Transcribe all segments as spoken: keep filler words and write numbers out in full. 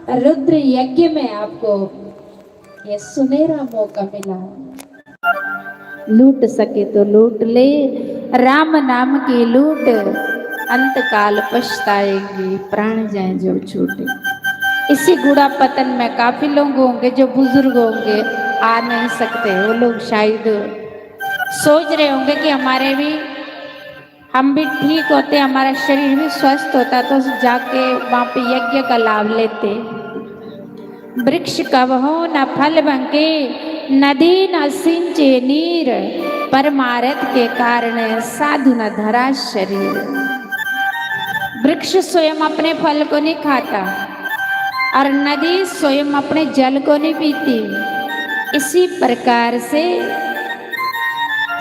रुद्र यज्ञ में आपको ये सुनहरा मौका मिला है। लूट सके तो लूट ले, राम नाम की लूट, अंत काल पछताएंगे, प्राण जाए जो छूटे। इसी गुड़ा पतन में काफी लोग होंगे जो बुजुर्ग होंगे, आ नहीं सकते। वो लोग शायद सोच रहे होंगे कि हमारे भी, हम भी ठीक होते, हमारा शरीर भी स्वस्थ होता, तो जाके वहाँ पे यज्ञ का लाभ लेते। वृक्ष कबहु न फल बंके, नदी न सिंचे नीर, परमारथ के कारण साधु न धरा शरीर। वृक्ष स्वयं अपने फल को नहीं खाता और नदी स्वयं अपने जल को नहीं पीती। इसी प्रकार से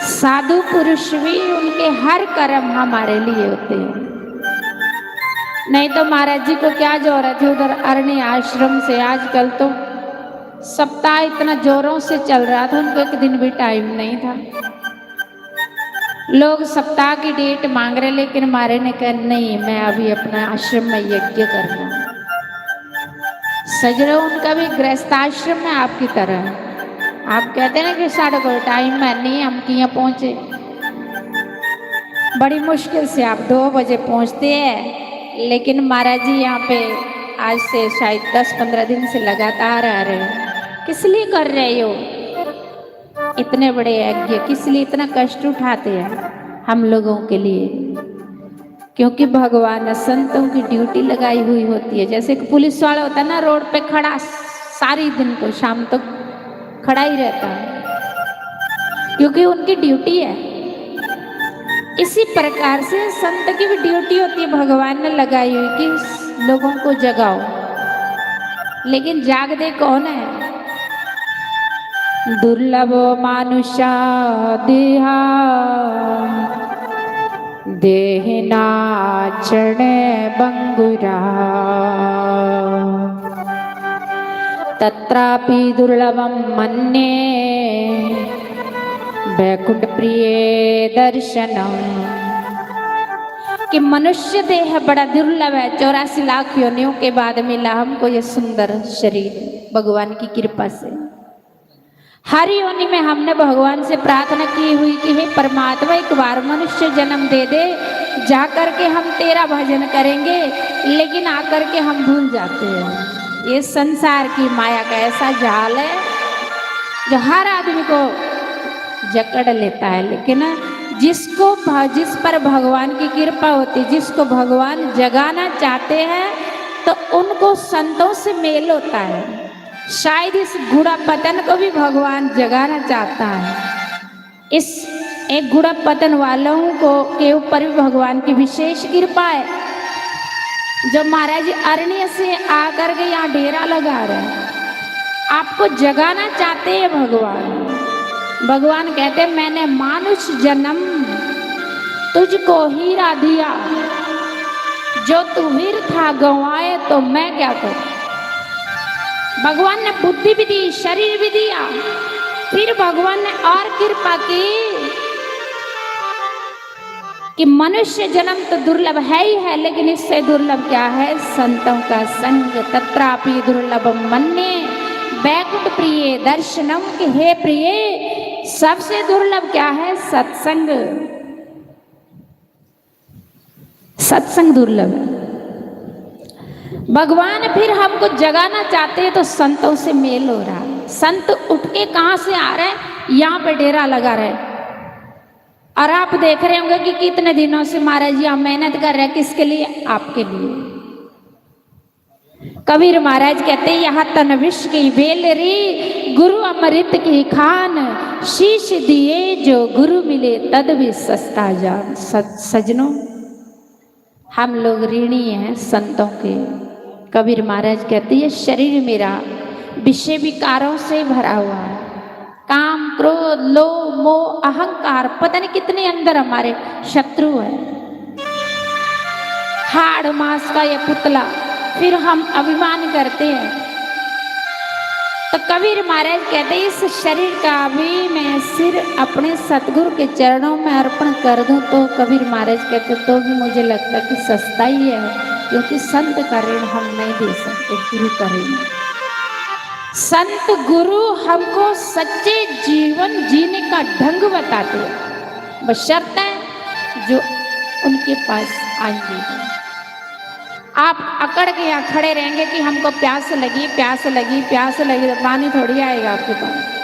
साधु पुरुष भी, उनके हर कर्म हमारे लिए होते हैं। नहीं तो महाराज जी को क्या जरूरत है उधर अरण्य आश्रम से। आजकल तो सप्ताह इतना जोरों से चल रहा था, उनको एक दिन भी टाइम नहीं था। लोग सप्ताह की डेट मांग रहे, लेकिन मारे ने कहा, "नहीं, मैं अभी अपना आश्रम में यज्ञ करना।" सजरो, उनका भी गृहस्थ आश्रम है आपकी तरह। आप कहते हैं ना कि साढ़े को टाइम है नहीं, हम किया पहुंचे। बड़ी मुश्किल से आप दो बजे पहुंचते हैं, लेकिन महाराज जी यहाँ पे आज से शायद दस पन्द्रह दिन से लगातार आ रहे हैं। किस लिए कर रहे हो इतने बड़े यज्ञ? किस लिए इतना कष्ट उठाते हैं हम लोगों के लिए? क्योंकि भगवान संतों की ड्यूटी लगाई हुई होती है। जैसे एक पुलिस वाला होता है ना, रोड पे खड़ा सारी दिन को, शाम तक खड़ा ही रहता है, क्योंकि उनकी ड्यूटी है। इसी प्रकार से संत की भी ड्यूटी होती है, भगवान ने लगाई हुई कि लोगों को जगाओ। लेकिन जागते कौन है? दुर्लभ मानुषा देहा, देहिना क्षण भंगुरा, तत्रापि दुर्लभम मन्ये वैकुंठ प्रिय दर्शनम। कि मनुष्य देह बड़ा दुर्लभ है, चौरासी लाख योनियों के बाद मिला हमको ये सुंदर शरीर भगवान की कृपा से। हर योनि में हमने भगवान से प्रार्थना की हुई कि हे परमात्मा, एक बार मनुष्य जन्म दे दे, जा करके हम तेरा भजन करेंगे, लेकिन आकर के हम भूल जाते हैं। ये संसार की माया का ऐसा जाल है जो हर आदमी को जकड़ लेता है। लेकिन जिसको भ-, जिस पर भगवान की कृपा होती है, जिसको भगवान जगाना चाहते हैं, तो उनको संतों से मेल होता है। शायद इस गुड़ा पतन को भी भगवान जगाना चाहता है। इस एक गुड़ा पतन वालों को, के ऊपर भी भगवान की विशेष कृपा है, जो महाराज जी अरण्य से आकर के यहाँ डेरा लगा रहे हैं। आपको जगाना चाहते हैं भगवान। भगवान कहते हैं, "मैंने मानुष जन्म तुझको हीरा दिया, जो तू वीर था गंवाए तो मैं क्या करूं?" भगवान ने बुद्धि भी दी, शरीर भी दिया, फिर भगवान ने और कृपा की कि मनुष्य जन्म तो दुर्लभ है ही है, लेकिन इससे दुर्लभ क्या है? संतों का संग। तत्रापि दुर्लभ मन्ये बैकुंठ प्रिय दर्शनम, कि हे प्रिय, सबसे दुर्लभ क्या है? सत्संग। सत्संग दुर्लभ है। भगवान फिर हमको जगाना चाहते हैं तो संतों से मेल हो रहा है। संत उठ के कहाँ से आ रहे हैं? यहाँ पे डेरा लगा रहे हैं। और आप देख रहे होंगे कि कितने दिनों से महाराज जी यहाँ मेहनत कर रहे हैं। किसके लिए? आपके लिए। कबीर महाराज कहते हैं, "यह तन विष की बेल री, गुरु अमृत की खान, शीश दिए जो गुरु मिले, तद भी सस्ता जान।" सज-, सजनों, हम लोग ऋणी हैं संतों के। कबीर महाराज कहते हैं, "ये शरीर मेरा विषय विकारों से भरा हुआ है, काम, क्रोध, लोभ, मोह, अहंकार, पता नहीं कितने अंदर हमारे शत्रु हैं, हाड़ मांस का ये पुतला, फिर हम अभिमान करते हैं।" तो कबीर महाराज कहते, "इस शरीर का भी मैं सिर अपने सतगुरु के चरणों में अर्पण कर दूं।" तो कबीर महाराज कहते, "तो भी मुझे लगता कि सस्ता ही है, क्योंकि संत का ऋण हम नहीं दे सकते, गुरु का ऋण। संत गुरु हमको सच्चे जीवन जीने का ढंग बताते हैं, बशर्ते जो उनके पास आएंगे। आप अकड़ के यहाँ खड़े रहेंगे कि हमको प्यास लगी, प्यास लगी, प्यास लगी, तो पानी थोड़ी आएगा आपके पास।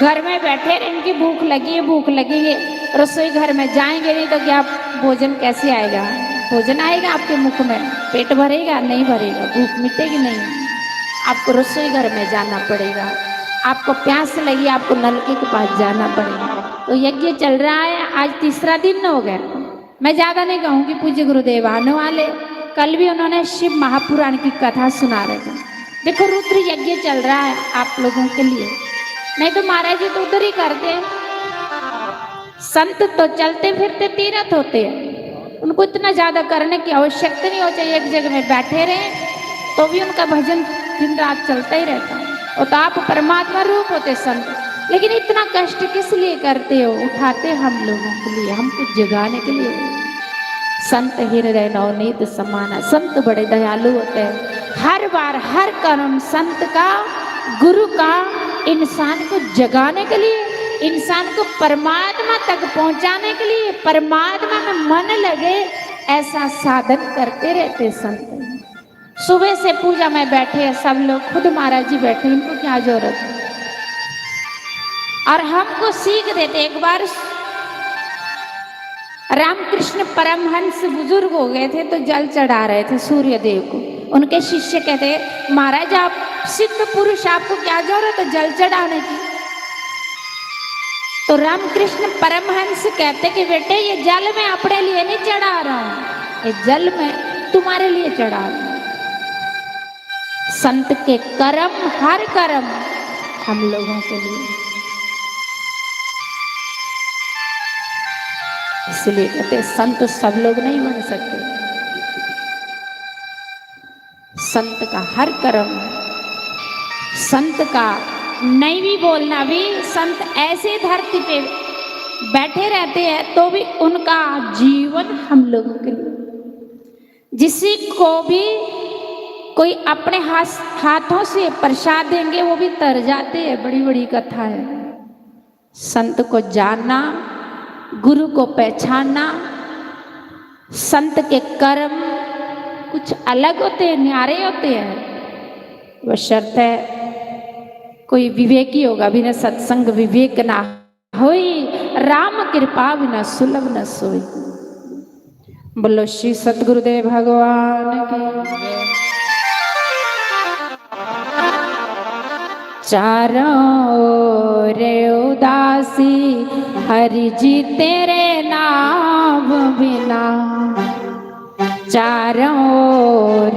घर में बैठे रहेंगे, भूख लगी है, भूख लगी है, रसोई घर में जाएंगे नहीं तो क्या भोजन कैसे आएगा? भोजन आएगा आपके मुख में, पेट भरेगा? नहीं भरेगा, भूख मिटेगी नहीं। आपको रसोई घर में जाना पड़ेगा, आपको प्यास लगी, आपको नलके के पास जाना पड़ेगा। तो यज्ञ चल रहा है, आज तीसरा दिन हो गया। मैं ज्यादा नहीं कहूंगी, पूज्य गुरुदेव आने वाले, कल भी उन्होंने शिव महापुराण की कथा सुना रहे थे। देखो, रुद्र यज्ञ चल रहा है आप लोगों के लिए, नहीं तो महाराज जी तो उधर ही करते हैं। संत तो चलते फिरते तीर्थ होते हैं, उनको इतना ज्यादा करने की आवश्यकता नहीं हो चाहिए, एक जगह में बैठे रहे तो भी उनका भजन दिन रात चलता ही रहता है। और तो आप परमात्मा रूप होते संत, लेकिन इतना कष्ट किस लिए करते हो? उठाते हम लोगों के लिए, हमको जगाने के लिए। संत हृदय नवनीत समाना, संत बड़े दयालु होते हैं। हर बार हर कर्म संत का, गुरु का इंसान को जगाने के लिए, इंसान को परमात्मा तक पहुंचाने के लिए, परमात्मा में मन लगे, ऐसा साधन करते रहते संत। सुबह से पूजा में बैठे हैं सब लोग, खुद महाराज जी बैठे, इनको क्या जरूरत है? और हमको सीख देते। एक बार रामकृष्ण परमहंस बुजुर्ग हो गए थे, तो जल चढ़ा रहे थे सूर्य देव को। उनके शिष्य कहते, "महाराज, आप सिद्ध पुरुष, आपको क्या जरूरत है जल चढ़ाने की?" तो रामकृष्ण परमहंस कहते कि, "बेटे, ये जल मैं अपने लिए नहीं चढ़ा रहा हूं, ये जल मैं तुम्हारे लिए चढ़ा रहा हूं।" संत के कर्म, हर कर्म हम लोगों के लिए। इसलिए कहते, संत सब लोग नहीं बन सकते। संत का हर कर्म, संत का नहीं भी बोलना भी, संत ऐसे धरती पे बैठे रहते हैं तो भी उनका जीवन हम लोगों के लिए। जिसी को भी कोई अपने हाथ, हाथों से प्रसाद देंगे, वो भी तर जाते हैं। बड़ी बड़ी कथा है। संत को जानना, गुरु को पहचानना, संत के कर्म कुछ अलग होते हैं, न्यारे होते हैं। बशर्ते कोई विवेकी होगा, बिना सत्संग विवेक ना होई, राम कृपा बिना सुलभ न सोई। बोलो श्री सतगुरुदेव भगवान की। चारों ओर उदासी, हरि जी तेरे नाम बिना। चारों ओर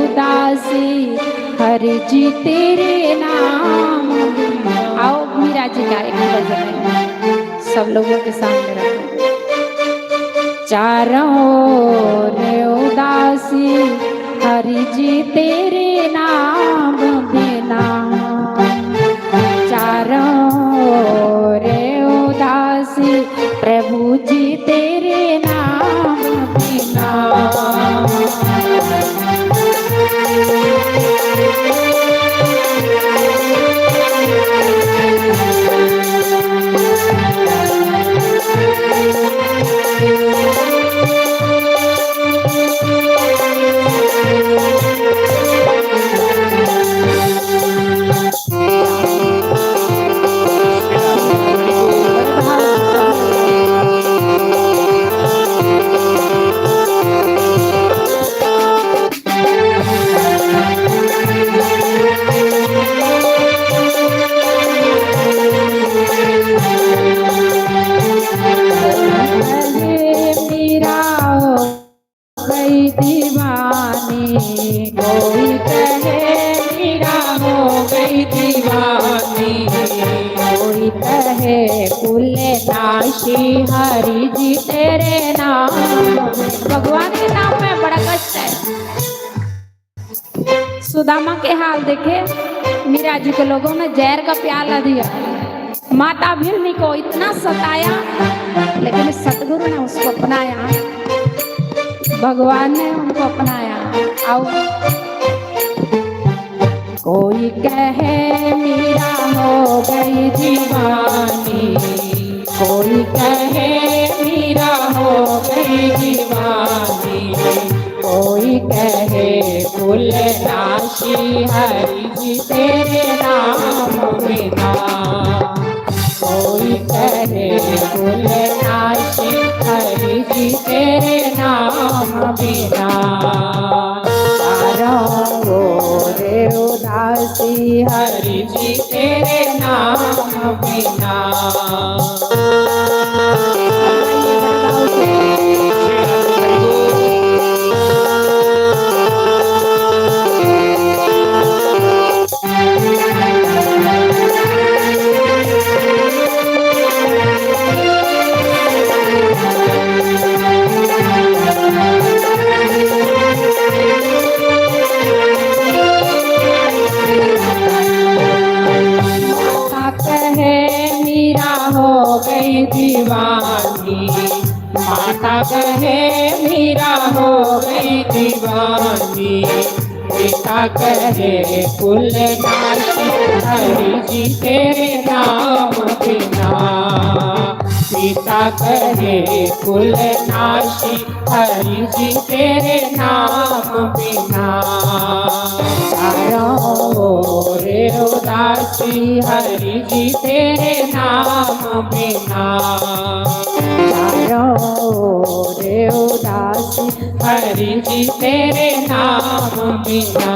उदासी, हरि जी तेरे नाम बिना। आओ मीरा जी का एक भजन है, सब लोगों के सामने रखो। चारों ओर उदासी, हरि जी तेरे नाम बिना। चारों ओर उदासी, प्रभु जी तेरे नाम बिना। भगवान के नाम में बड़ा कष्ट है। सुदामा के हाल देखे, मीरा जी के लोगों ने जहर का प्याला दिया, माता भिलनी को इतना सताया, लेकिन सतगुरु ने उसको अपनाया। भगवान ने उनको अपनाया। आओ। कोई कहे मीरा हो गई दीवानी, कोई कहे मीरा हो गई दीवानी, कोई कहे कुल नाशी हरि जी तेरे नाम बिना। कोई कहे कुल नाशी हरि जी तेरे नाम बिना। चारों ओर उदासी हरि जी तेरे नाम बिना। माता कहे मीरा हो गई दीवानी, माता कहे मीरा हो गई दीवानी, पिता कहे कुल नाशी हरि जी तेरे नाम बिना। पिता कहे कुल नाशी हरि जी तेरे नाम बिना। चारों ओर उदासी हरि जी तेरे नाम बिना। चारों ओर उदासी हरि जी तेरे नाम बिना।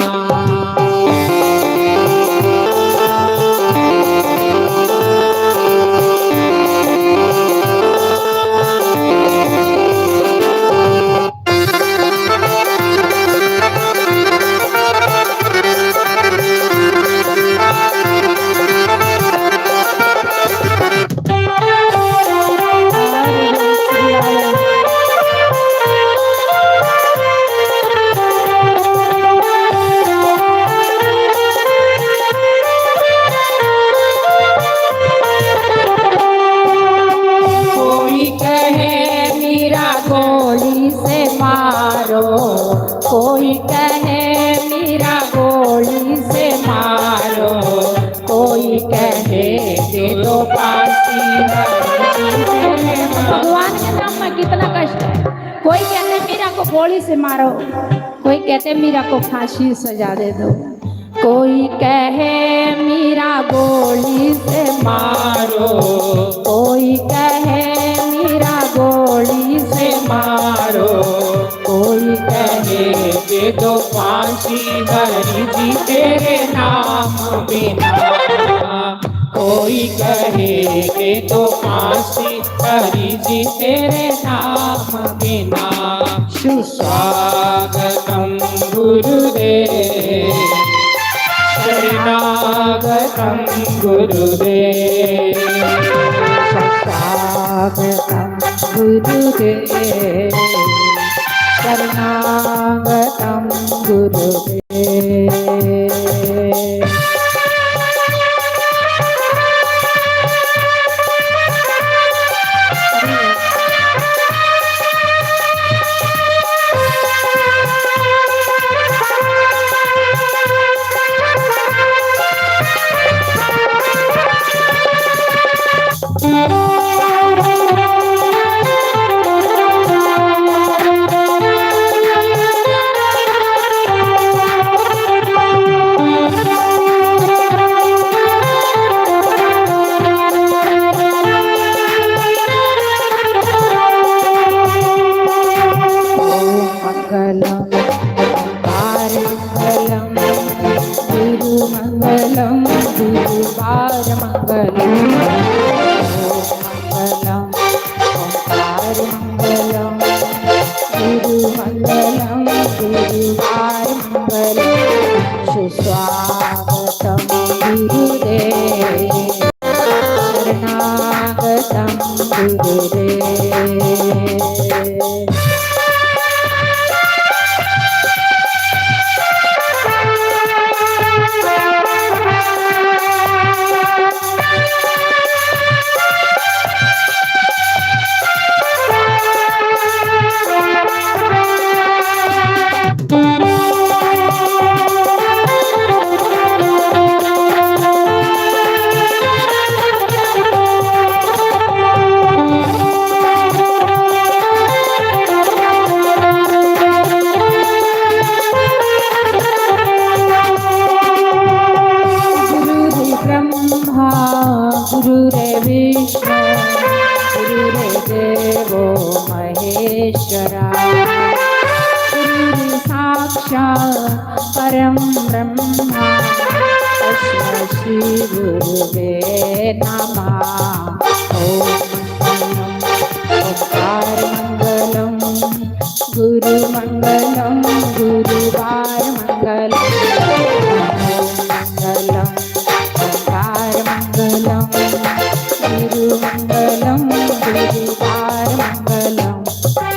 कोई कहे मीरा गोली से मारो, कोई कहे मीरा गोली से मारो, कोई कहे दे दो फांसी। भगवान के नाम में कितना कष्ट है। कोई कहते मीरा को गोली से मारो, कोई कहते मीरा को फांसी सजा दे दो। कोई कहे मीरा गोली से मारो, कोई कहे मीरा गोली से मारो, कोई कहे दे दो फांसी हरि जी तेरे नाम बिना। कोई कहे दे दो फांसी हरि जी तेरे नाम बिना। सुस्वागतम गुरुदेव, शरणागतम गुरुदेव। सुस्वागतम गुरुदेव, शरणागतम गुरुदेव। मंगलम, ओंकार मंगलम, गुरु मंगलम, गुरुवार मंगलम। मंगलम, ओंकार मंगलम, गुरु मंगलम, गुरुवार मंगलम। सुस्वागतम गुरुदेव, शरणागतम गुरुदेव। ईश्वरा। गुरु साक्षात् परं ब्रह्मा, तस्मै श्री गुरुवे नमः। ॐ मंगलम, ओंकार मंगलम, गुरु मंगलम, गुरुवार मंगलम, मंगलम, ओंकार मंगलम, गुरु मंगलम, गुरुवार मंगलम,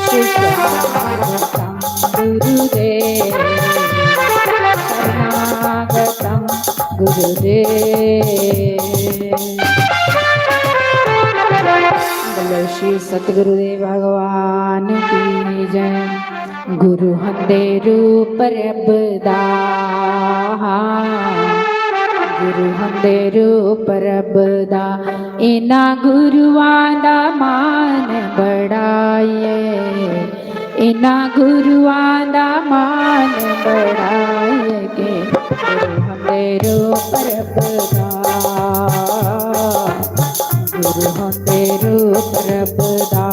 सुस्वागतम गुरुदेव, शरणागतम गुरुदेव। बोलो श्री सतगुरुदेव भगवान की जय। गुरु होंदे रूप रब दा, गुरु होंदे रूप रब दा, इन्हां गुरुआं दा मान बड़ा ऐ, इन्हां गुरुआं दा मान बड़ा ऐ कि गुरु होंदे रूप रब दा, गुरु होंदे रूप रब दा।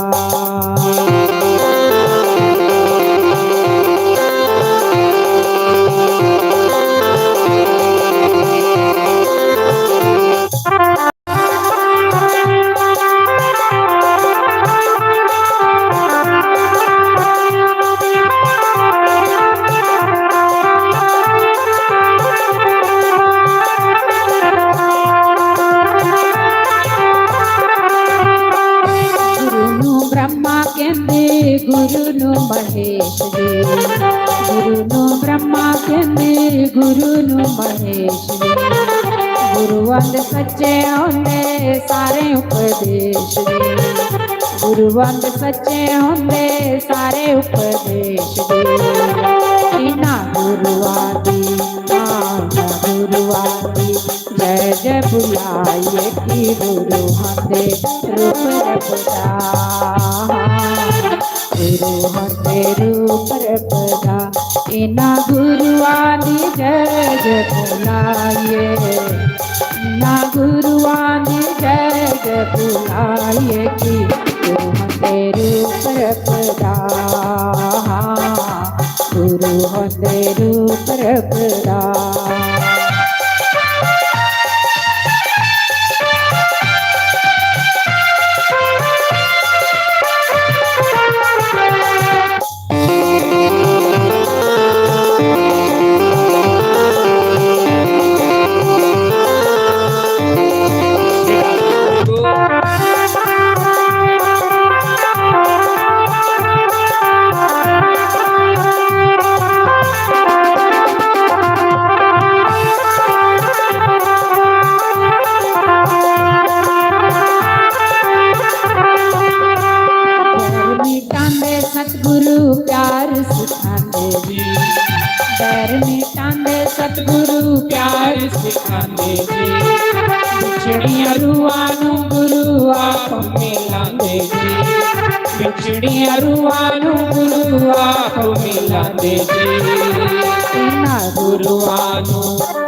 गुरु नू ब्रह्मा कहंदे, गुरु नू महेश जी। गुरु नू ब्रह्मा कहंदे, गुरु नू महेश जी। गुरु अंद सच्चे होंदे, सारे उपदेश जी। गुरु अंद सच्चे होंदे, सारे उपदेश जी। इन्हां गुरुआं दी, इन्हां गुरुआं दी जय जय बुलाइए कि गुरु होंदे रूप रब दा, गुरु होंदे रूप रब दा। इन्हां गुरुआं दी जय जय बुलाइए, इन्हां गुरुआं दी जय जय बुलाइए कि गुरु होंदे रूप रब दा, गुरु होंदे रूप रब दा। बैर मिटांदे सतगुरु प्यार सिखांदे जी, बैर मिटांदे सतगुरु प्यार सिखांदे जी। बिछड़ियां रूहां नू गुरु आप मिलांदे जी, बिछड़ियां रूहां नू गुरु आप मिलांदे जी। इन्हां गुरुआं नू,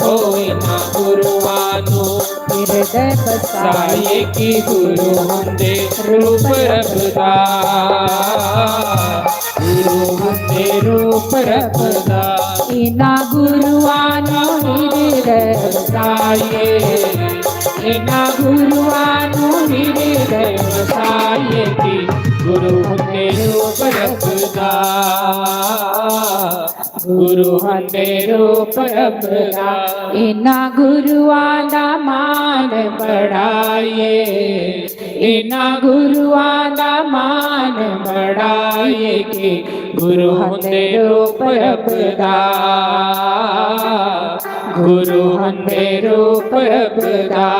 ओ इन्हां गुरुआं नू हिरदे बसाइए कि गुरु होंदे रूप रब दा, गुरु होंदे रूप रब दा। इन्हां गुरुआं नू हिरदे बसाइए, इन्हां गुरुआं नू हिरदे बसाइए कि गुरु होंदे रूप रब दा, गुरु होंदे रूप रब दा। इन्हां गुरुआं दा मान बढ़ाइए, इन्हां गुरुआं दा मान बढ़ाइए कि गुरु होंदे रूप रब दा, गुरु होंदे रूप रब दा।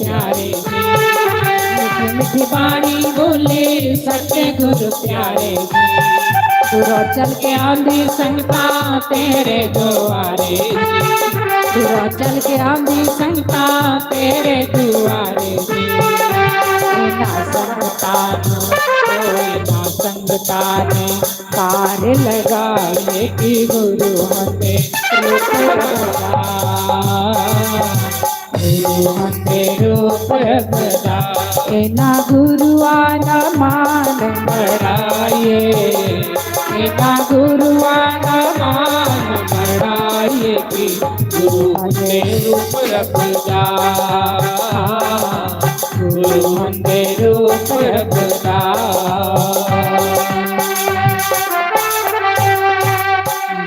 प्यारे जी। मीठी मीठी बाणी बोले सच्चे गुरु प्यारे जी। दूरों चल के आंदी संगतां तेरे दुआरे जी। दूरों चल के आंदी संगतां तेरे दुआरे जी। इन्हां संगतां नूं, ओ इन्हां संगतां नूं पार लगाइए कि गुरु होंदे रूप रंग दा। गुरु होंदे रूप रंग दा। इन्हां गुरुआं दा मान बढ़ाइए, इन्हां गुरुआं दा मान बढ़ाइए कि गुरु होंदे रूप रंग दा। गुरु होंदे रूप रंग दा।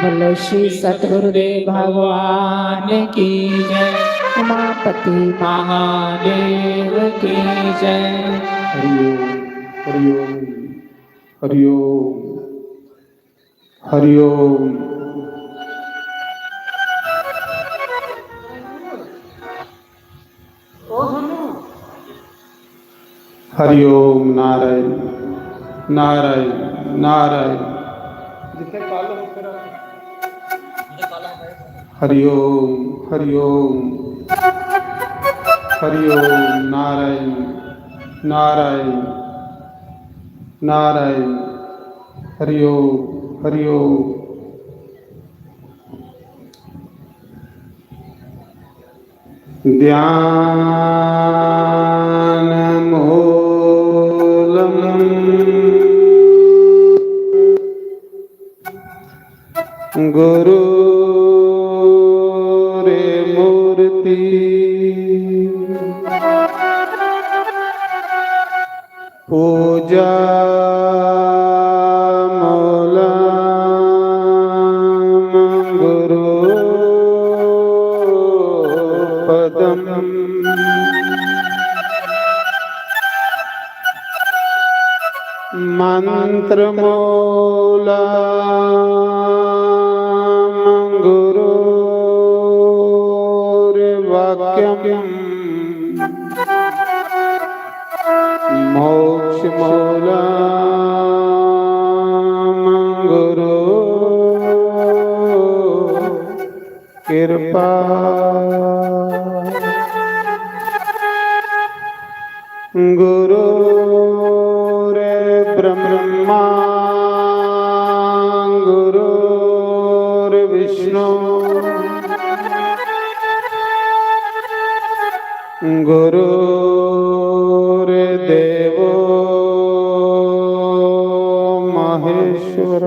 बोलो श्री सतगुरुदेव भगवान की जय, उमापति महादेव की जय। हरि ओम, हरि ओम, हरि ओम, हरि ओम। हरि ओम नारायण, नारायण, नारायण। हरि ओम, हरि ओम, हरि ओम नारायण, नारायण, नारायण। हरि ओम, हरि ओम। ध्यानमूलं गुरोर्मूर्ति पूजामूलं गुरोपदम्। मन्त्रमूलं गुरोर्वाक्यम्। मोक्षमूलं गुरो कृपा। गुरोर्ब्रह्मा गुरोर्विष्णु गुरोर्देवो महेश्वर।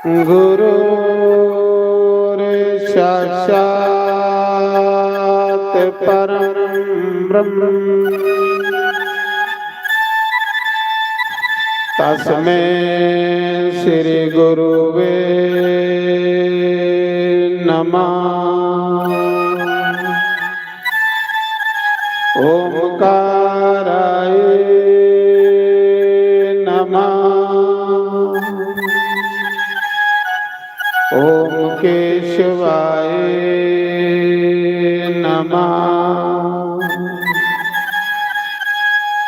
गुरोर्साक्षात् परं ब्रह्म। तस्मै श्री गुरुवे नमः। ओंकाराय नमः। ओम केशवाय नमः।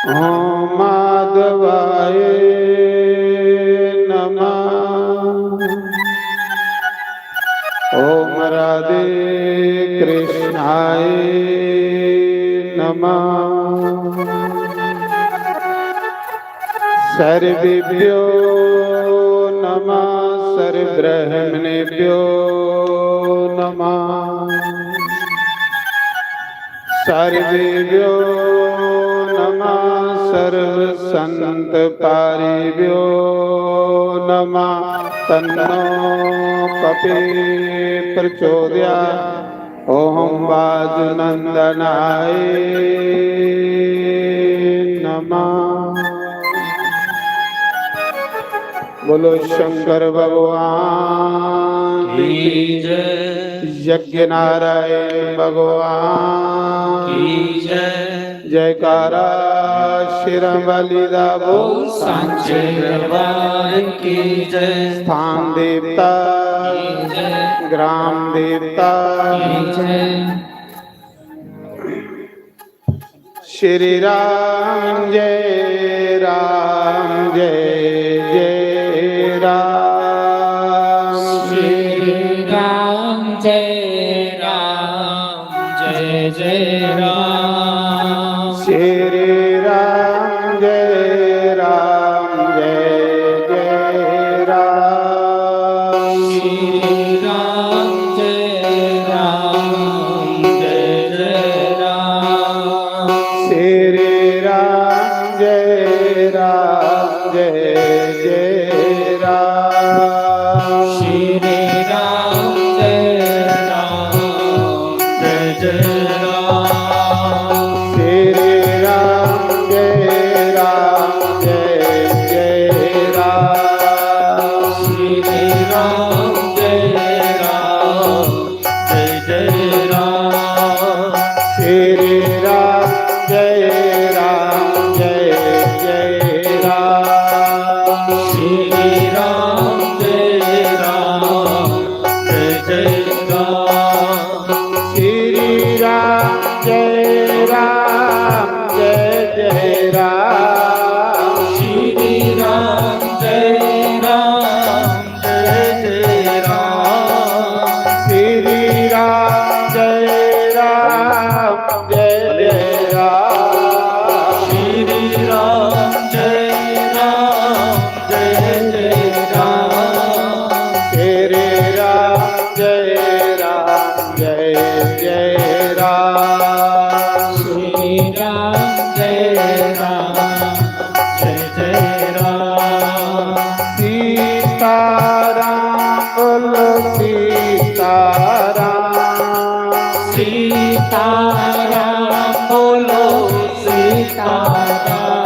ओम माधवाय नमः। ओम राधे कृष्णाय नमः। सर्वेभ्यो नमः, सर्वब्राह्मणेभ्यो नमः, सर्वेभ्यो नमः, सर्वसंतपारिभ्यो नमः। तन्नो पपे प्रचोदयात्। ओम वाजुनंदनाय नमः। बोलो शंकर भगवान की की जय। यज्ञ नारायण भगवान की जय। जयकारा शेरां वाली दा बोल। सांचे दरबार की जय। स्थान देवता की जय। ग्राम देवता की जय। श्री राम जय राम जय जय राम। श्री राम जय राम जय जय राम। श्री राम जय राम जय जय राम। श्री राम जय राम जय जय राम। श्री राम जय राम जय जय राम। श्री राम जय राम जय जय राम। श्री राम जय राम जय जय राम। श्री राम जय राम जय जय राम। श्री राम जय राम जय जय राम। श्री राम जय राम जय जय राम। श्री राम जय राम जय जय राम। श्री राम जय राम जय जय राम। श्री राम जय राम जय जय राम। श्री राम जय राम जय जय राम। श्री राम जय राम जय जय राम। श्री राम जय राम जय जय राम। सीताराम बोलो सीताराम। सीताराम बोलो सीताराम।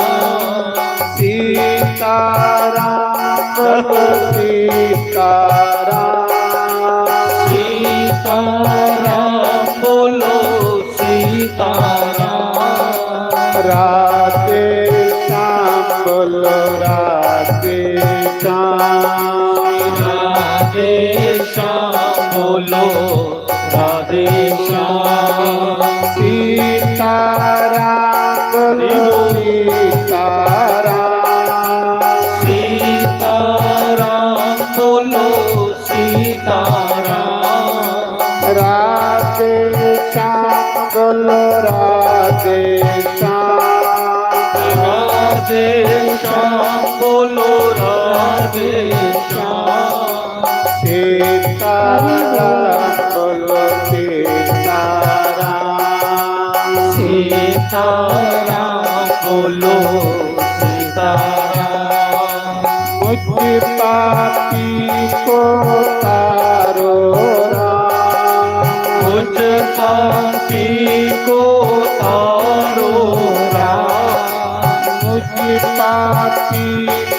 सीताराम बोलो सीताराम। सीताराम बोलो सीताराम। राधे श्याम बोलो राधे श्याम। राधे श्याम बोलो राधे श्याम। सीताराम बोलो सीताराम। सीताराम बोलो सीताराम। राधे श्याम बोलो राधे श्याम। राधे श्याम बोलो राधे श्याम। सीताराम बोलो सीताराम। सीताराम बोलो सीताराम। मुझ पापी को तारो राम। मुझ पापी को तारो राम। मुझ पापी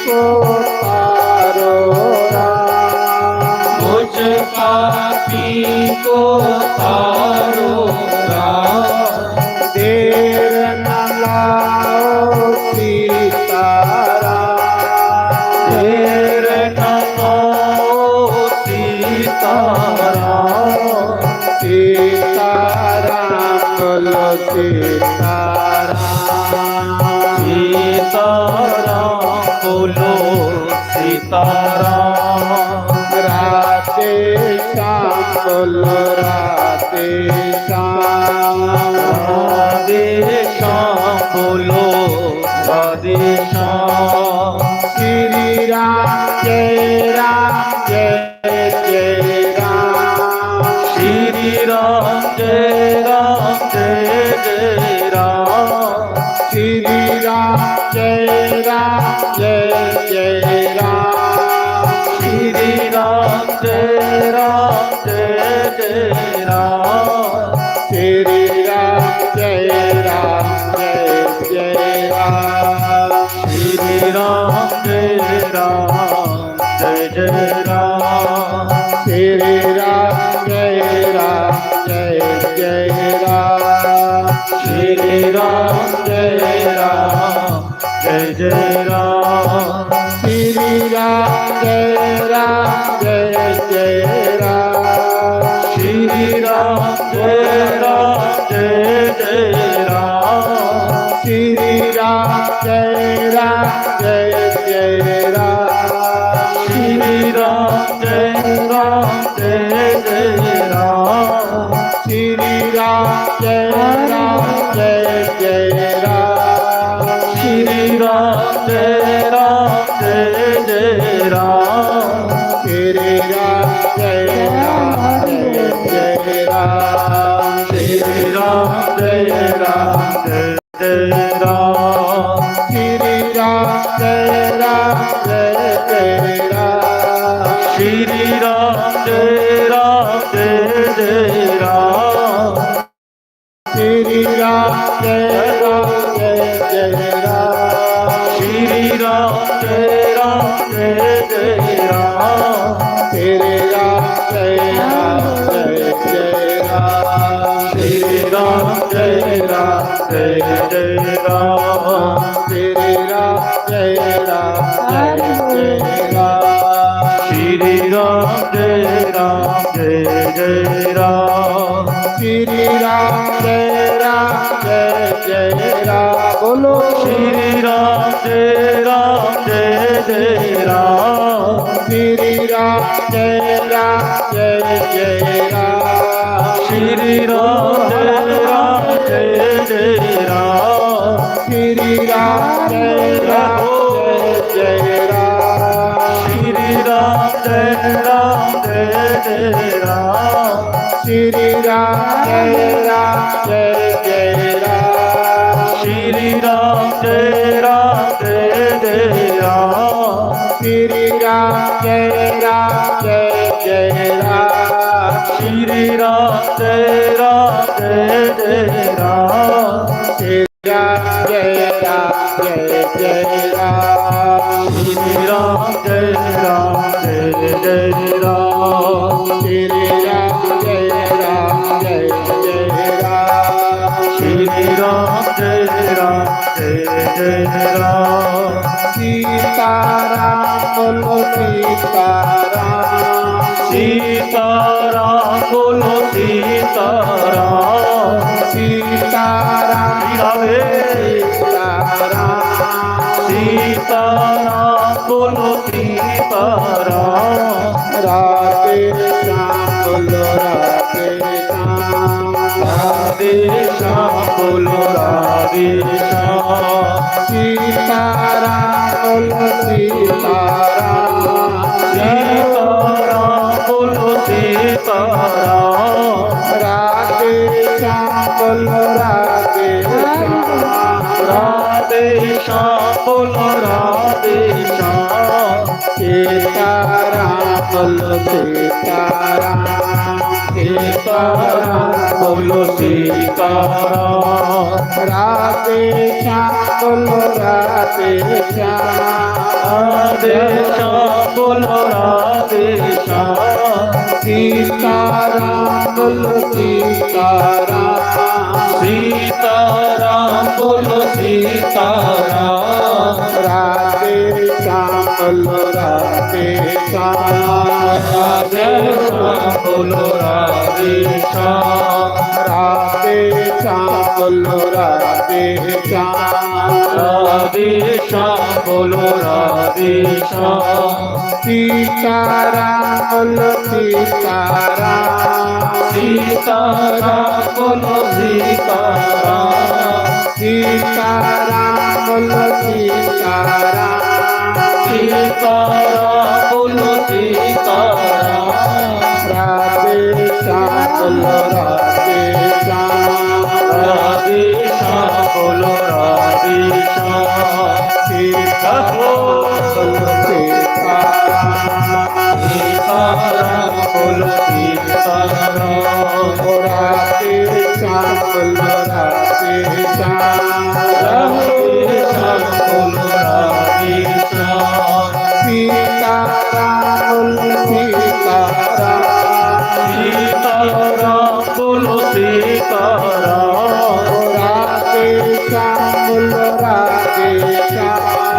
को तारो राम। मुझ पापी को तारो राम। देर न लाओ सीताराम। देर न लाओ सीताराम। सीताराम बोलो सीताराम। सीताराम बोलो सीताराम। राधे श्याम बोलो राधे श्याम। राधे श्याम बोलो राधे श्याम। श्री राम जय राम जय जय राम। श्री राम जय राम जय जय राम। श्री राम जय राम जय जय राम। श्री राम जय राम जय जय राम। श्री राम जय राम जय जय राम। श्री राम जय राम जय जय राम। श्री राम जय राम जय जय राम। श्री राम जय राम। श्री राम जय राम जय जय राम। श्री राम जय राम जय जय राम। श्री राम जय राम जय जय राम। श्री राम जय राम जय जय राम। श्री राम जय राम जय जय राम। श्री राम जय राम जय जय राम। श्री राम जय राम जय जय राम। श्री राम जय राम जय जय राम। श्री राम जय राम जय जय राम। श्री राम जय राम जय जय राम। श्री राम जय राम जय जय राम। श्री राम जय राम जय जय राम। श्री राम जय राम जय जय राम। श्री राम जय राम जय जय राम। श्री राम जय राम जय जय राम। श्री राम जय राम जय जय राम। श्री राम जय राम जय जय राम। बोलो। श्री राम जय राम जय जय राम। श्री राम जय राम जय जय राम। श्री राम जय राम जय जय राम। श्री राम जय राम जय जय राम। श्री राम जय राम जय जय राम। श्री राम जय राम जय जय राम। श्री राम जय राम जय जय राम। श्री राम जय राम जय जय राम। श्री राम जय राम जय जय राम। श्री राम जय राम जय जय राम। श्री राम जय राम जय जय राम। श्री राम जय राम जय जय राम। श्री राम जय राम जय जय राम। सीताराम बोलो सीताराम। सीताराम बोलो सीताराम। सीताराम राधे। सीताराम। सीताराम बोलो सीताराम। राधे श्याम बोलो राधे श्याम। राधे श्याम बोलो राधे श्याम। सीताराम बोलो सीताराम। सीताराम बोलो सीताराम। राधे श्याम बोलो राधे श्याम। राधे श्याम बोलो राधे श्याम। सीताराम बोलो सीताराम। सीताराम बोलो सीताराम। राधे श्याम बोलो राधे श्याम। राधे श्याम बोलो राधे श्याम। सीताराम बोलो सीताराम। सीताराम बोलो सीताराम। राधे श्याम बोलो राधे श्याम। राधे श्याम बोलो राधे श्याम। राधे श्याम बोलो राधे श्याम। राधे श्याम बोलो राधे श्याम। सीताराम बोलो सीताराम। सीताराम बोलो सीताराम। सीताराम बोलो सीताराम। सीताराम बोलो सीताराम। राधे श्याम बोलो राधे श्याम। राधे श्याम बोलो राधे श्याम। सीताराम बोलो सीताराम। सीताराम बोलो सीताराम। राधे श्याम बोलो राधे श्याम। राधे श्याम बोलो राधे श्याम। सीताराम बोलो सीताराम। सीताराम बोलो सीताराम। राधे श्याम बोलो राधे श्याम।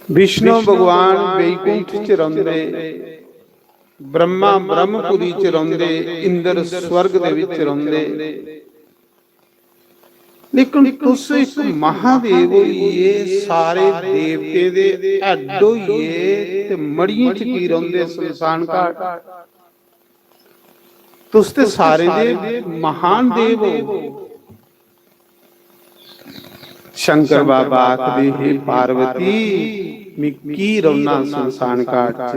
विष्णु भगवान वैकुंठ च रौंह्दे, ब्रह्मा ब्रह्मपुरी च रौंह्दे, इंद्र स्वर्ग दे विच रौंह्दे। लेकिन तुस इक महादेव होइयै, सारे देवतें दे head होइयै ते मड़ियें च की रौंह्दे शमशान घाट? तुस ते सारें दे महान देव हो। शंकर बाबा आखदे, हे पार्वती, मिगी रौह्ना शमशान घाट च,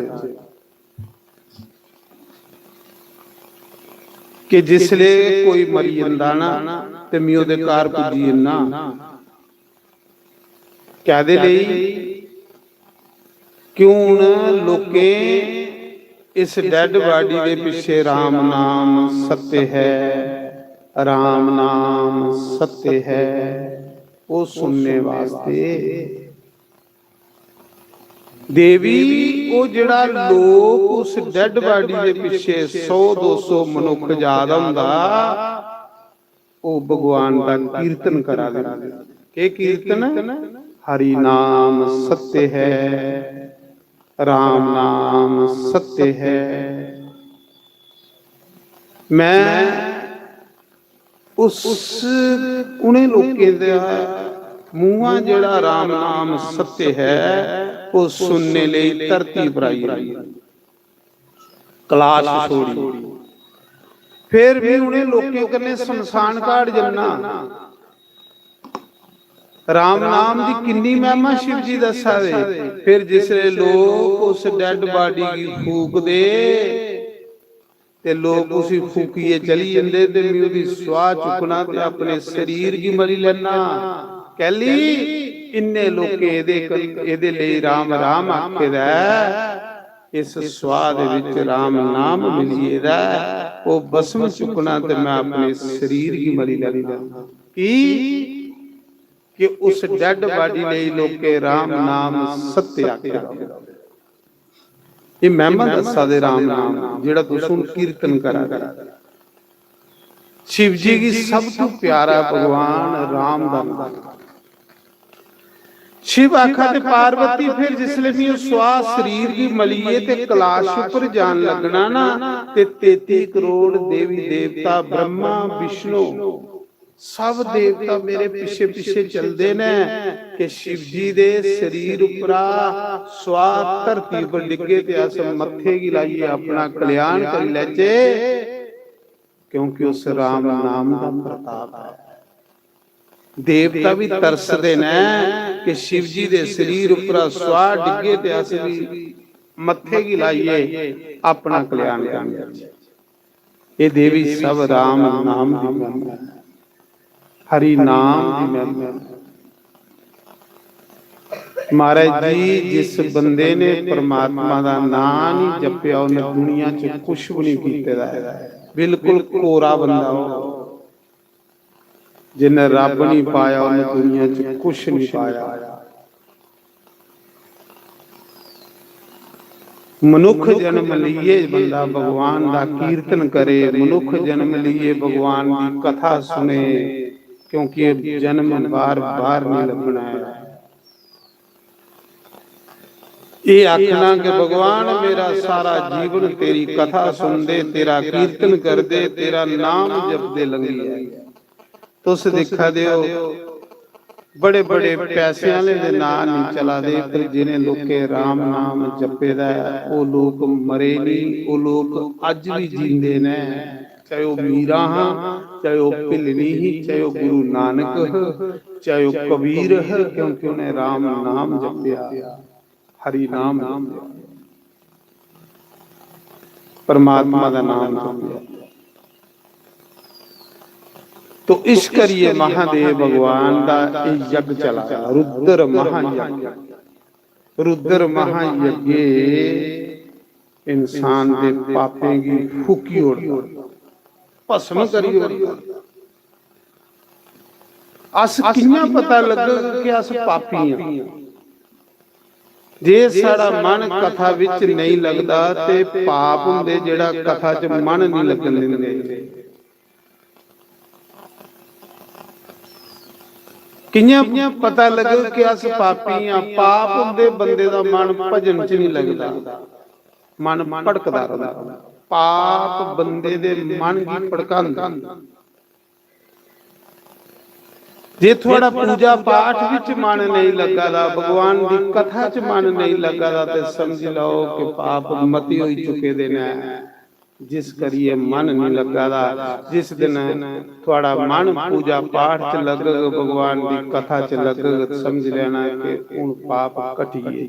कि जिसले कोई मरी जंदा ना, ते में ओह्दे घर पुज्जी जन्ना। कैह्दे लेई? क्यों हून लोकें इस dead body दे पिच्छे राम नाम सत्य है, राम नाम सत्य है, ओह् सुनने वास्ते। देवी, ओह् जेह्ड़ा लोक उस dead body दे पिच्छे सौ दो सौ मनुक्ख जा दा होंदा, ओह् भगवान दा कीर्तन करा दे न। केह् कीर्तन? हरि नाम सत्य है, राम नाम सत्य है। मैं उस, उनें लोकें दे मुंहा जेह्ड़ा राम नाम सत्य है, ओह् सुनने लेई धरती पर आई, आई। क्लास छोड़ी। फिर भी उनें लोकें कन्नै शमशान घाट जन्ना। राम नाम दी किन्नी महिमा शिव जी दस्सा दे। फिर जिसले लोक उस dead body गी फूकदे ते लोक उसी फूकियै चली जंदे, ते में ओह्दी सुआह चुक्कना ते अपने शरीर गी मली लैना। कैली? इन्ने लोकें एह्दे कन-, एह्दे लेई राम राम आखे दा ऐ। इस सुआह दे विच राम नाम मिली गेदा ऐ, ओह् भस्म चुक्कना ते मैं अपने शरीर गी मली लैना। की? कि उस dead body लेई लोकें राम नाम सत्य आखे दा। एह् महिमा दस्सा दे राम नाम, जेह्ड़ा तुस हुन कीर्तन करा दे। शिव जी गी सब तू प्यारा भगवान राम दा नाम। शिव आखा दे, पार्वती, फिर जिसले में ओह् सुआह शरीर गी मलियै ते कलाश उप्पर जान लगना ना, ते तेती करोड़ देवी देवता, ब्रह्मा, विष्णु, सब देवता मेरे पिछे पिछे चलदे ने कि शिव जी दे शरीर उपरा सुआह धरती पर डिग्गे ते अस मत्थे गी लाइयै अपना कल्याण करी लैचे, क्योंकि उस राम नाम दा प्रताप है। देवता भी तरसदे ने कि शिव जी दे शरीर उपरा सुआह डिग्गे ते अस भी मत्थे गी लाइयै अपना कल्याण करी लैचे। ये देवी सब राम नाम दी महिमा है, हरि नाम दी महिमा है। महाराज जी, जिस बंदे ने परमात्मा दा नाम नहीं जपया, उन्हें दुनिया च कुछ भी नहीं कीते दा है। बिल्कुल कोरा बंदा हो, जिन्हें रब नहीं पाया, उन्हें दुनिया च कुछ नहीं पाया। मनुख जन्म लिए बंदा भगवान दा कीर्तन करे, मनुख जन्म लिए भगवान दी कथा सुने, क्योंकि ये जन्म बार बार नहीं लभना है। ये आखना कि भगवान, मेरा सारा जीवन तेरी कथा सुनदे, तेरा कीर्तन करदे, तेरा नाम जपदे लंघी है। तुस दिक्खा दे हो, बड़े बड़े पैसे आह्ले दे नांऽ नेईं चला दे, पर जिनें लोकें राम नाम जपे दा ऐ, ओह् लोक मरे नेईं, ओह् लोक अज्ज बी जींदे न। चाहे ओह् मीरां हां, चाहे ओह् भिल्लनी ही, चाहे ओह् गुरु नानक ह, चाहे ओह् कबीर ह, क्योंकि उनें राम नाम जपेआ, हरि नाम जपेआ, परमात्मा दा नाम जपेआ। तो इस करियै महादेव भगवान दा एह् यज्ञ चला दा, रुद्र महायज्ञ। रुद्र महायज्ञ इंसान दे पापें गी फूकी ओड़दा, भस्म करी ओड़दा। अस कि'यां पता लग्गग कि अस पापी आं? जे साढ़ा मन कथा विच नेईं लगदा ते पाप हुंदे जेह्ड़ा कथा च मन नेईं लगन दिंदे। कि'यां पता लग्गग कि अस पापी आं? पाप होंदे बंदे दा मन भजन च नहीं लगदा, मन भटकदा रौंह्दा। पाप बंदे दे मन गी भड़कांदा। जे थुआढ़ा पूजा पाठ विच मन नेईं लग्गा दा, भगवान दी कथा च मन नेईं लग्गा दा, ते समझी लैओ कि पाप मते होई चुके दे न, जिस करियै मन नेईं लग्गा दा। जिस दिन थुआढ़ा मन पूजा पाठ च लग्गग, भगवान दी कथा च लग्गग, समझी लैना कि हून पाप घटी गे।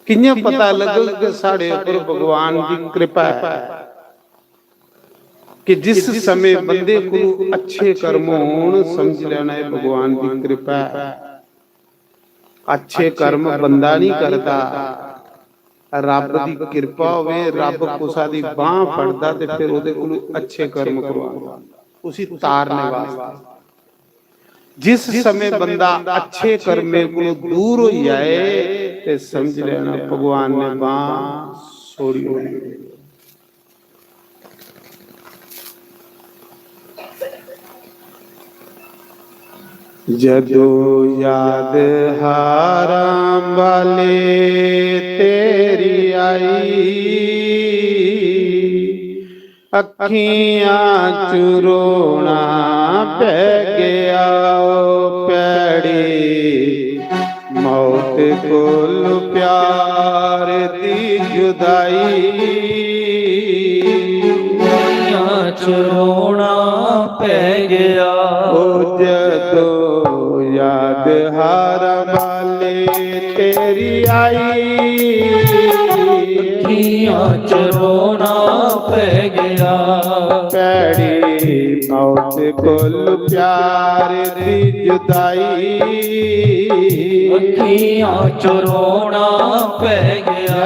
कि'यां पता लग्गग कि साढ़े उप्पर भगवान दी कृपा ऐ? कि जिस समें बंदे कोल अच्छे कर्म होन, समझ लैना एह् भगवान दी कृपा ऐ। अच्छे कर्म बंदा नहीं करदा, रब दी कृपा होवे, रब कुसा दी बांह फड़दा ते फिर ओहदे कोल अच्छे कर्म करवांदा, उसी तारने वास्ते। जिस समय बंदा अच्छे कर्में कोलों दूर होई जाए, ते समझ लेना भगवान ने बांह छोड़ी होई। जदों याद हारां वाले तेरी आई, अखियां च रोना पै गया ओ भैड़ी, मौत कोल प्यार दी जुदाई। अखियां च रोना पै गया। ओ जदों याद हारां वाले तेरी आई, अखियां च रोना पै गया। भैड़ी मौत कोल प्यार दी जुदाई। अखियां च रोना पै गया।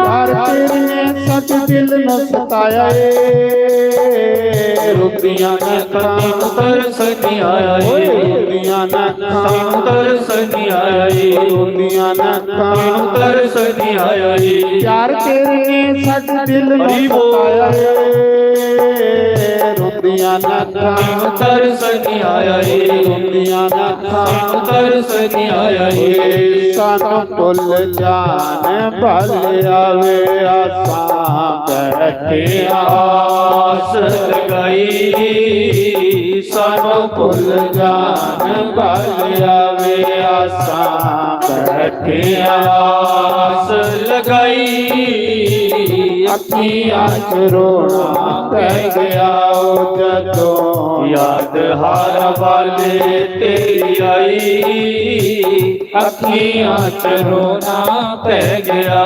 यार तेरे ने सच दिल न सताया ए, रोंदियां न अखां। तैनू तरस नहीं आया ए, रोंदियां न अखां। तैनू तरस नहीं आया ए, रोंदियां न अखां। तैनू तरस नहीं आया ए। प्यार तेरे ने सच दिल न सताया ए, रोंदियां न अखां। तरस नहीं आया ए, रोंदियां न अखां। तरस नहीं आया ए। सानू भुल जान भल आवे, आसां बैठे आस लगाई। सानू भुल जान भल आवे, आसां बैठे आस लगाई। अखियां च रोना पै गया ओ जदों याद हारां वाले तेरी आई। अखियां च रोना पै गया।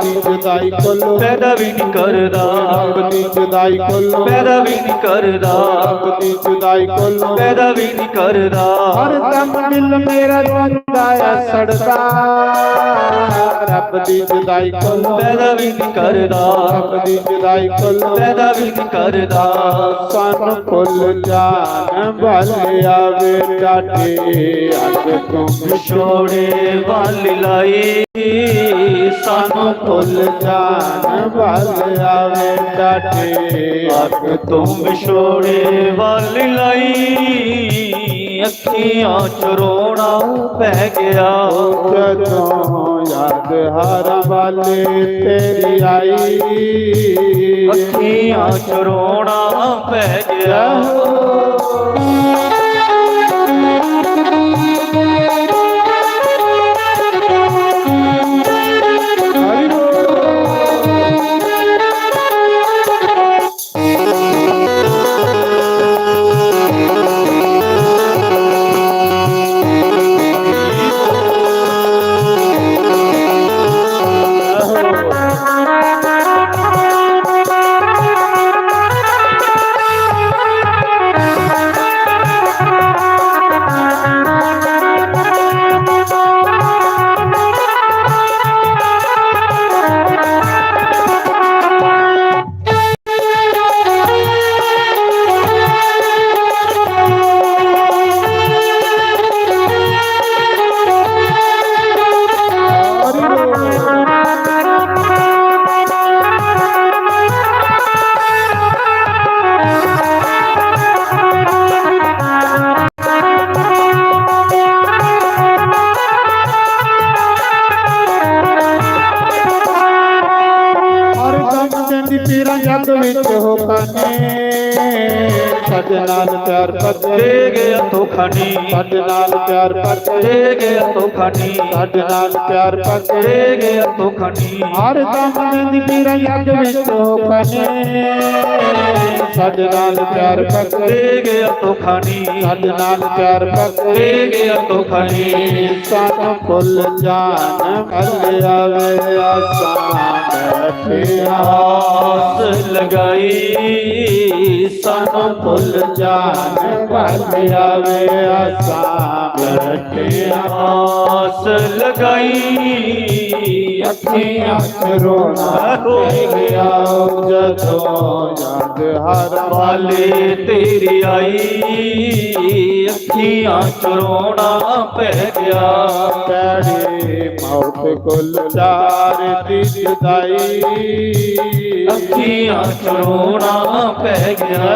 दी जुदाई कोलों पैदा भी नहीं करदा। रब दी जुदाई कोलों पैदा भी नहीं करदा। रब दी जुदाई कोलों पैदा भी नहीं करदा। हर दम दिल मेरा रोंदा ऐ सड़दा। रब दी जुदाई कोलों पैदा भी नहीं करदा। रब दी जुदाई कोलों पैदा भी नहीं करदा। सानू भुल जान वाले आवे डाटे, अग तू विछोड़े वाली लाई। सानू भुल जान वाले आवे डाटे, अग तू विछोड़े वाली लाई। अखियां च रोना पै गया। जदों याद हारां वाले तेरी आई। अखियां च रोना पै गया। हर दम तेरी पीरा याद विच हो खाने, साडे नाल प्यार परते। दे गया धोखा नी। साडे नाल प्यार परते। दे गया धोखा नी। साडे नाल प्यार परते। दे गया धोखा नी। हर दम तेरी पीरा याद विच हो खाने, साडे नाल प्यार परते। दे गया धोखा नी। साडे नाल प्यार परते। दे गया धोखा नी। सानू भुल जान वाले आवे आसां बैठे आस लगाई। सानू भुल जान वाले आवे आसां बैठे आस लगाई। अखियां च रोना पै गया जदों याद हारां वाले तेरी आई। अखियां च रोना पै गया। भैड़ी मौत कोल प्यार दी जुदाई। अखियां च रोना पै गया।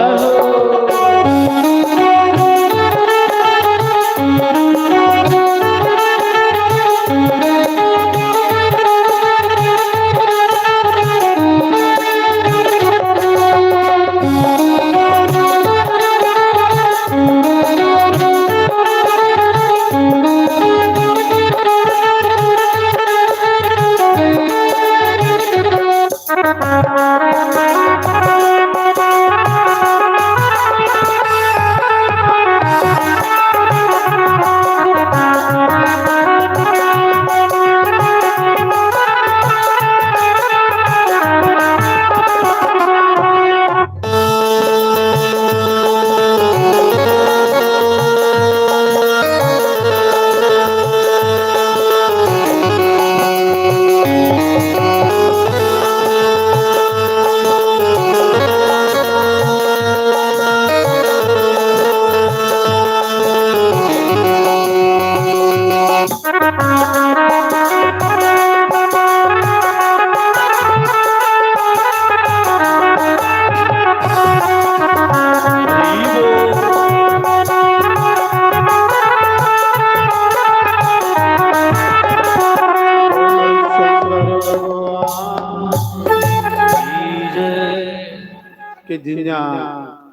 कि जियां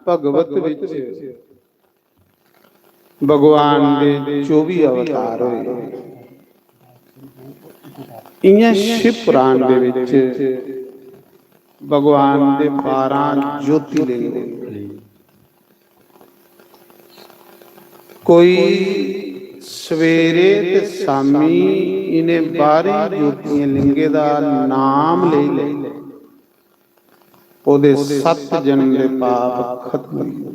भगवत विच भगवान दे चौबी अवतार होए, इयां शिव पुराण दे विच भगवान दे बारां ज्योतिलिंग होए। कोई सवेरे ते शामी इ'नें बाह्रें ज्योतियें लिंगें दा नाम लेई ले, ओह्दे सत्त जन्म दे पाप खत्म होई गे।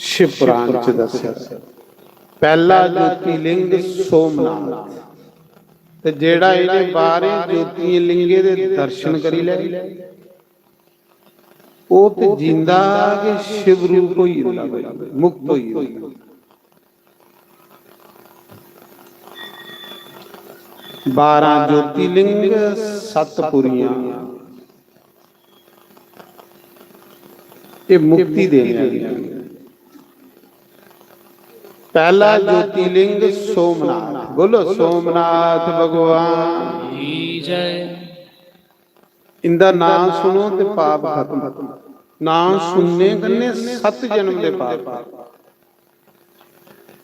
शिव पुराण च दस्सेआ, पैह्ला ज्योतिलिंग सोमनाथ, ते जेह्ड़ा इ'नें बाह्रें ज्योतियें लिंगें दे दर्शन करी लै, ओह् ते जींदा गै शिव रूप होई जंदा, मुक्त होई जंदा। बारां ज्योतिलिंग, सत्त पुरियां, एह् मुक्ति देने आह्ली। पैह्ला ज्योतिलिंग सोमनाथ, बोलो सोमनाथ भगवान। की जय। इंदा नाम सुनो ते पाप खत्म। नाम सुनने कन्नै सत्त जन्म दे पाप।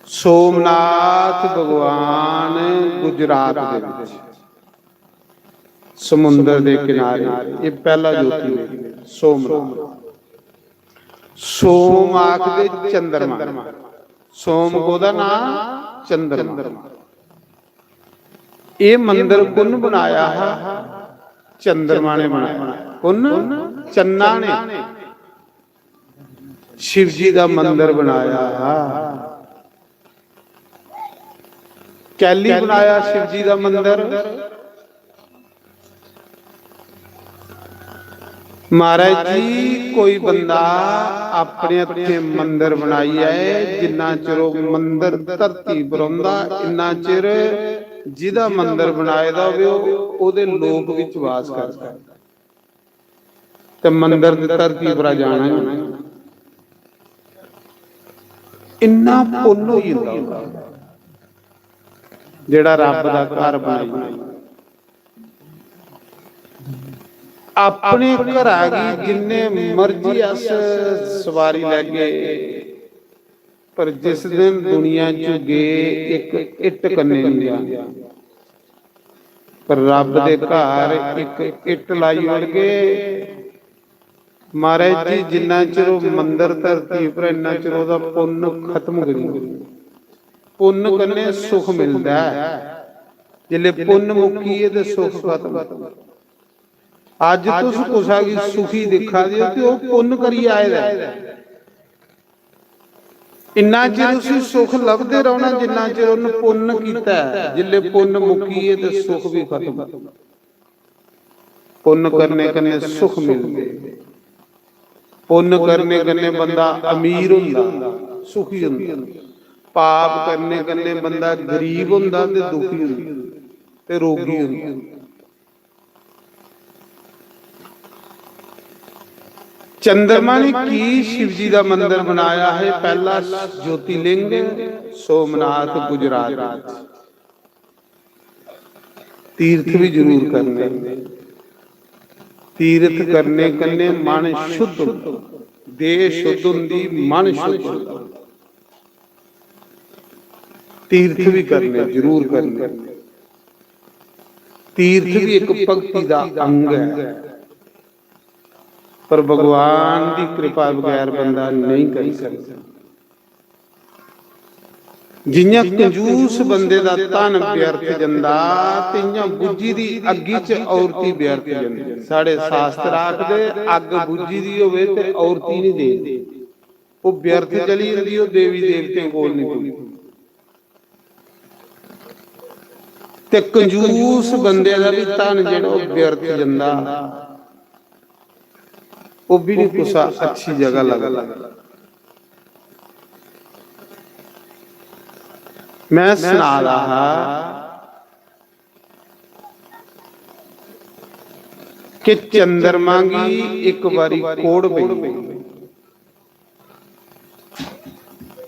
सोमनाथ भगवान गुजरात दे विच समुंदर दे किनारे, ये पैह्ला ज्योतिलिंग सोमनाथ। सोम आखदे चंद्रमा। सोम कोदा नाम? चंद्रमा। ये मंदर कुन बनाया हा? चंद्रमा ने बनाया। कुन? चन्ना ने। शिव जी दा मंदर बनाया हा। कैली बनाया शिव जी दा मंदर? महाराज जी, कोई बंदा अपने हत्थें मंदर बनाइयै, जिन्ना चिर ओह् मंदर धरती पर रौंह्दा, इन्ना चिर जिदा मंदर बनाए दा होवे, ओह् ओह्दे लोक विच वास करदा। ते मंदर ते धरती परा जाना ही। इन्ना पुन्न होई जंदा जेह्ड़ा रब्ब दा घर बनाई। अपने घरा गी जिन्ने मर्जी अस सवारी लैगे, पर जिस दिन दुनिया च गे, इक इट्ट कन्नै निं जाना। पर रब्ब दे घर इक इट्ट लाई ओड़गे, महाराज जी, जिन्ना चिर ओह् मंदर धरती पर, इन्ना चिर ओह्दा पुन्न खत्म करी ओड़गे। पुन्न कन्नै सुख मिलदा ऐ, जिसलै पुन्न मुक्की गे ते सुख खत्म। अज्ज तुस कुसा गी सुखी दिक्खा दे ओ ते ओह् पुन्न करियै आए दा ऐ। इन्ना चिर उसी सुख लभदे रौह्ना जिन्ना चिर उन्न पुन्न कीता ऐ। जिसलै पुन्न मुक्की गे ते सुख बी खत्म। पुन्न करने कन्नै सुख मिलदे। पुन्न करने कन्नै बंदा अमीर होंदा, सुखी होंदा। पाप करने कन्नै बंदा गरीब होंदा ते दुखी होंदा ते रोगी होंदा। चंद्रमा ने की शिव जी दा मंदर बनाया है? पहला ज्योतिलिंग सोमनाथ गुजरात विच। तीर्थ भी जरूर करने। तीर्थ करने कन्नै मन शुद्ध होंदा, देह शुद्ध होंदी, मन शुद्ध होंदा। तीर्थ भी करने, जरूर करने। तीर्थ भी एक भक्ति दा अंग है, पर भगवान दी कृपा बगैर बंदा नहीं करी सकदा। जियां कंजूस बंदे दा धन व्यर्थ जंदा, ते इयां बुझी दी अग्गी च औरती व्यर्थ जंदी। साढ़े शास्त्र आखदे, अग्ग बुझी दी होवे ते औरती नहीं देनी, ओह व्यर्थ चली जंदी, ओह देवी देवतें कोल नहीं पुजदी। ते कंजूस बंदे दा भी धन जेह्ड़ा ओह व्यर्थ जंदा, ओह भी नहीं कुसा अच्छी जगह लगदा। मैं सना दा हा कि चंद्रमा गी इक बारी कोढ़ पेई,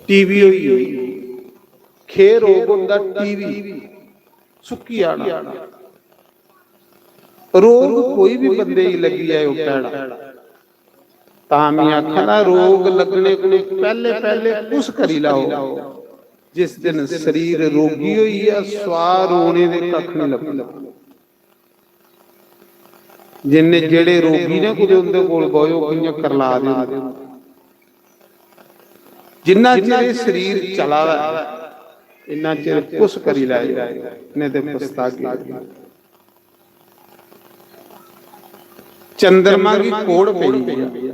टीबी होई गेई। खे रोग होंदा टीबी, सुक्की जाना। रोग कोई भी बंदे गी लग्गी जाए, ओह पैड़ा। तां मैं आखा दा, रोग लगने कोला पैहले, पैहले कुस करी लैओ। जिस दिन शरीर रोगी होई गेआ, स्वाह रोने दे कक्ख नहीं लभदा। जिन्ने जेड़े रोगी ने कुतै उंदे कोल बौह्यो, कि'यां करला दे होंदे। जिन्ना चिर एह् शरीर चला दा ऐ, इन्ना चिर कुछ करी लैएओ, नेईं ते पछतागे। चंद्रमा गी कोड़ पेई ऐ,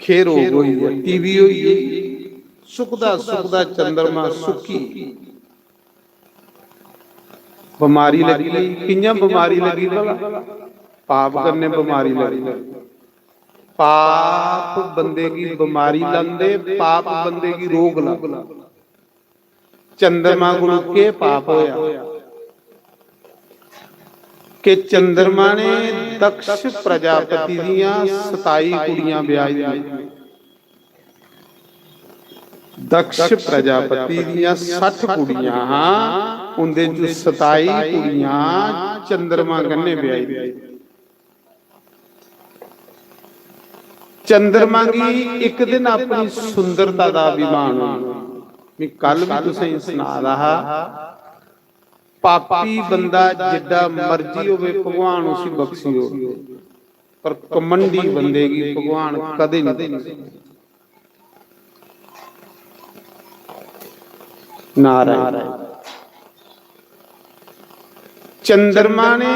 खे रोग होई गेआ, टीबी होई गेई, सुकदा सुकदा चंद्रमा सुक्की। बमारी लगी, कि'यां बमारी लगी भला? पाप कन्नै बमारी लगी। पाप बंदे गी बमारी लांदे, पाप बंदे गी रोग लांदे। चंद्रमा कोलू केह् पाप होया कि चंद्रमा ने दक्ष प्रजापति दियां सताई कुड़ियां ब्याही दियां। दक्ष प्रजापति दियां सट्ठ कुड़ियां हां, उंदे च सताई कुड़ियां चंद्रमा कन्नै ब्याही दियां। चंद्रमा गी इक दिन अपनी सुंदरता दा अभिमान होया। मैं कल भी तुसेंगी सना दा हा, पापी बंदा जिड्डा मर्जी होवे, भगवान उसी बख्शी ओड़दे, पर घमंडी बंदे गी भगवान कदें नहीं बख्शदे। नारायण। चंद्रमा ने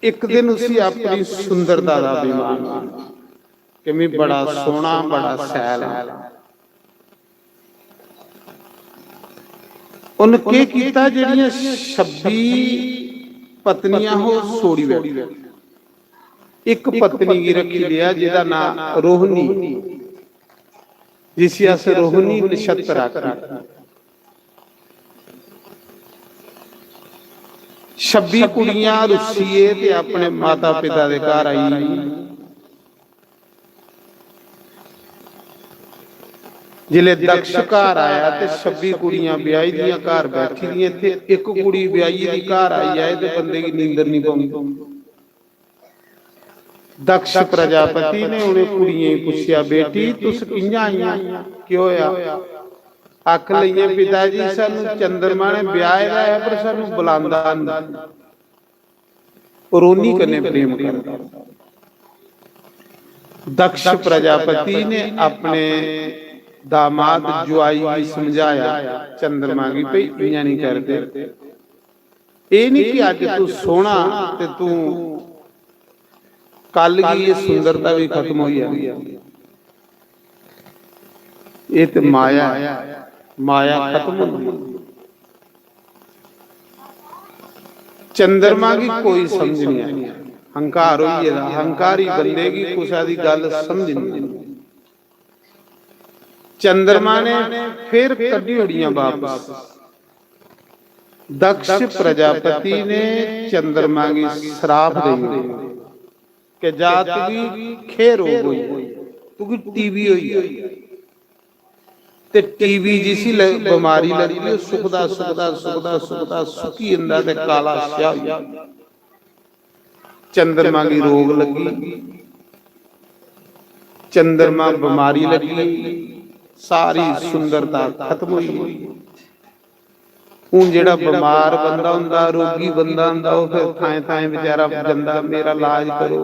इक दिन उसी अपनी सुंदरता दा अभिमान होया कि मैं बड़ा सोहना, बड़ा सैल हां। उन केह् कीता, जेह्ड़ियां छब्बी पत्नियां हो, छोड़ी बैठी। इक पत्नी गी रखी लेआ, जेह्दा नां रोहिणी, जिसी अस रोहिणी नक्षत्र आखने। छब्बी कुड़ियां रुस्सियै ते अपने माता पिता दे घर आई। जिसलै दक्ष घर आया ते छब्बी कुड़ियां ब्याही दियां घर बैठी दियां, ते इक कुड़ी ब्याही दी घर आई जाए ते बंदे गी नींदर नहीं पौंदी। दक्ष प्रजापति ने उ'नें कुड़ियें गी पुच्छेआ, "बेटी, तुस कि'यां आइयां? केह् होया?" आखन लगियां, "पिता जी, सानू चंद्रमा ने ब्याहे दा है, पर सानू बुलांदा नहीं, रोहिणी कन्नै प्रेम करदा।" दक्ष प्रजापति ने अपने दामाद जुआई गी समझाया, चंद्रमा गी, "भई, इ'यां नहीं करदे।" एह् नहीं कि अज्ज तू सोहना ते तू कल गी एह् सुंदरता भी खत्म होई जानी। एह् ते माया ऐ, माया खत्म होंदी। चंद्रमा गी कोई समझ नहीं आई, हंकार होई गेदा, हंकारी बंदे गी कुसै दी गल्ल समझ नहीं आई। चंद्रमा ने फिर कड्ढी ओड़ियां बापस। दक्ष प्रजापति ने चंद्रमा गी श्राप देई ओड़ेआ कि जा, तुगी खे रोग होई, तुगी टीबी होई। ते टीबी जिसी ल-, बमारी लगी, ओह् सुकदा, सुकदा, सुकदा, सुकदा, सुक्की जंदा ते काला स्याह होई जंदा। चंद्रमा गी रोग लग्गी, चंद्रमा बमारी लग्गी, सारी सुंदरता खत्म होई गेई। हून जेह्ड़ा बमार बंदा होंदा, रोगी बंदा होंदा, ओह् फिर थाएं थाएं बेचारा जंदा, "मेरा इलाज करो।"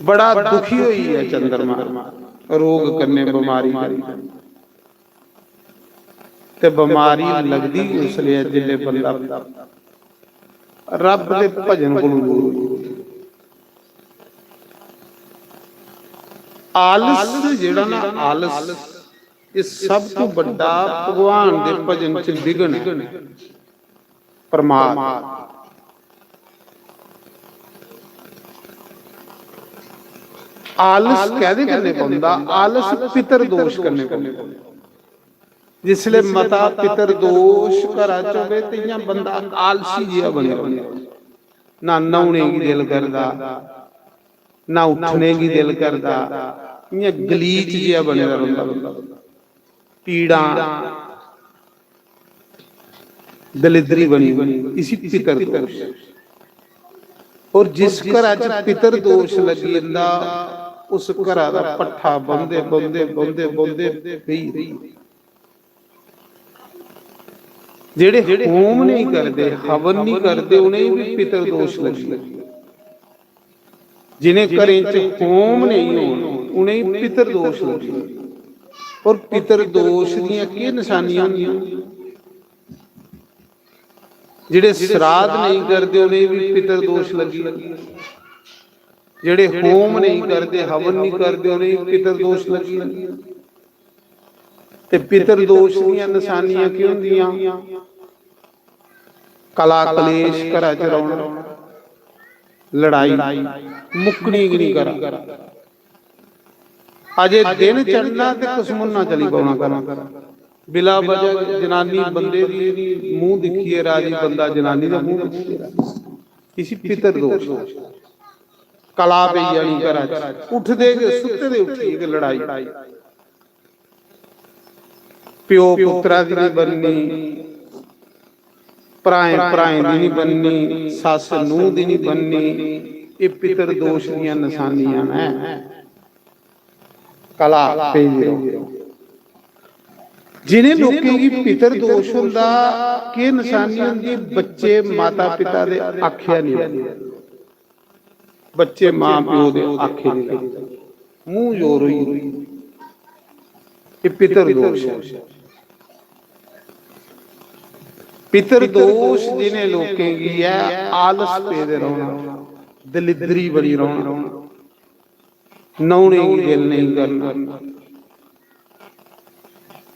बड़ा दुखी होई गेआ चंद्रमा रोग कन्नै, बमारी कन्नै। ते बमारी लगदी उसलै ऐ जिसलै बंदा रब दे भजन कोलू दूर होई। आलस जेह्ड़ा ना, आलस, एह् सब तो बड्डा भगवान दे भजन च विघ्न ऐ। प्रमाद। आलस कैह्दे कन्नै पौंदा? आलस पितर दोष कन्नै पौंदा। जिसलै मता पितर दोष घरा च होवे ते इ'यां बंदा आलसी जेहा बने रौंह्दा, ना न्हौने गी दिल करदा, ना उट्ठने गी दिल करदा, इ'यां गलीच जेहा बने दा रौंह्दा बंदा। पीड़ां, दलिद्री बनी दी, इसी पितर दोष। और जिस घरा च पितर दोष लगी जंदा, उस घरा दा पट्ठा बौंह्दे, बौंह्दे, बौंह्दे, बौंह्दे पेई जंदा। जेह्ड़े होम नहीं करदे, हवन नहीं करदे, उ'नेंगी भी पितर दोष लगी जंदा। जिनें घरें च होम नेईं होन, उनेंगी पितर दोष लग्गी। और पितर दोष दियां केह् नशानियां होंदियां? जेह्ड़े श्राद्ध नेईं करदे, उनेंगी बी पितर दोष लग्गी। जेह्ड़े होम नेईं करदे, हवन नेईं करदे, उनेंगी पितर दोष लग्गी। ते पितर दोष दियां नशानियां केह् होंदियां? कला कलेश, घरा च रौना, लड़ाई, मुक्कनी गै निं घरा। अजे दिन चढ़ना ते कसमुन्ना चली पौना घरा। बिला वजह जनानी बंदे दी मूंह दिक्खियै राजी, बंदा जनानी दा मूंह दिक्खियै राजी। इसी पितर दोष। कला पेई जानी घरा च, उठदे गै, सुत्ते दे उठियै गै लड़ाई। प्यो पुत्तरा दी निं बननी, भ्राएं भ्राएं दी निं बननी, सस्स नूंह् दी निं बननी। एह् पितर दोष दियां नशानियां न। कला पेई दी रौह्नी। जिनें लोकें गी पितर दोष होंदा, केह् नशानी होंदी? बच्चे माता पिता दे आखेआ निं, बच्चे मां प्यो दे आखे निं लगदे, मूंह जोर होई जंदे। एह् पितर दोष ऐ। पितर दोष जिनें लोकें गी ऐ, आलस पेदे रौह्ना, दलिद्दरी बनी रौह्ना, नौने गी दिल नेईं करना।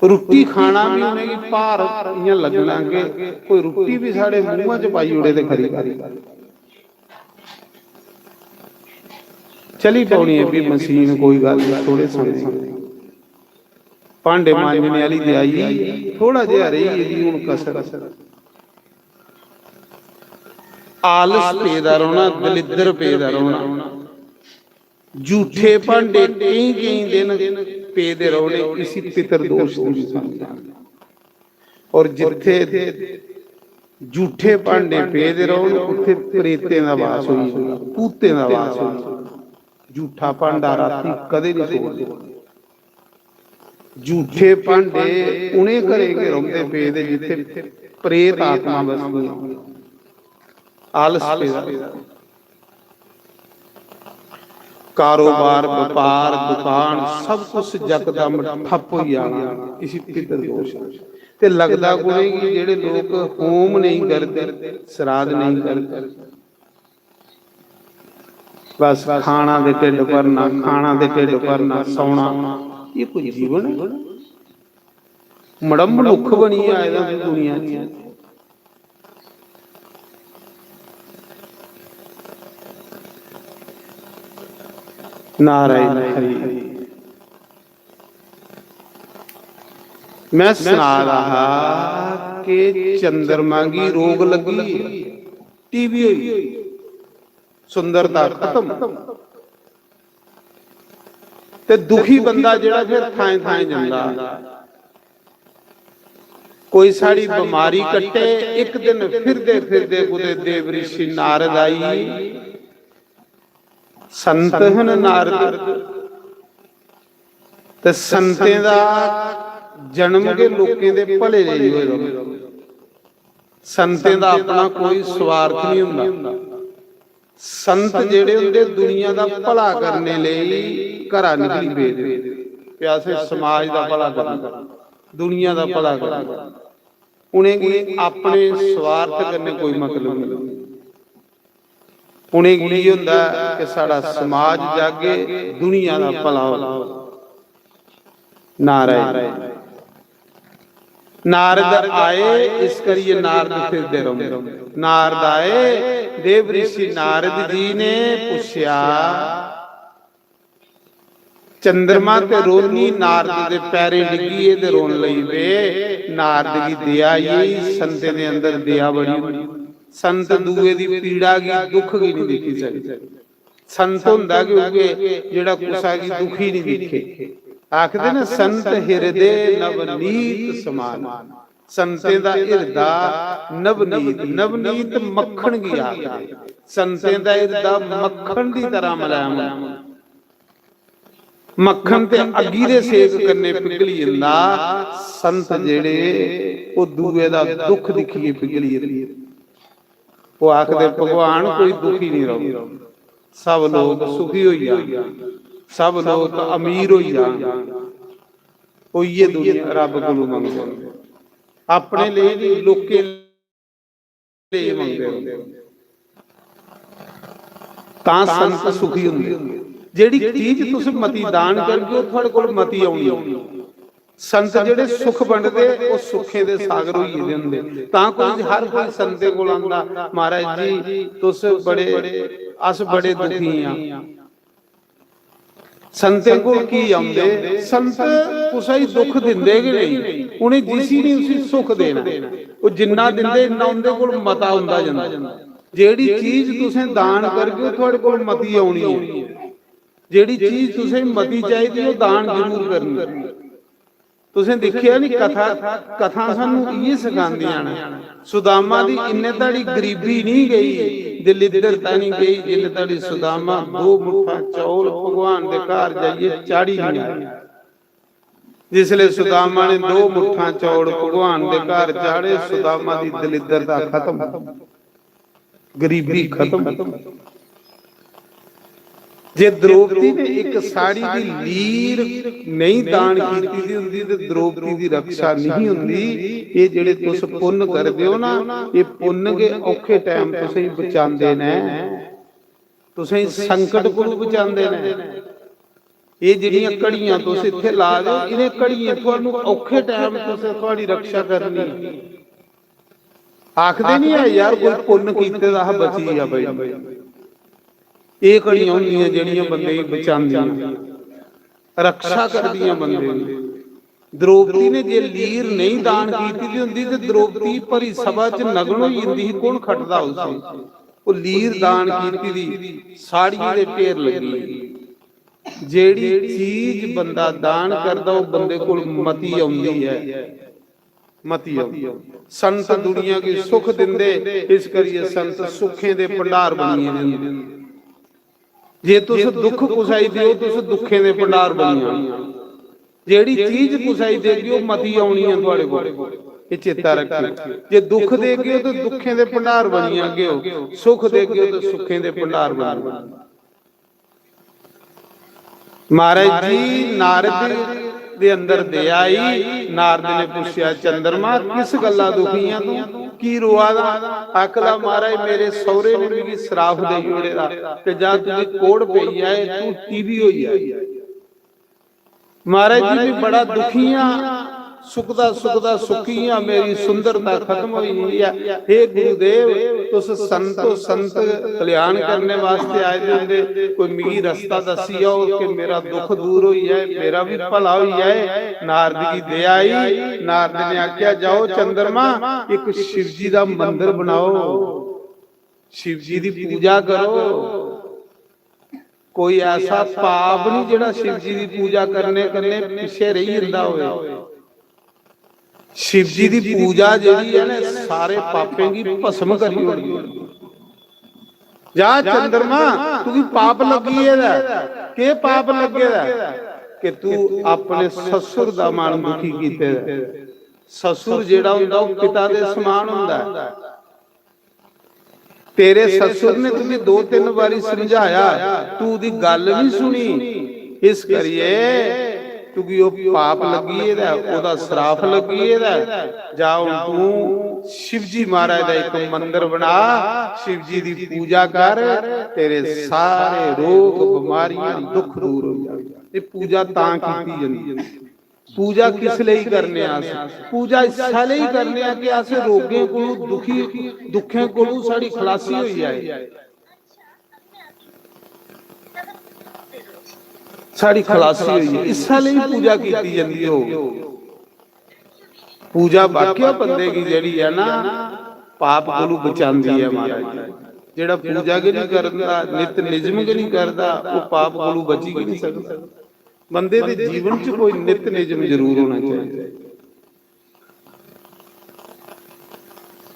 रुट्टी खाना बी उनेंगी भार इ'यां लग्गना कि कोई रुट्टी बी साढ़े मूंहा च पाई ओड़े ते खरी गल्ल। चली पौनी ऐ भी मशीन, कोई गल्ल निं, थोड़े समें। भांडे मांजने आह्ली ते आई, थोड़ा जेहा रेही गेदी हून कसर। आलस पेदा रौह्ना, दलिद्दर पेदा रौह्ना। झूठे भांडे केईं केईं दिन पेदे रौह्ने, इसी पितर दोष दी समझा। और जित्थे झूठे भांडे पेदे रौह्न, उत्थे प्रेतें दा वास होई जंदा, भूतें दा वास होई जंदा। झूठा भांडा रातीं कदें निं छोड़दे। झूठे भांडे उ'नें घरें गै रौंह्दे पेदे जित्थे प्रेत आत्मा बसदियां। आलस पेदा। कारोबार, बपार, दुकान, सब कुछ यकदम ठप्प होई जाना, इसी पितर दोष आखदे। ते लगदा कु'नेंगी? जेह्ड़े लोक होम नेईं करदे, श्राद्ध नेईं करदे, बस खाना ते ढिड्ड भरना, खाना ते ढिड्ड भरना, सौना, एह् कोई जीवन ऐ? मड़ा मनुक्ख बनियै आए दा तूं दुनिया च। नारायण हरि। मैं सना दा हा कि चंद्रमा गी रोग लग्गी, टीवी होई, सुंदरता खत्म। ते दुखी बंदा जेह्ड़ा फिर थाएं थाएं जंदा। कोई साढ़ी बमारी कट्टे, इक दिन फिरदे फिरदे कुतै देव ऋषि नारद आई, संत हन नारद। ते संतें दा जन्म गै लोकें दे भले लेई होए दा। संतें दा अपना कोई स्वार्थ नहीं होंदा। संत जेह्ड़े होंदे दुनिया दा भला करने लेई घरा निकली पेदे, कि असें समाज दा भला करना, दुनिया दा भला करना। उ'नेंगी अपने स्वार्थ कन्नै कोई मतलब नहीं। उ'नेंगी इ'यै होंदा कि साढ़ा समाज जागे, दुनिया दा भला होग। नारायण। नारद आए, इस करियै नारद फिरदे रौंह्दे। नारद आए, देव ऋषि नारद जी ने पुच्छेआ, चंद्रमा ते रोनी नारद दे पैरें डिग्गियै ते रोन लगी पे। नारद गी दया आई, संतें दे अंदर दया बड़ी होंदी। संत दूए दी पीड़ा गी, दुख गी नहीं दिक्खी सकदे। संत होंदा गै उ'ऐ जेह्ड़ा कुसा गी दुखी नहीं दिक्खे। आखदे न, संत हिरदे नवनीत समान। संतें दा हिरदा नवनीत, नवनीत मक्खन गी आखदे। संतें दा हिरदा मक्खन दी तरह मलैम होंदा। मक्खन ते अग्गी दे सेक कन्नै पिघली जंदा। संत जेह्ड़े, ओह् दूए दा दुख दिक्खियै पिघली जंदे। ओह् आखदे, "भगवान, कोई दुखी नहीं रौह्।" सब लोग सुखी होई जान, सब लोग अमीर होई जान, ओइये दुनिया रब कोलू मंगदे। अपने लेई नहीं, लोकें लेई मंगदे। तां संत सुखी हुंदे। जेह्ड़ी चीज तुस मती दान करगे, ओह् थुआढ़े कोल मती औनी ऐ। संत जेह्ड़े सुख बंडदे, ओह् सुखें दे सागर होई गेदे हुंदे। तां कोई, हर कोई संतें कोल आंदा, "महाराज जी, तुस बड़े, अस बड़े दुखी आं।" संतें कोल की औंदे? संत कुसै गी दुख दिंदे गै नेईं, उ'नें जिसी नेईं उसी सुख देना। ओह् जिन्ना दिंदे, इन्ना उं'दे कोल मता होंदा जंदा। जेह्ड़ी चीज तुसें दान करगे, ओह् थुआढ़े कोल मती औनी ऐ। जेह्ड़ी चीज तुसें मती चाहिदी, ओह् दान जरूर करनी। तुसें दिक्खेआ नी, कथा, कथां सानू इ'यै सखांदियां न। सुदामा दी इन्ने धड़ी गरीबी नहीं गई, दलिद्दरता नहीं गई, जिन्ने धड़ी सुदामा दो मुट्ठां चौल भगवान दे घर जाइयै चाढ़ी नहीं आया। जिसले सुदामा ने दो मुट्ठां चौल भगवान दे घर चाढ़े, सुदामा दी दलिद्दरता खत्म, गरीबी खत्म। जे द्रौपदी ने इक साड़ी दी लीर नेईं दान कीती दी हुंदी ते द्रौपदी दी रक्षा नहीं हुंदी। एह् जेह्ड़े तुस पुन्न करदे ओ ना, एह् पुन्न गै औखे टैम तुसेंगी बचांदे न, तुसेंगी संकट कोलू बचांदे न। एह् जेह्ड़ियां घड़ियां तुस इत्थै ला दे ओ, इ'नें घड़ियें थुहानू औखे टैम तुस, थुआढ़ी रक्षा करनी। आखदे नहीं ऐ यार, कोई पुन्न कीते दा हा, बची गेआ भाई। एह् घड़ियां होंदियां जेह्ड़ियां बंदे गी बचांदियां, रक्षा करदियां बंदे दी। द्रौपदी ने जे लीर नहीं दान कीती दी हुंदी ते द्रौपदी भरी सभा च नग्न होई जंदी ही, कौन खटदा उसी? ओह् लीर दान कीती दी, साड़ियें दे ढेर लग्गी। जेह्ड़ी चीज बंदा दान करदा, ओह् बंदे कोल मती औंदी ऐ, मती औंदी। संत दुनिया गी सुख दिंदे, इस करियै संत सुखें दे भंडार बनियै दिंदे। जे तुस दुख कुसै गी देओ, तुस दुखें दे भंडार बनी जाओ। जेह्ड़ी चीज कुसै गी देगे, ओह् मती औनी ऐ थुआढ़े कोल। एह् चेता रक्खेओ, जे दुख देगे ओ ते दुखें दे भंडार बनी जागे ओ, सुख देगे ओ ते सुखें दे भंडार बनी जागे। महाराज जी, नारद दे अंदर दया आई। नारद ने पुच्छेआ, "चंद्रमा, किस गल्ला दुखी आ तू? की रोआ दा?" आखदा, "महाराज, मेरे सौरे ने मिगी सराफ देई ओड़े दा, ते जा तुगी कोढ़ पेई जाए, तू टीबी होई जाए।" महाराज जी, मैं बड़ा दुखी आं, सुखदा सुखदा सुखी आं, मेरी सुंदरता खत्म होई गेई ऐ। हे गुरुदेव, तुस संत हो, संत कल्याण करने वास्ते आए दे होंदे, कोई मिगी रस्ता दस्सी जाओ कि मेरा दुख दूर होई जाए, मेरा भी भला होई जाए। नारद गी दया आई। नारद ने आख्या, "जाओ चंद्रमा, इक शिव जी दा मंदिर बनाओ, शिव जी दी पूजा करो।" कोई ऐसा पाप नहीं जेड़ा शिव जी दी पूजा करने कन्ने पिछे रही जंदा होवे। शिव जी दी पूजा जेड़ी है ना, सारे पापें गी भस्म करी ओड़दी। जा चंद्रमा, तुगी पाप लग्गी गेदा ऐ। केह् पाप लग्गे दा ऐ? कि तू अपने ससुर दा मन दुखी कीते दा ऐ। ससुर जेड़ा होंदा, ओह् पिता दे समान होंदा ऐ। तेरे ससुर ने तुगी दो तिन्न बारी समझाया, तू ओह्दी गल्ल नहीं सुनी, इस करियै तुगी ओह् पाप लग्गी गेदा ऐ, ओह्दा सराफ लग्गी गेदा ऐ। जा हुन तू शिवजी महाराज दा इक मंदर बना, शिवजी दी पूजा कर, तेरे सारे रोग, बमारियां, दुख दूर हो जाएंगे। ये पूजा तां कीती जंदी है। पूजा किस लेई करने आं अस? पूजा इस्सै लेई करने आं कि अस रोगें कोलू, दुखी, दुखें कोलू साढ़ी खलासी होई जाए, साढ़ी खलासी होई जाए। इस्सै लेई पूजा कीती जंदी हो। पूजा वाकया बंदे गी जेह्ड़ी ऐ ना, पाप कोलू बचांदी ऐ महाराज। जेह्ड़ा पूजा गै नहीं करदा, नित निजम गै नहीं करदा, वो पाप कोलू बची गै नहीं सकदा। बंदे दे जीवन च कोई नित निजम जरूर होना चाहिए।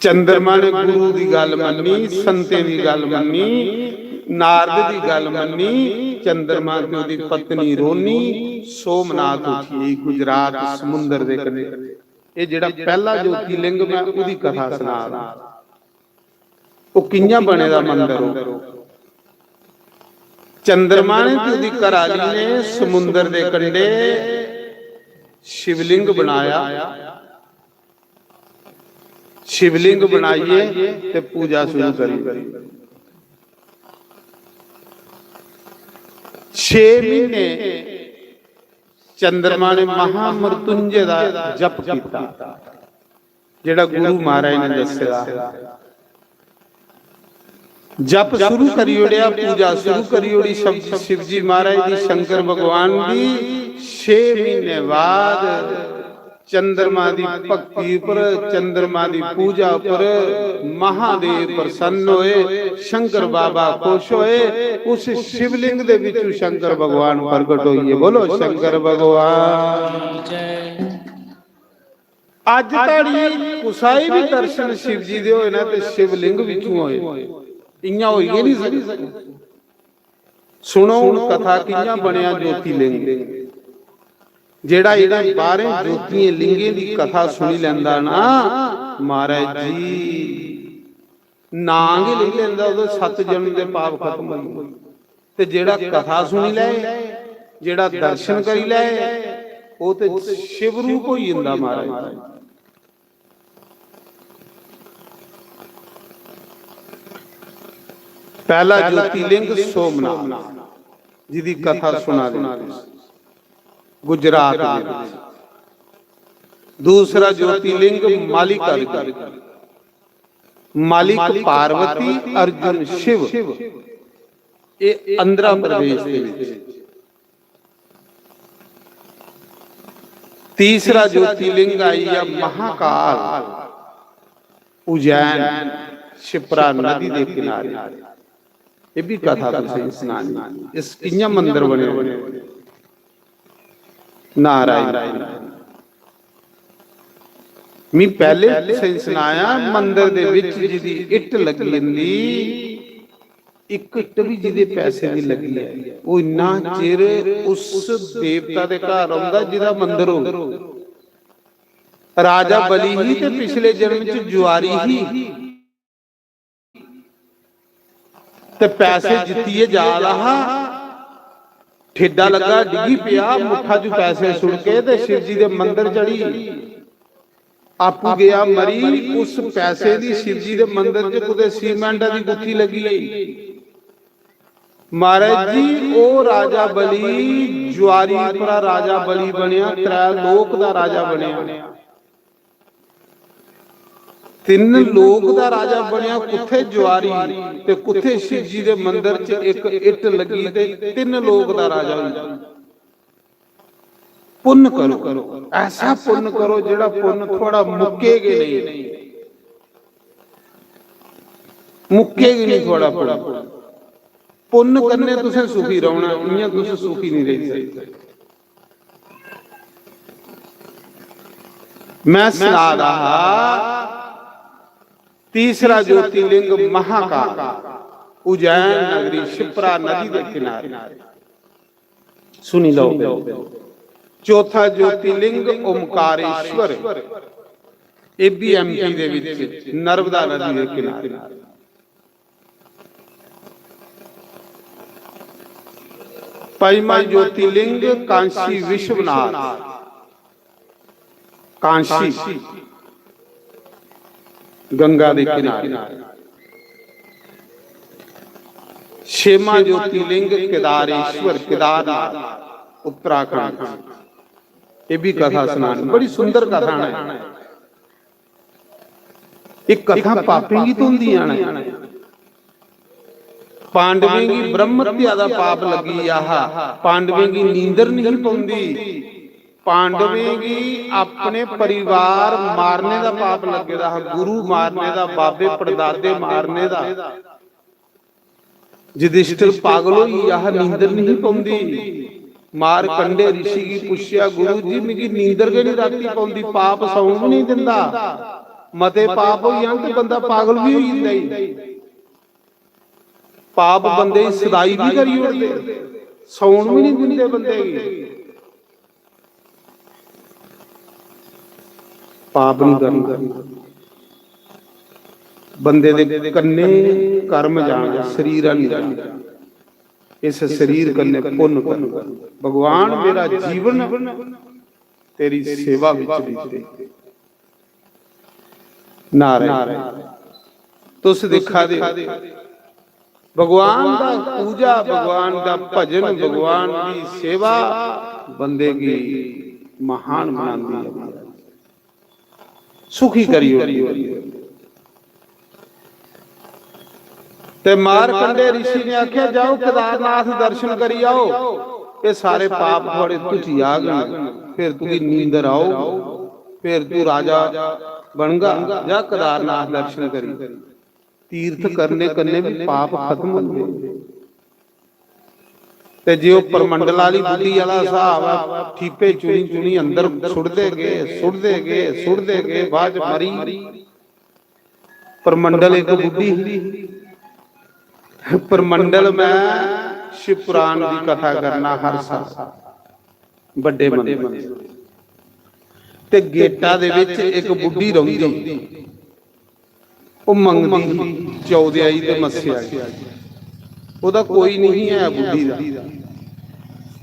चंद्रमा ने गुरु दी गल्ल मन्नी, संतें दी गल्ल मन्नी, नारद दी गल्ल मन्नी। चंद्रमा ते ओह्दी पत्नी रोनी सोमनाथ उठी आई गुजरात समुंदर दे कन्नै। एह् जेह्ड़ा पैह्ला ज्योतिलिंग, मैं ओह्दी कथा सना दा। ओह् कि'यां बने दा मंदर ओह्? चंद्रमा ने ते ओह्दी घराली ने समुंदर दे कंढे शिवलिंग बनाया। शिवलिंग बनाइयै ते पूजा शुरू करी। छे म्हीने चंद्रमा ने महामृत्युंजय दा जप कीता, जेह्ड़ा गुरु महाराज ने दस्से दा। जप शुरू करी ओड़ेआ, पूजा शुरू करी ओड़ी शब-, शिवजी महाराज दी, शंकर भगवान दी। छे म्हीने बाद चंद्रमा दी भक्ति उप्पर, चंद्रमा दी पूजा उप्पर महादेव प्रसन्न होए, शंकर बाबा खुश होए। उस शिवलिंग दे विचों शंकर भगवान प्रगट होइए। बोलो शंकर भगवान। अज्ज धोड़ी कुसै बी दर्शन शिवजी दे होए ना ते शिवलिंग विचों होए, इ'यां होई गै नहीं सकदा। सुनो हुन कथा कि'यां बनेआ ज्योतिलिंग। जेह्ड़ा इ'नें बाह्रें ज्योतियें लिंगें दी कथा सुनी लैंदा ना, महाराज जी, नां गै लेई लैंदा, ओह्दे सत्त जन्म दे पाप खत्म होई जंदे। ते जेह्ड़ा कथा सुनी लै, जेह्ड़ा दर्शन करी लै, ओह् ते शिव रूप होई जंदा महाराज। पैह्ला ज्योतिलिंग सोमनाथ, जिदी कथा सुना दे गुजरात दे विच। दूसरा ज्योतिलिंग मालिका दे, मालिक पार्वती, अर्जुन शिव, ये आंध्र प्रदेश दे विच। तीसरा ज्योतिलिंग आई गया महाकाल, उज्जैन, शिप्रा नदी दे किनारे। ये भी कथा तुसें सुनानी। इस कि'यां मंदर बने? नारायण। मी पहले तुसें सनाया, मंदर दे विच जिदी इट्ट लगी जंदी, इक इट्ट भी जिदे पैसे दी लगी है, वो इन्ना चिर उस देवता दे घर रौंहदा जिदा मंदर हो। राजा बलि ही ते पिछले जन्म च जुआरी ही। ते पैसे जित्तियै जा दा हा, ठेडा लग्गा, डिग्गी पेआ, मुट्ठा च पैसे सुट्ट के ते शिवजी दे मंदर चढ़ी। आपूं गेआ मरी, उस पैसे दी शिवजी दे मंदर च कुतै सीमेंट दी गुत्थी लग्गी गेई। महाराज जी, ओह् राजा बलि, जुआरी उप्परा राजा बलि बनेआ, त्रै लोक दा राजा बनेआ। तिन्न लोक दा राजा बनेआ, कुत्थै जुआरी ते कुत्थै शिवजी दे मंदर च इक इट्ट लग्गी ते तिन्न लोक दा राजा होई। पुन्न करो, ऐसा पुन्न करो जेह्ड़ा पुन्न थुआढ़ा मुक्के गै नेईं, मुक्के गै नेईं थुआढ़ा पुन्न। पुन्न कन्नै तुसें सुखी रौह्ना, इ'यां तुस सुखी नेईं रेही सकदे। मैं सना दा हा, तीसरा ज्योतिलिंग महाकाल, उज्जैन नगरी, शिप्रा नदी दे किनारे। सुनी लो। चौथा ज्योतिलिंग ओमकारेश्वर, ये भी एमपी दे विच, नर्मदा नदी दे किनारे। पंजमा ज्योतिलिंग कांशी विश्वनाथ, कांशी, गंगा दे किनारे। छेमा ज्योतिलिंग केदारेश्वर, केदारनाथ, उत्तराखंड। ये भी कथा सुनानी, बड़ी सुंदर कथा है। ये कथा पापें गी धोंदियां न। पांडवें गी ब्रह्म हत्या दा पाप लग्गी गेआ हा। पांडवें गी नींदर नहीं पौंदी। पांडवें गी अपने परिवार मारने दा पाप लग्गे दा हा, गुरु मारने दा, बाबे पड़दादे मारने दा। युधिष्ठिर पागल होई गेआ हा, नींदर नहीं पौंदी। मारकंडे ऋषि गी पुच्छेआ, "गुरु जी, मिगी नींदर गै नहीं राती पौंदी, पाप सौन भी नहीं दिंदा, मते पाप होई जान ते बंदा पागल भी होई जंदा ई।" पाप बंदे गी सदाई भी करी ओड़दे, सौन भी नहीं दिंदे बंदे गी। पाप नहीं करना, बंदे दे कन्ने कर्म जाना, शरीर नहीं जाना। इस शरीर कन्नै पुन्न कर। भगवान, मेरा जीवन तेरी सेवा विच बीते। नारायण, तुस दिक्खा दे हो, भगवान दा पूजा, भगवान दा भजन, भगवान दी सेवा बंदे गी महान बनांदी है, सुखी करी ओड़दी है। ते मारकंडे ऋषि ने आख्या, "जाओ, केदारनाथ दर्शन करी आओ, ये सारे पाप थुआड़े धुची जागन, फिर तुगी नींदर आओ, फिर तू राजा बनगा। जा, केदारनाथ दर्शन करी।" तीर्थ करने कन्नै भी पाप खत्म होंदे। ते जे ओह् परमंडल आह्ली बुद्धि आह्ला स्हाब ऐ, ठीपे चुनी चुनी अंदर सुटदे गे, सुटदे गे, सुटदे गे, बाद च मरी। परमंडल इक बुद्धि ही। परमंडल मैं शिव पुराण दी कथा करना हर साल, बड्डे मंदर। ते गेटा दे विच इक बुड्ढी रौंह्दी, ओह् मंगदी ही चौदेआई ते मस्सेआ गी। ओह्दा कोई नहीं है बुड्ढी दा।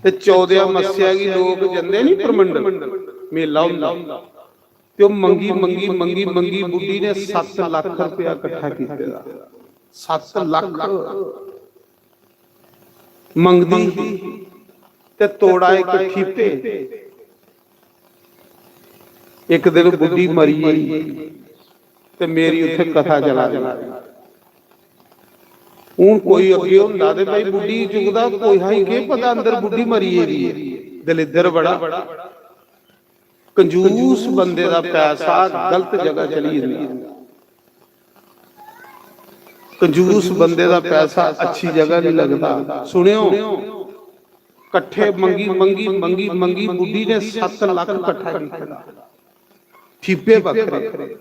ते चौदेआ मस्सेआ गी लोक जंदे नहीं परमंडल, मेला होंदा। ते ओह् मंगी, मंगी, मंगी, मंगी बुड्ढी ने सत्त लक्ख रपेआ किट्ठा कीते दा। सत्त लक्ख। मंगदी ही ते तोड़ा इक ठीपे। इक दिन बुड्ढी मरी गेई ते मेरी उत्थै कथा चला दी। हून कोई अग्गें होंदा ते भाई बुड्ढी चुकदा, कोई हा केह् पता अंदर बुड्ढी मरी गेदी ऐ। दलिद्दर बड़ा, कंजूस बंदे दा पैसा गलत जगह चली जंदा। कंजूस बंदे दा पैसा अच्छी जगह नहीं लगदा। सुनियो, कट्ठे मंगी, मंगी, मंगी, मंगी बुड्ढी ने सत्त लक्ख कट्ठा कीता। ठीपे बक्खरे।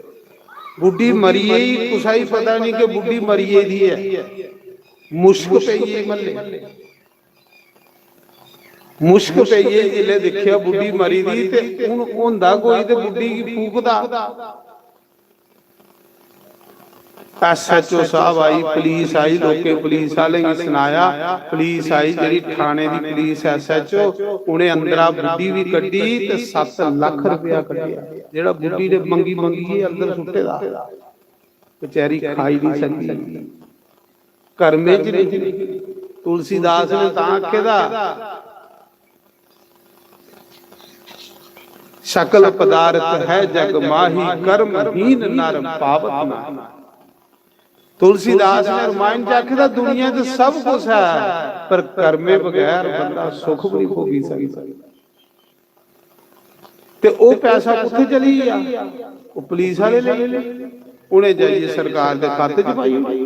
बुड्ढी मरी गेई, कुसै गी पता नहीं कि बुड्ढी मरी गेदी ऐ। मुश्क पेई गेई म्हल्ले। मुश्क पेई गेई, जिसलै दिक्खेआ बुड्ढी मरी दी ते हून होंदा कोई ते बुड्ढी गी फूकदा। एसएचओ साहब आई, पुलिस आई, लोकें पुलिस आह्लें गी सनाया, पुलिस आई जेह्ड़ी थाने दी पुलिस, एसएचओ, उ'नें अंदरा बुड्ढी बी कड्ढी ते सत्त लक्ख रपेआ कड्ढेआ, जेह्ड़ा बुड्ढी ने मंगी मंगियै अंदर सुट्टे दा। बेचारी खाई नहीं सकी, कर्में च नहीं। तुलसीदास ने तां आखे दा, "सकल पदार्थ है जग माही, कर्महीन नर पावत नाही।" तुलसीदास ने रामायण च आखे दा, दुनिया च सब कुछ है, पर कर्मे बगैर बंदा सुख भी नहीं भोगी सकदा। ते ओह् पैसा कुत्थै चली गेआ? ओह् पुलिस आह्ले लेई गे। उ'नें जाइयै सरकार दे खाते च पाई ओड़ी।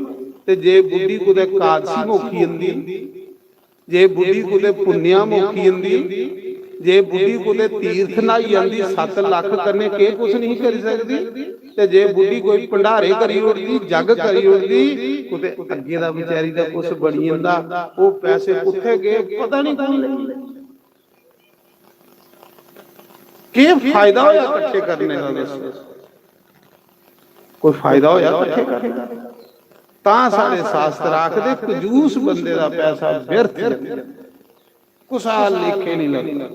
ते जे बुड्ढी कुतै कादसी मौकी जंदी, जे बुड्ढी कुतै पुन्नेआ मौकी जंदी, जे बुड्ढी कुतै तीर्थ न्हाई जंदी, सत्त लक्ख कन्नै केह् कुछ नहीं करी सकदी। ते जे बुड्ढी कोई भंडारे करी ओड़दी, जग करी ओड़दी, कुतै अग्गें दा बेचारी दा कुछ बनी जंदा, ओह् पैसे कुत्थै गे, पता नहीं कु'न लेई गे। केह् फायदा होया कट्ठे करने दा, दस्सो? कोई फायदा होया कट्ठे करने दा? तां साढ़े शास्त्र आखदे, कंजूस बंदे दा पैसा व्यर्थ जंदा, कुसा लेखे नहीं लगदा।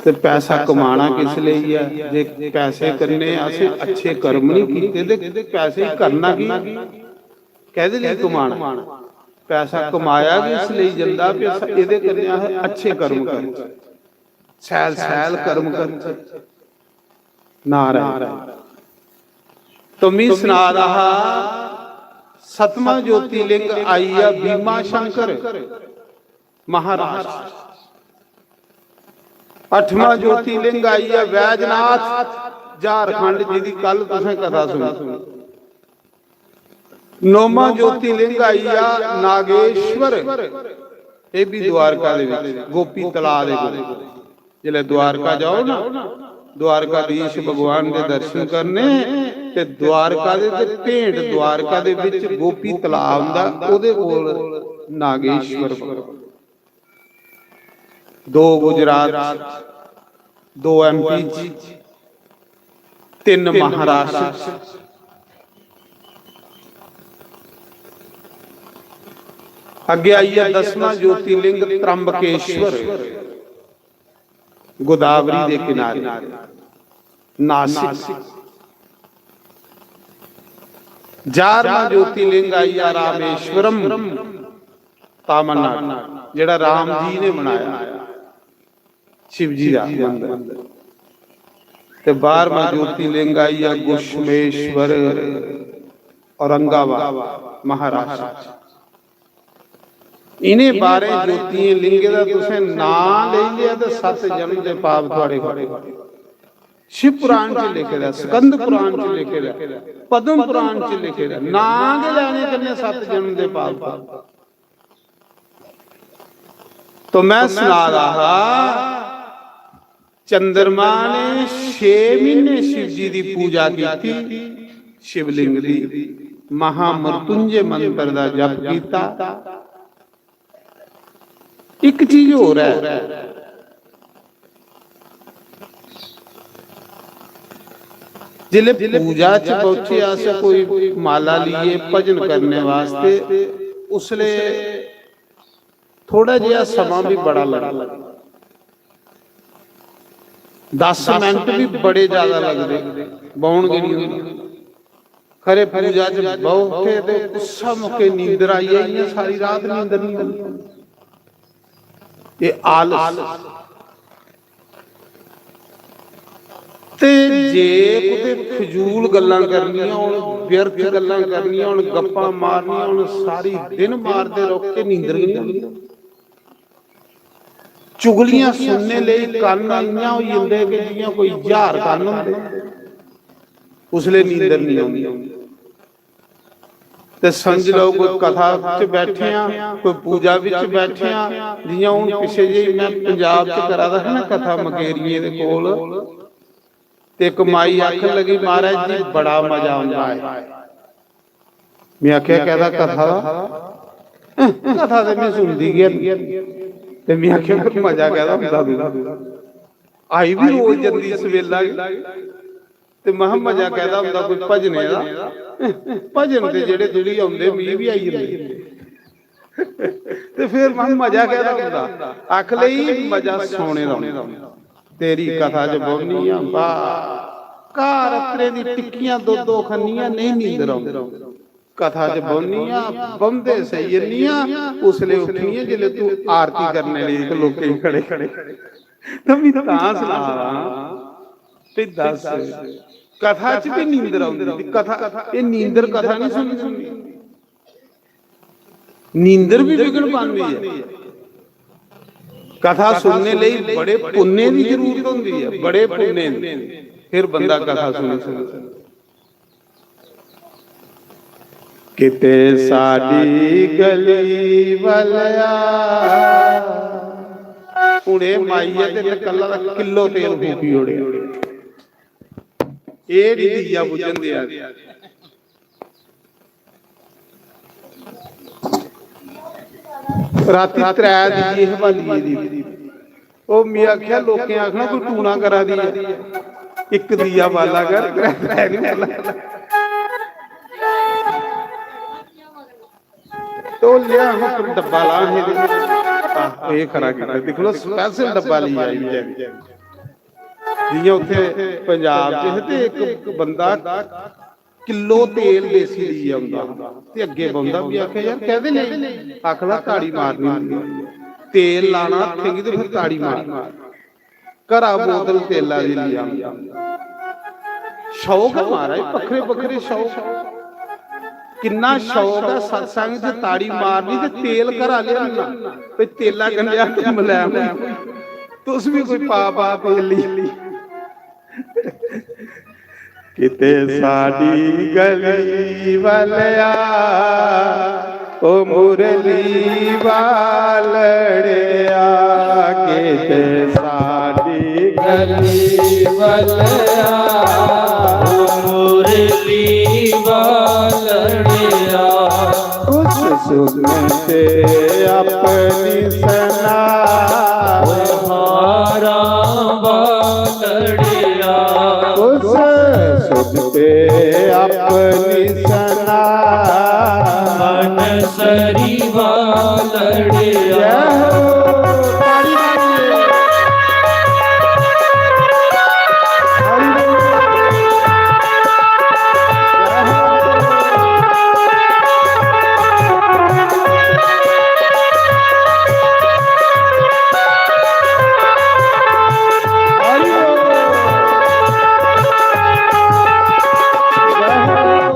ते पैसा कमाना किस लेई ऐ? जे पैसे कन्नै असें अच्छे कर्म नहीं कीते ते पैसे गी करना की? कैह्दे लेई कमाना? पैसा कमाया गै इस लेई जंदा कि अस एह्दे कन्नै अस अच्छे कर्म करचै, शैल शैल कर्म करचै। नारायण। तो मी सना दा हा, सतमां ज्योतिर्लिंग आई गेआ भीमा शंकर महाराज। अठवां ज्योतिर्लिंग आई गेआ बैजनाथ झारखंड, जिदी कल तुसें कथा सुनी। नौमा ज्योतिर्लिंग आई गेआ नागेश्वर, एह् भी द्वारका दे विच, गोपी तलाऽ दे कोल। जिसलै द्वारका जाओ ना, द्वारकाधीश भगवान दे दर्शन करने, ते द्वारका दे ते भेंट द्वारका दे विच गोपी तलाऽ औंदा, ओह्दे कोल नागेश्वर भगवान। दो गुजरात, दो एमपी, तिन्न महाराष्ट्र। अग्गें आई गेआ दसवां ज्योतिर्लिंग त्र्यंबकेश्वर, गोदावरी दे किनारे, नासिक। ग्यारहवां ज्योतिर्लिंग आई गेआ रामेश्वरम, तमिलनाडु, जेह्ड़ा राम जी ने बनाया, शिव जी दा मंदर। ते बारहवां ज्योतिर्लिंग आई गेआ घुश्मेश्वर, औरंगाबाद, महाराष्ट्र। इ'नें बारें ज्योतियें लिंगें दा तुसें नांऽ लेई लेआ ते सत्त जन्म दे पाप थुआड़े होने। शिव पुराण च लिखे दा, स्कंद पुराण च लिखे दा, पद्म पुराण च लिखे दा। नांऽ गै लैने कन्नै सत्त जन्म दे पाप होने। तो मैं सना दा हा, चंद्रमा ने छे म्हीने शिव जी दी पूजा कीती, शिवलिंग दी, महामृत्युंजय मंत्र दा जप कीता। इक चीज होर ऐ, जिसलै पूजा च पहुंचे अस कोई माला लेइयै भजन करने वास्ते, उसलै थोड़ा जेहा समां भी बड़ा लगदा। दस मिंट भी बड़े ज्यादा लगदे, बौह्न गै निं होंदा। खरे पूजा च बौह्ते ते उस्सै मौके नींदर आई जाए, इ'यां सारी रात नींदर निं होंदी। एह् आलस। ते जे कुतै फजूल गल्लां करनियां होन, व्यर्थ गल्लां करनियां होन, गप्पां मारनियां होन, सारी दिन मारदे रौह्, ते नींदर गै निं होंदी। चुगलियां सुनने लेई कन्न इ'यां होई जंदे कि जि'यां कोई ज्हार कन्न होंदे, उसलै नींदर निं औंदी। ते समझ लैओ, कोई कथा च बैठे आं, कोई पूजा बिच बैठे आं, जि'यां हून पिच्छे जेही में पंजाब च करा दा हा ना कथा मकेरियें दे कोल, ते इक माई आखन लगी, "महाराज जी, बड़ा मजा औंदा ऐ।" में आखेआ, "कैह्दा, कथा दा?" "अं, कथा ते में सुनदी गै निं।" ते में आखेआ, "फिर मजा कैह्दा औंदा तुगी? आई बी रोज जंदी सवेला गै।" ते महां, "मजा कैह्दा होंदा कोई भजने दा? भजन ते जेह्ड़े तुगी औंदे, मिगी बी आई जंदे।" ते फिर महां, "मजा कैह्दा होंदा?" आख लई, "मजा सोने दा होंदा।" तेरी कथा च बौह्नी आं, बा, घर अत्तरे दी टिक्कियां दो दो खन्नियां, नेईं नींदर औंदी। कथा च बौह्नी आं, बौंह्दे सेई जन्नी आं, उसलै उट्ठनी आं जिसलै तूं आरती करने लेई इक लोकें गी खड़े खड़े। ते मी तां सना दा आं। ते दस, कथा च बी नींदर औंदी? कथा, एह् नींदर कथा निं सुननी होंदी। नींदर बी विघ्न पांदी ऐ। कथा सुनने लेई बड़े पुण्य दी जरूरत होंदी ऐ, बड़े पुण्य दी, फिर बंदा कथा सुनी सकदा। किते साडी गली वालेआ। हुन एह् माई ऐ ते इन्नै कल्ला दा किलो तेल फूकी ओड़ेआ। एह् निं दीया बुझन देआ दी। रातीं त्रै दीये हे बालिये दी। ओह् में आखेआ, लोकें आखना कोई टूना करा दी ऐ। इक दीया बाला कर, त्रै, त्रै निं बाला। तो लिया हम डब्बा ला हे। आह, एह् खरा कीता। दिक्ख लो, special डब्बा लेई आई ऐ। जि'यां उत्थै पंजाब च हे ते इक बंदा किलो तेल देसी लेइयै औंदा हा ते अग्गें बौंह्दा, "भी आखेआ, यार, कैह्दे लेई?" आखदा, "ताड़ी मारनी होंदी ऐ, तेल लाना हत्थें गी ते फिर ताड़ी मारनी।" घरा बोतल तेला दी लेई औंदा। शौक ऐ महाराज, बक्खरे बक्खरे शौक। किन्ना शौक ऐ सत्संग च ताड़ी मारनी ते तेल घरा लेआना, ते तेला कन्नै हत्थ मलैम होई। तुस बी कोई पा पा तेल लेई। किते साडी गली वालेआ, ओ मुरली वालड़ेआ, किते साडी गली वालेआ, ओ मुरली वालड़ेआ। खुश सुन ते अपनी सना, हारा वालड़ेआ। खुश सुन ते अपनी सना, सरी वालड़िया। जय हो, ताड़ी मारिए। हरि बोल। जय हो। हरि बोल। जय हो।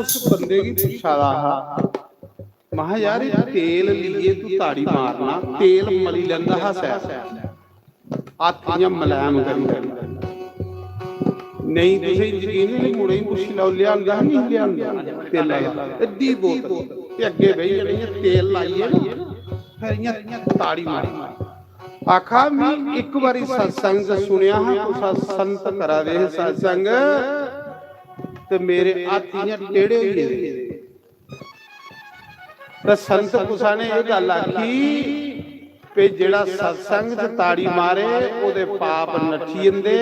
उस बंदे गी पुच्छा दा हा, "महा यार, एह् तेल लेइयै तू ताड़ी मारना।" तेल मली लैंदा हा सै, हत्थ इ'यां मलैम करी करी। नेईं, तुसें यकीन नहीं, मुड़े गी पुच्छी लैओ, लेआंदा हा, नहीं लेआंदा तेला दा, अद्धी बोतल, ते अग्गें बेही जाना, इ'यां तेल लाइयै ना, फिर इ'यां ताड़ी मारी। आखा, "मी इक बारी सत्संग च सुनेआ हा, कुसा संत करा दे हे सत्संग, ते मेरे हत्थ इ'यां टेढ़े होई गेदे।" ते संत कुसा ने एह् गल्ल आखी, "भई जेह्ड़ा सत्संग च ताड़ी मारे, ओह्दे पाप नट्ठी जंदे,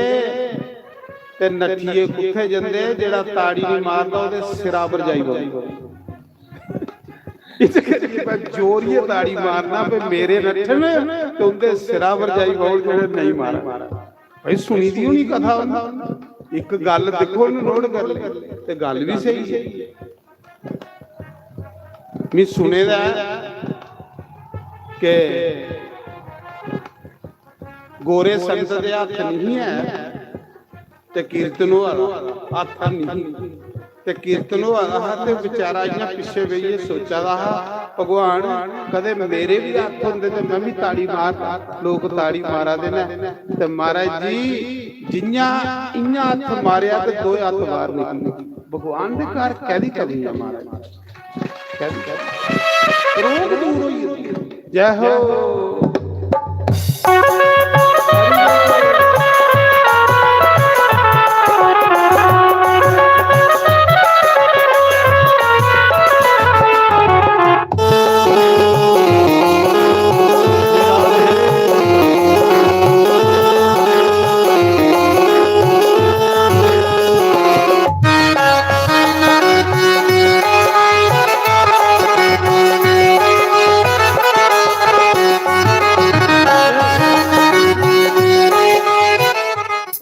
ते नट्ठियै कुत्थै जंदे? जेह्ड़ा ताड़ी नहीं मारदा, ओह्दे सिरा पर जाई पौंदे।" इस करियै मैं जोरियै ताड़ी मारना, भई मेरे नट्ठन ते उं'दे सिरा पर जाई पौन, जेह्ड़े नेईं मारन। भाई, सुनी दी होनी कथा उ'नें। इक गल्ल दिक्खो, उ'नें नोट करी लेई, ते गल्ल बी स्हेई ऐ। मी सुने दा ऐ कि गोरे संत दे हत्थ नहीं ऐ, ते कीर्तन होआ दा, हत्थ नहीं, ते कीर्तन होआ दा हा, ते बेचारा इ'यां पिच्छे बेहियै सोचा दा हा, "भगवान, कदें मेरे बी हत्थ होंदे ते मैं बी ताड़ी मारदा, लोक ताड़ी मारा दे न।" ते महाराज जी, जि'यां इ'यां हत्थ मारेआ ते दोए हत्थ बाहर निकली। भगवान दे घर कैदी कमी ऐ महाराज? कैदी, कैदी? रोग दूर होई जंदे। जय हो।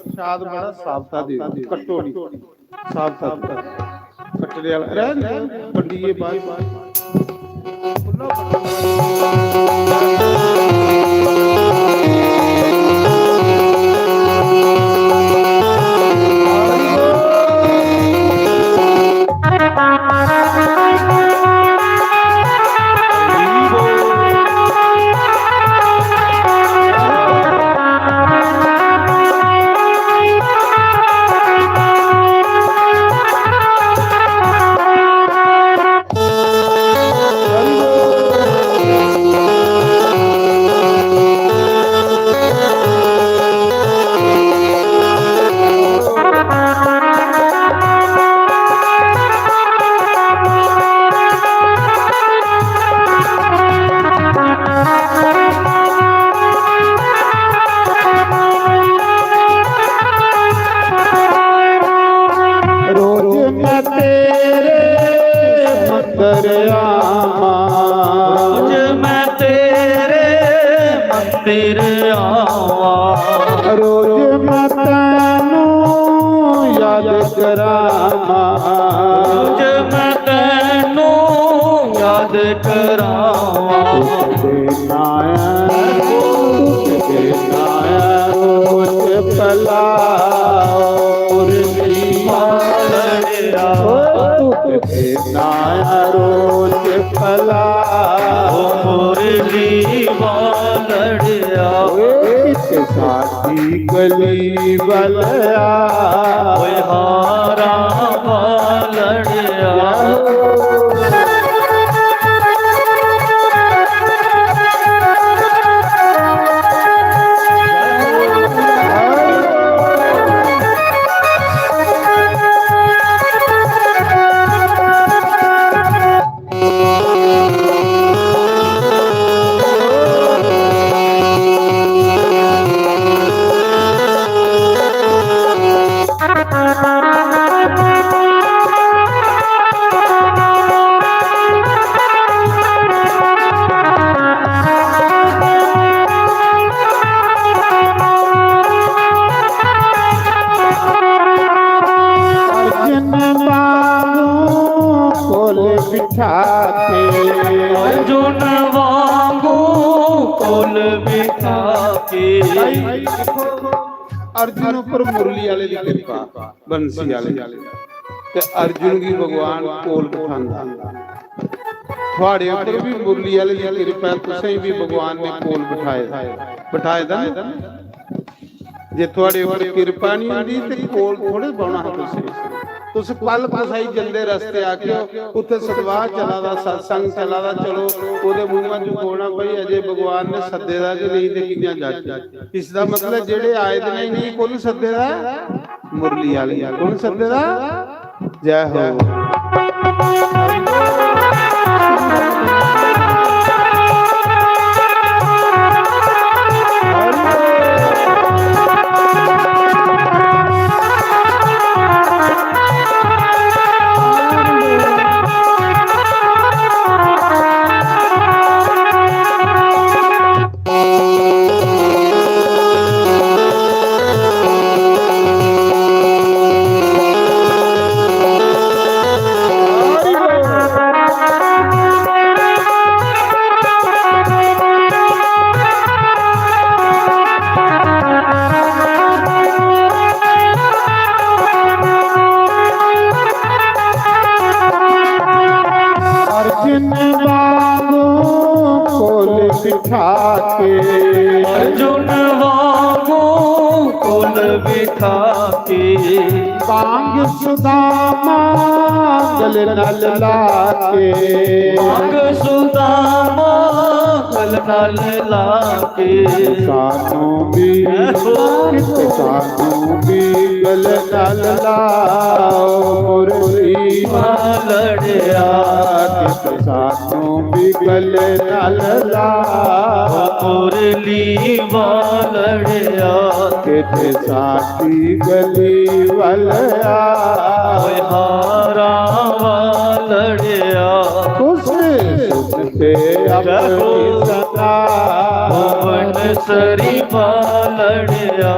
प्रसाद बड़ा साबता दे, कट्टो नहीं। साफ साफ कट्टने वाला रहन दे, बंडिए बाद। रोज मैं तेरे मंदिर आवां। रोज मैं तेरे मंदिर आवां। रोज मैं तैनू याद करावां। रोज मैं तैनू याद करावां। तुझ बिना ऐ, तुझ बिना ऐ रोज भला। मुरली वालड़िया। ओ तुझ बिना ऐ रोज भला। ओ मुरली वालड़िया। ओ किस साथी गली वालया। ओए हारा वालड़िया। भाई, देखो, अर्जुन उप्पर मुरली आह्ले दी किरपा, बंसी आह्ले दी। ते अर्जुन गी भगवान कोल बठांदा। थुआड़े उप्पर भी मुरली आह्ले दी किरपा ऐ, तुसें भी भगवान ने कोल बठाए दा, बठाए दा ना। जे थुआड़े उप्पर किरपा नहीं होंदी ते कोल थोड़े बौह्ना हा तुसें। तुस पल कुसै गी जंदे रस्ते आखेओ, उत्थे सतवाह चला दा, सत्संग चला दा, चलो ओह्दे मूंहा चों बोलना, भाई, अजय भगवान ने सद्दे दा कि नेईं ते कि'यां जाचै? इसदा मतलब जेह्ड़े आए दे न, इ'नेंगी कु'न सद्दे दा? मुरली आह्ले। कु'न सद्दे दा? जय हो। अर्जुन वांगू कोल बिठा के। अर्जुन वांगू कोल बिठा के। बांग सुदामा गल नल लाके। बांग सुदामा गल नल लाके। सानू भी, सानू भी गल नल लाओ मुरली वालड़िया। सानू भी गल नल लाओ मुरली वालड़िया। किते साथी गली वालया। ओए हारा वालड़िया। खुश सुनते अपनी सदा। भुवन सरी वालड़िया।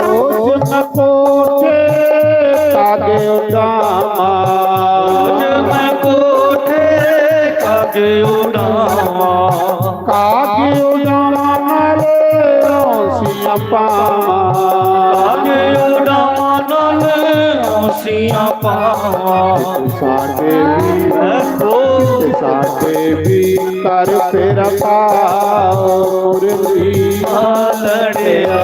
रोज मैं कोठे कागे उडामा। रोज मैं कोठे कागे उडामा। कागे उडामा नाले औंसियां पावां। कागे उडामा नाले औंसियां पावां। साडे भी, साडे भी कर फेरा पाओ मुरली वालड़िया।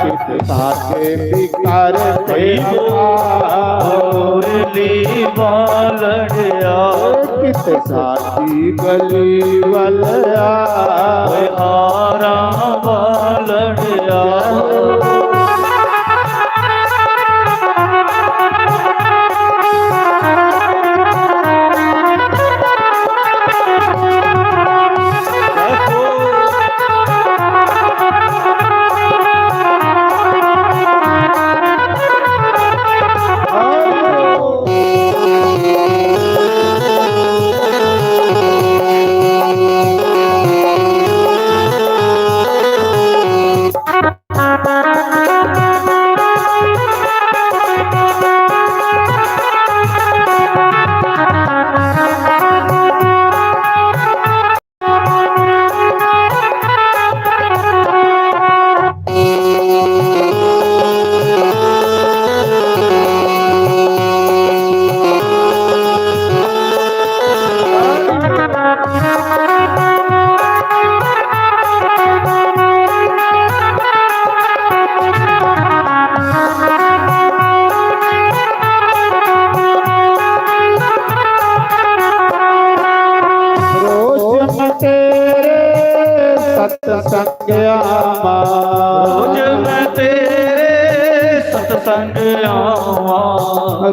कित साडे भी कर फेरा पाओ मुरली वालड़िया। कित साडी गली वालया। ओए हारा वालड़िया।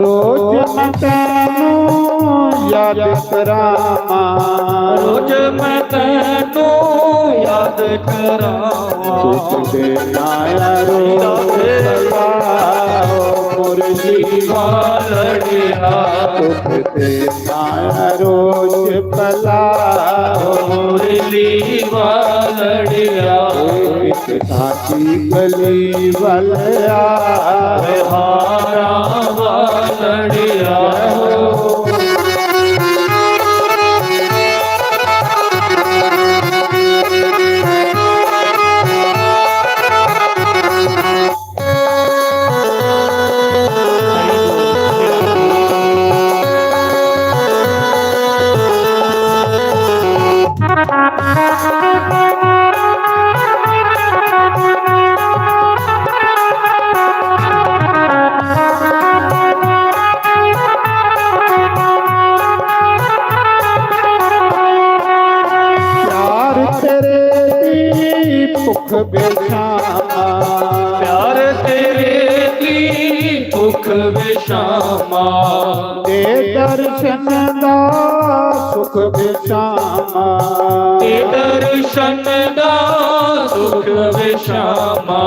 रोज मैं तैनू याद करावां। रोज मैं तैनू याद करावां। सुख दे माया रोज पलाओ मुरली वालड़िया। सुख दे माया रोज पलाओ मुरली वालड़िया। एक साथी गली वालया। हारा वालड़िया। प्यार तेरे दी भुख बेशामा। प्यार तेरे दी भुख बेशामा। दे दर्शन दा सुख बेशामा। दे दर्शन दा सुख बेशामा।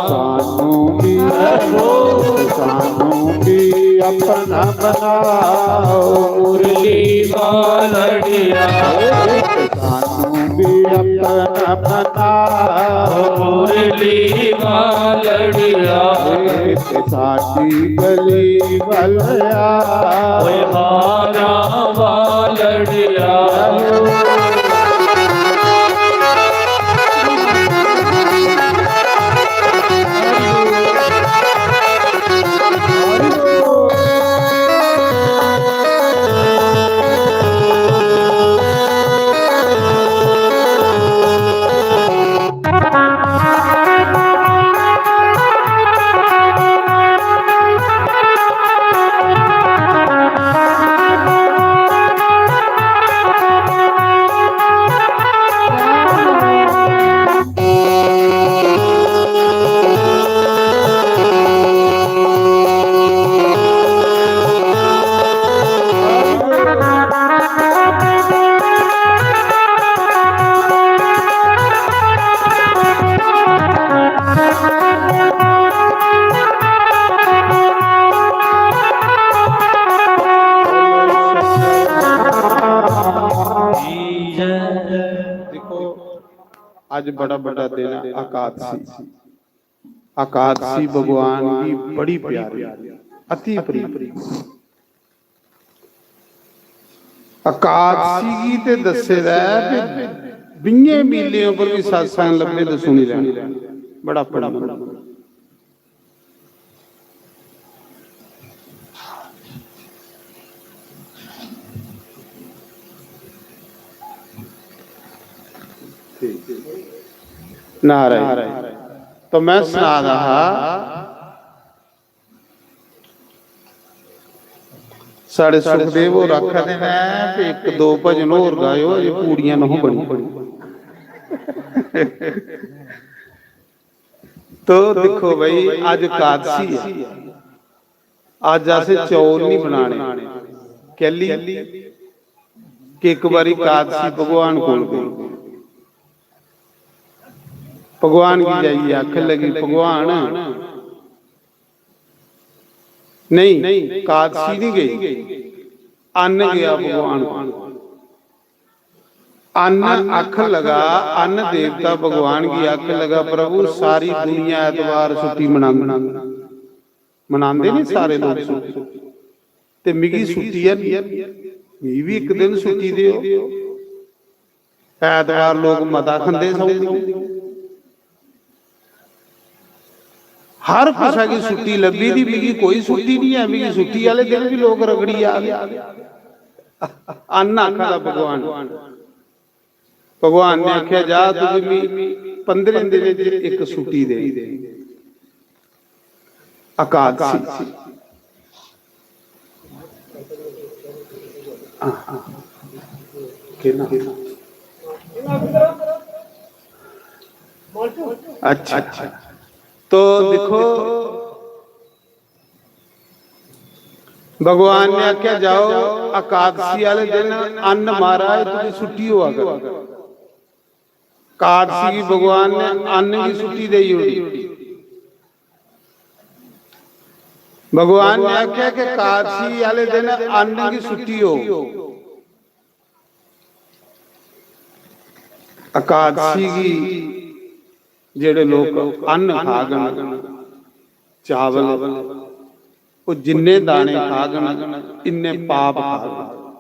सानू भी, सानू भी अपना बनाओ मुरली वालड़िया। सानू भी अपना बनाओ मुरली वालड़िया। एक साथी गली वालया। ओए हारा वालड़िया। देखो, अज बड़ा बड़ा दिन है, एकादशी। एकादशी भगवान की बड़ी प्यारी, अति प्रिय। एकादशी गी ते दस्से दा ऐ कि बीहें मीलें उप्पर भी सत्संग लब्भे ते सुनी लैना, बड़ा पुण्य। नारायण। तो मैं सना दा हा, साढ़े सुखदेव होर आखा दे न कि इक दो भजन होर गायो, ये पूड़ियां नहो बनी। तो दिक्खो भाई, अज एकादशी ऐ, अज असें चौल नहीं बनाने। कैली? कि इक बारी एकादशी भगवान कोल गई, भगवान गी जाइयै आखन लगी, "भगवान, नहीं, एकादशी नहीं गई, अन्न गया भगवान कोल।" अन्न आखन लगा, अन्न देवता भगवान गी आखन लगा, "प्रभु, सारी दुनिया ऐतवार छुट्टी मनांदी, मनांदे नहीं सारे लोग छुट्टी, ते मिगी छुट्टी है नहीं, मिगी भी एक दिन छुट्टी देओ।" ऐतवार लोग मता खंदे सौंदे। हर कुसै गी छुट्टी लब्भी दी, मिगी कोई छुट्टी नहीं है, मिगी छुट्टी आह्ले दिन भी लोग रगड़ी आ गए। अन्न आखदा भगवान। भगवान ने आखेआ, "जा, तुगी मी पंदरें दिनें च इक छुट्टी दे, एकादशी।" केह् नाम? अच्छा, अच्छा। तो दिक्खो, भगवान ने आखेआ, "जाओ, एकादशी आह्ले दिन अन्न मारा, एह् तुगी छुट्टी होआ कर।" एकादशी गी भगवान ने अन्न गी छुट्टी देई ओड़ी। भगवान ने आखेआ कि एकादशी आह्ले दिन अन्न गी छुट्टी हो। एकादशी गी जेह्ड़े लोक अन्न खागन, चावल, ओह् जिन्ने दाने खागन, इन्ने पाप खागन।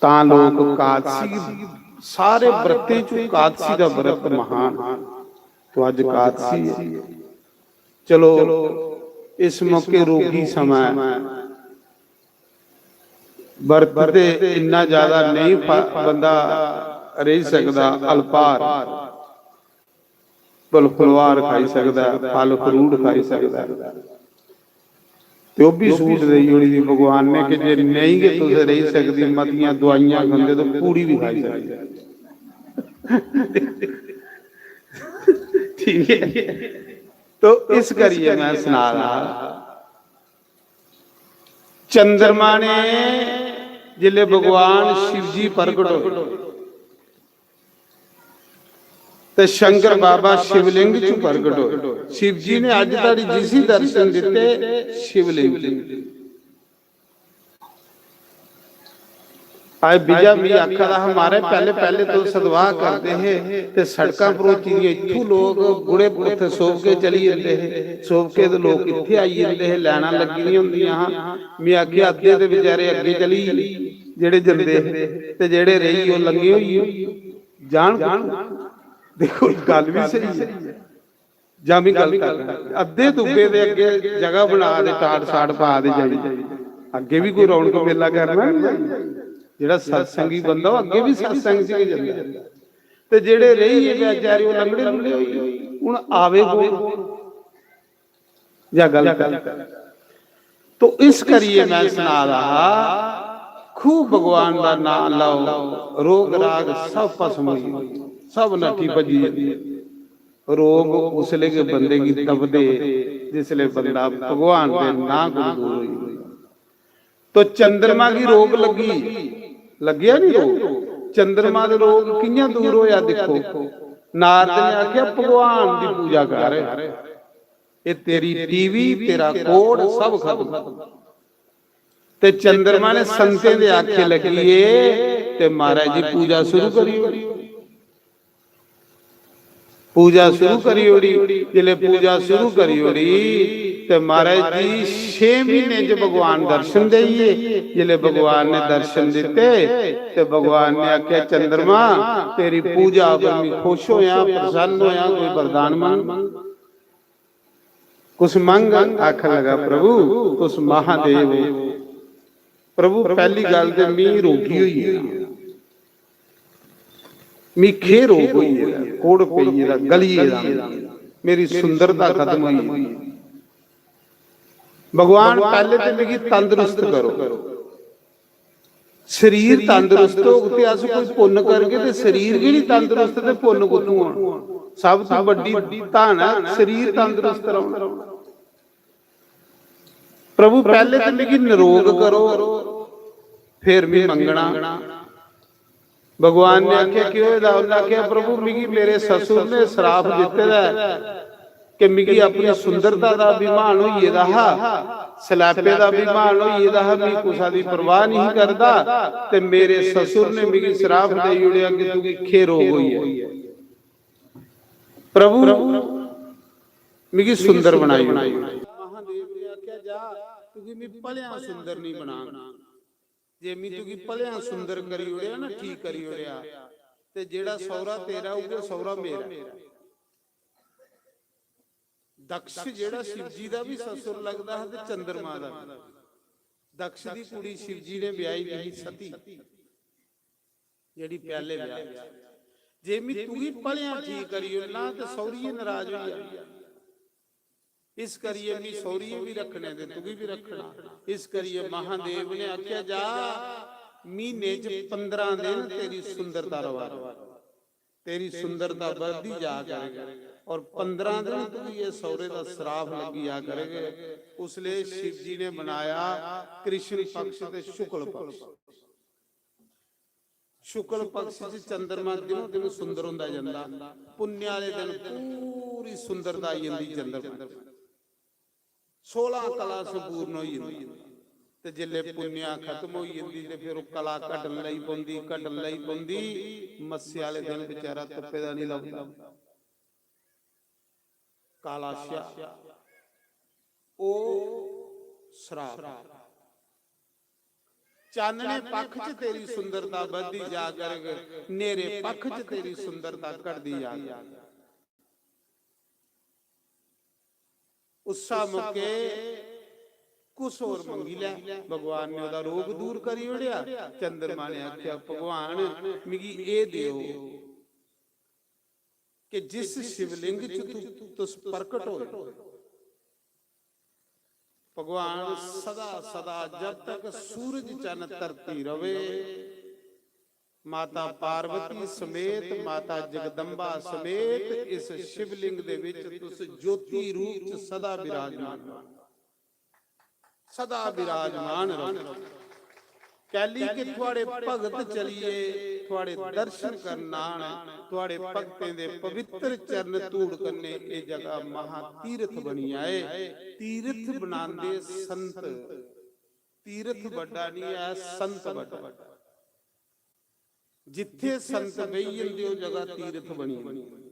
तां लोक एकादशी, सारे व्रतें च एकादशी दा व्रत महान। तो अज्ज एकादशी है। चलो, इस मौके रोगी समां ऐ, व्रत ते इन्ना ज्यादा नेईं फा-, बंदा रेही सकदा, अल्पाहार, बल फलोहार खाई सकदा ऐ, फल फ्रूट खाई सकदा ऐ। ते ओह् बी छूट देई ओड़ी दी भगवान ने कि जे नेईं गै तुस रेही सकदी, मतियां दुआइयां खंदे, ते पूड़ी बी खाई सकदे। ठीक है, तो इस करियै मैं सना रहा, चंद्रमा ने जिसले भगवान शिव जी प्रगट होए, ते शंकर बाबा शिवलिंग च प्रगट होए। शिव जी ने अज्ज धोड़ी जिसी दर्शन दिते, शिवलिंग च। अज्ज बिजा मी आखा दा हा, "महाराज, पैह्ले, पैह्ले तुस सतवाह करदे हे ते सड़कां भरोची दियां, इत्थूं लोक गुड़े उत्थै सोबके चली जंदे हे, सोबके दे लोक इत्थै आई जंदे हे, लाइनां लग्गी दियां होंदियां हां।" मी आखेआ, "अद्धे ते बेचारे अग्गें चली गे, जेह्ड़े जंदे हे, ते जेह्ड़े रेही गे, ओह् लंघे होई गे। जान कुत्थूं?" देखो, गल्ल बी स्हेई ऐ। जां मी गलत आखां? अद्धे दुब्बे दे अग्गे जगह बना दे, टाट साट पा दे जाई। अग्गे बी कोई रौनक मेला करना नी। जेह्ड़ा सत्संगी बंदा, ओह् अग्गे बी सत्संग च गै जंदा। ते जेह्ड़े रेही गे बेचारे, ओह् लंगड़े लुंगड़े होई गे। हून आवे कौन? या गलत ऐ? तो इस करियै मैं सना दा हा, खूब भगवान दा नां लैओ, रोग राग सब भस्म होई, सब नट्ठी भज्जी जंदी। रोग उसले गै बंदे गी दबदे, जिसले बंदा भगवान दे नां कोला दूर होई जंदा। तो चंद्रमा गी रोग लग्गी, लग्गेआ नी रोग? चंद्रमा दा रोग कि'यां दूर होया? दिक्खो, नारद ने आखेआ, "भगवान दी पूजा कर, एह् तेरी टीवी, तेरा कोड, सब खत्म।" ते चंद्रमा ने संतें दे आखे लग्गी गे, ते महाराज जी पूजा शुरू करी ओड़ी। पूजा शुरू करी ओड़ी। जिसले पूजा शुरू करी ओड़ी, ते महाराज जी छे महीने च भगवान दर्शन देइए। जिसले भगवान ने दर्शन दिते, ते भगवान ने आख्या, "चंद्रमा, तेरी पूजा पर मैं खुश होया, प्रसन्न होया, कोई वरदान मंग।" कुछ मंग?" आखन लगा, "प्रभु, तुस महादेव हो।" प्रभु, पैहली गल्ल ते मी रोगी होई गेदा, मी खे रोग होई गेदा, कोड़ पेई गेदा, गली गेदा, मेरी सुंदरता खत्म होई गेदी। भगवान, पैहले ते मिगी तंदुरुस्त करो। शरीर तंदुरुस्त होग ते अस कोई पुन्न करगे, ते शरीर गै नी तंदुरुस्त ते पुन्न कुत्थूं होना? सब तों बड्डी धन ऐ शरीर तंदुरुस्त रौहना। प्रभु, पैहले ते मिगी नरोग करो, फिर मी मंगना। भगवान ने आखेआ, "केह् होए दा?" उन्नै आखेआ, "प्रभु, मिगी मेरे ससुर ने श्राप दित्ते दा ऐ कि मिगी अपनी सुंदरता दा अभिमान होई गेदा हा, सलैपे दा अभिमान होई गेदा हा, मिगी कुसा दी परवाह नहीं करदा, ते मेरे ससुर ने मिगी श्राप देई ओड़ेआ कि तुगी खे रोग होई गेआ। प्रभु, मिगी सुंदर बनाई ओड़।" महादेव ने आखेआ, "जा, तुगी मैं भलेआं सुंदर नहीं बनांग। जे मैं तुगी भलेआं सुंदर करी ओड़ेआ ना, ठीक करी ओड़ेआ, ते जेह्ड़ा सौहरा तेरा, उ'ऐ सौहरा मेरा।" दक्ष जेह्ड़ा शिव जी दा बी ससुर लगदा हा ते चंद्रमा दा बी। दक्ष दी कुड़ी शिव जी ने ब्याही दी ही सती, जेह्ड़ी पैहले ब्याह च। "जे मैं तुगी भलेआं ठीक करी ओड़ना ते सौहरिये नाराज होई जाना। इस करियै मैं सौहरिये बी रक्खने ते तुगी बी रक्खना।" इस करियै महादेव ने आखेआ, "जा, म्हीने च पंदरां दिन तेरी सुंदरता रवा, तेरी सुंदरता बधदी जा करेगी।" और पंदरां दिन तुगी ये सौरे दा सराफ लग्गी जा करग। उसले शिव जी ने बनाया कृष्ण पक्ष ते शुक्ल पक्ष। शुक्ल पक्ष च चंद्रमा दिनों दिन सुंदर होंदा जंदा। पुन्ने आह्ले दिन पूरी सुंदरता आई जंदी चंद्रमा च। सोलां कला संपूर्ण होई जंदी। ते जिसले पुन्नेआ खत्म होई जंदी ते फिर ओह् कला घटन लगी पौंदी, घटन लगी पौंदी। मस्से आह्ले दिन बेचारा तुप्पे दा नहीं लभदा। काला स्या, ओह् सराफ। चानने पक्ष च तेरी सुंदरता बधदी जा करग, नेरे पक्ष च तेरी सुंदरता घटदी जा करग। उस्सा मौके कुछ होर मंगी लै। भगवान ने ओह्दा रोग दूर करी ओड़ेआ। चंद्रमा ने आखेआ, "भगवान, मिगी एह् देओ कि जिस शिवलिंग च तु-, तुस प्रकट होए।" भगवान सदा सदा, जब तक सूरज चन्न धरती रवे, माता पार्वती समेत, माता जगदम्बा समेत इस शिवलिंग दे विच तुस ज्योति रूप च सदा विराजमान रहो, सदा विराजमान रहो। कैली कि थुआड़े भगत चलिए, थुआड़े दर्शन करन आन, थुआड़े भगतें दे पवित्र चरण धूड़ कन्ने एह् जगह महातीर्थ बनी आए। तीर्थ बनांदे संत, तीर्थ बड्डा नहीं ऐ, संत बड्डा। जित्थे संत बेही जंदे, ओह् जगह तीर्थ बनी जंदी।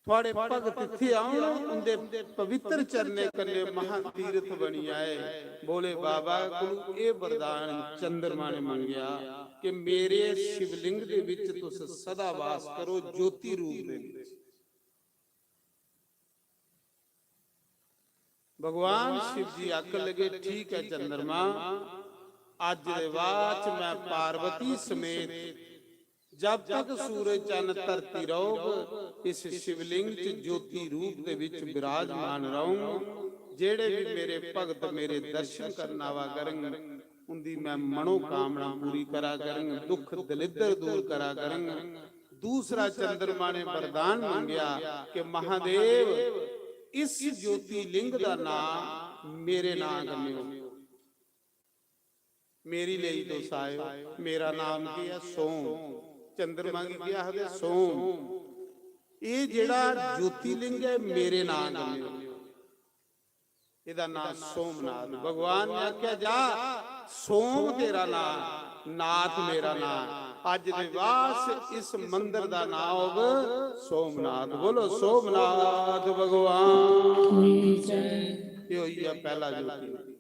थुआड़े भगत इत्थे औन, उंदे पवित्र चरणें कन्नै महातीर्थ बनी आए। भोले बाबा कोलू एह् वरदान चंद्रमा ने मंगेआ कि मेरे शिवलिंग दे विच तुस सदा वास करो, ज्योति रूप दे विच। भगवान शिव जी आखन लगे, "ठीक है चंद्रमा, अज्ज दे बाद च मैं पार्वती समेत जब तक सूरज चन्न धरती रहोग, इस शिवलिंग च ज्योति रूप दे विच विराजमान रहूं। जेड़े भी मेरे भगत मेरे दर्शन करन आवा करन, उंदी मैं मनोकामना पूरी करा करंग, दुख दलिद्र दूर करा करंग।" दूसरा चंद्रमा ने वरदान मंगया कि महादेव, इस ज्योतिलिंग दा नां मेरे नां कन्नै हो। मेरी लेई तुस आए हो, मेरा नाम की है? सोम। चंद्रमा गी केह् आखदे? सोम। एह् जेह्ड़ा ज्योतिलिंग ऐ, मेरे नां कन्नै हो। एह्दा नां सोमनाथ। भगवान ने आखेआ, "जा, सोम तेरा नां, नाथ मेरा नां।" अज्ज दे बाद इस मंदर दा नां होग सोमनाथ। बोलो, सोमनाथ भगवान की जय। एह् होई गेआ पैह्ला ज्योति।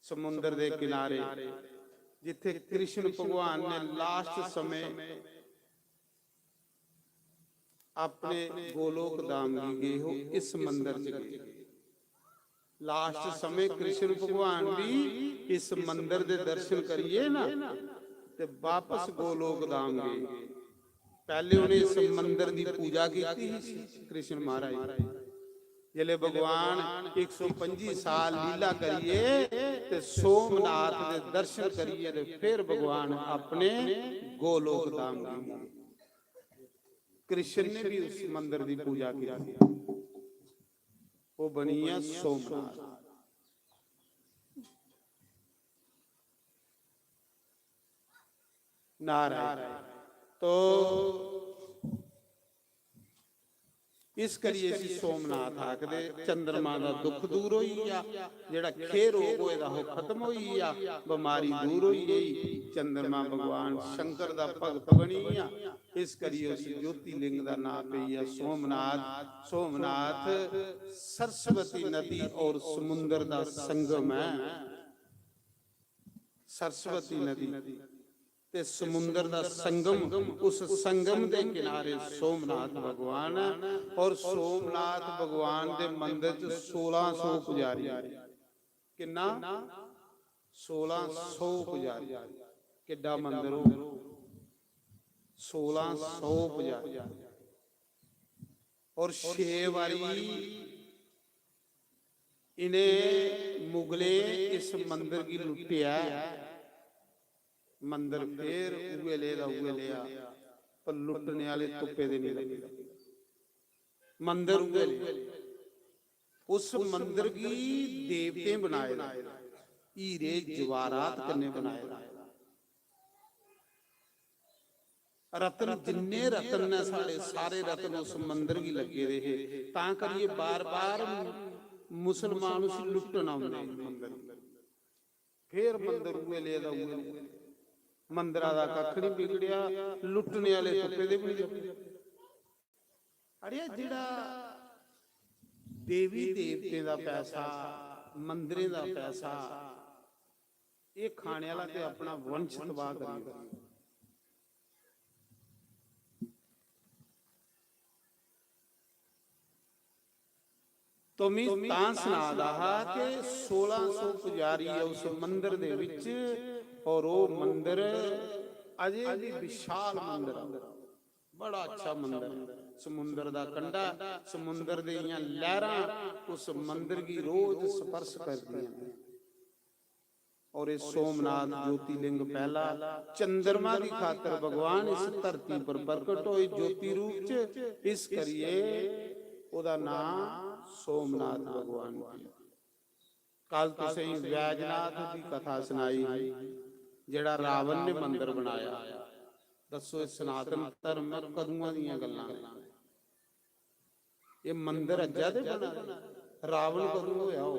समुंदर दे किनारे जित्थे कृष्ण भगवान ने लास्ट समय अपने गोलोक धाम गी गे हो, इस मंदर च गे। लास्ट समय कृष्ण भगवान भी इस मंदर दे दर्शन करिए ना, ते वापस गोलोक धाम गए। पहले उन्हें इस मंदर की पूजा की थी कृष्ण महाराज। जिसले भगवान एक सौ पंजी साल लीला करिए ते सोमनाथ दे दर्शन करिए ते फिर भगवान अपने गोलोक धाम गए। कृष्ण ने भी उस मंदिर की पूजा की, वो बनी है सोमनाथ। नारायण। तो इस करियै इसी सोमनाथ आखदे। चंद्रमा दा दुख दूर होई गेआ, जेह्ड़ा खेह रोग होए दा हा, ओह् खत्म होई गेआ, बमारी दूर होई गेई। चंद्रमा भगवान शंकर दा भगत बनी गेआ, इस करियै उस ज्योतिलिंग दा नाम पेई गेआ सोमनाथ। सोमनाथ सरस्वती नदी और समुंदर दा संगम है। सरस्वती नदी ते समुंदर दा संगम, उस संगम दे किनारे सोमनाथ भगवान है। और सोमनाथ भगवान दे मंदिर च सोलां सौ पुजारी। किन्ना? सोलां सौ पुजारी। किड्डा मंदिर हो? सोलां सौ पुजारी। और छे बारी इन्हें मुगलें इस मंदिर गी लुट्टेआ। मंदिर फिर उ'ऐ लेह दा उ'ऐ लेहा, पर लुट्टने आह्ले तुप्पे दे नहीं लभदे। मंदर उ'ऐ नेह्। उस मंदर गी देवतें बनाए दा, हीरे जवाहरात कन्नै बनाए दा। रतन, जिन्ने रतन न साढ़े, सारे रतन उस मंदर गी लग्गे दे हे। तां करियै बार-बार मुसलमान उसी लुट्टन औंदे हे मंदर गी। फिर मंदर उ'ऐ लेदा उ'ऐ। मंदरा दा कक्ख निं बिगड़ेआ, लुट्टने आह्ले तुप्पे दे बी निं लब्भे। अड़ेआ, जेह्ड़ा देवी देवतें दा पैसा, मंदरें दा पैसा, एह् खाने आह्ला ते अपना वंश तबाह करी ओड़दा। तो मी तां सना दा हा कि सोलां सौ पुजारी ऐ उस मंदर दे विच, और ओह् मंदर अजे भी विशाल मंदर ऐ, बड़ा अच्छा मंदर ऐ। समुंदर दा कंढा, समुंदर दियां लैह्रां उस मंदर गी रोज स्पर्श करदियां न। और एह् सोमनाथ ज्योतिलिंग पैह्ला चंद्रमा दी खातर भगवान इस धरती पर प्रकट होए ज्योति रूप च, इस करियै ओह्दा नांऽ सोमनाथ भगवान पेआ। कल तुसें गी वैजनाथ दी कथा सनाई ही, जेह्ड़ा रावण ने मंदर बनाया। दस्सो, एह् सनातन धर्म कदुआं दियां गल्लां न? एह् मंदर अज्जा दे बना दे। रावण कदूं होया हो,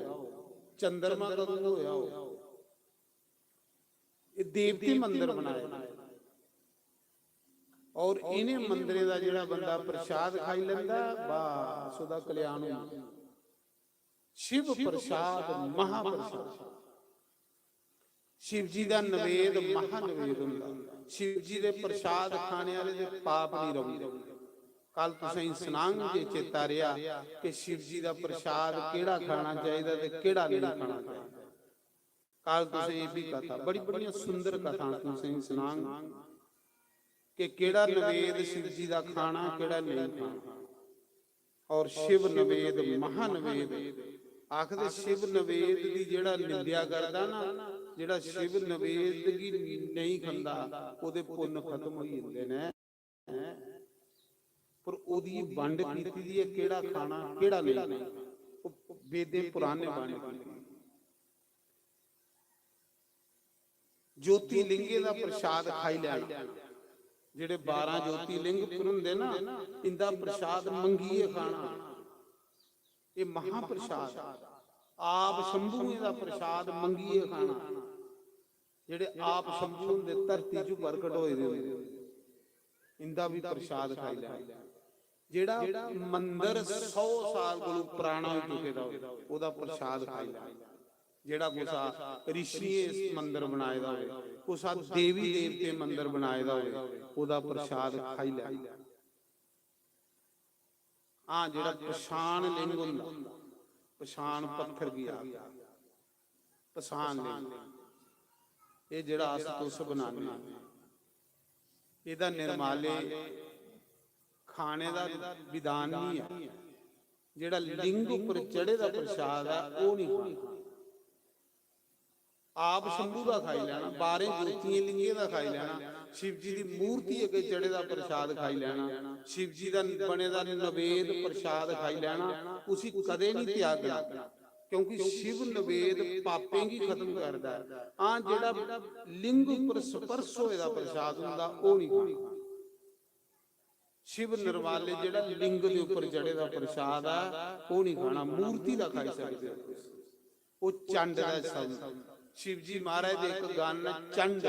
चंद्रमा कदूं होया हो, एह् देवती मंदर बनाए दे। और इन्हें मंदिरें दा जेह्ड़ा बंदा प्रसाद खाई लैंदा, बस ओह्दा कल्याण होई जंदा। शिव प्रसाद महाप्रसाद। शिव जी दा नवेद महानवेद होंदा। शिव जी दे प्रसाद खाने आह्ले दे पाप निं रौंह्दे। कल तुसें गी सनांग जे चेता रेहा कि शिव जी दा प्रसाद केह्ड़ा खाना चाहिदा ते केह्ड़ा नेईं खाना चाहिदा। कल तुसें एह् बी कथा, बड़ी बड़ियां सुंदर कथां तुसें गी सनांग कि केह्ड़ा नवेद शिव जी दा खाना, केह्ड़ा नेईं खाना। और शिव नवेद, महानवेद आखदे, शिव नवेद दी जेह्ड़ा निंदेआ करदा ना, जेह्ड़ा शिव नवेद गी नेईं खंदा, ओह्दे पुन्न खत्म होई जंदे न। पर ओह्दी बंड कीती दी ऐ, केह्ड़ा खाना, केह्ड़ा नेईं खाना, ओह् वेदें पुराने बंड कीती। ज्योतिलिंगें दा प्रसाद खाई लैना। जेह्ड़े बारां ज्योतिलिंग पर होंदे ना, इंदा प्रसाद मंगियै खाना। एह् महाप्रसाद। आप शंभुएं दा प्रसाद मंगियै खाना। जेह्ड़े आप शंभु होंदे, धरती च प्रकट होए दे होंदे, इंदा बी प्रसाद खाई लैना। जेह्ड़ा मंदर सौ साल कोलू पराना होई चुके दा होए, ओह्दा प्रसाद खाई लैना। जेह्ड़ा कुसा ऋषियें मंदर बनाए दा होए, कुसा देवी देवते मंदर बनाए दा होए, ओह्दा प्रसाद खाई लैना। हां, जेह्ड़ा पछाण लिंग होंदा, पछाण पत्थर गी आखदे, पछाण लिंग, एह् जेह्ड़ा अस तुस बनाने आं, एह्दा निर्माले खाने दा विधान निं ऐ। जेह्ड़ा लिंग उप्पर चढ़े दा प्रसाद ऐ, ओह् निं खाना। आप शंभू दा खाई लैना, बारें ज्योतियें लिंगें दा खाई लैना, शिव जी दी मूर्ति अग्गें चढ़े दा प्रसाद खाई लैना, शिव जी दा बने दा नवेद प्रसाद खाई लैना, उसी कदें निं त्यागना, क्योंकि शिव नवेद पापें गी खत्म करदा ऐ। हां, जेह्ड़ा लिंग उप्पर स्पर्श होए दा प्रसाद होंदा, ओह् निं खाना। शिव निर्माल्य जेह्ड़ा लिंग दे उप्पर चढ़े दा प्रसाद ऐ, ओह् निं खाना, मूर्ति दा खाई सकदे ओ तुस। ओह् चंड दा शब्द। शिव जी महाराज दे इक गन न चंड।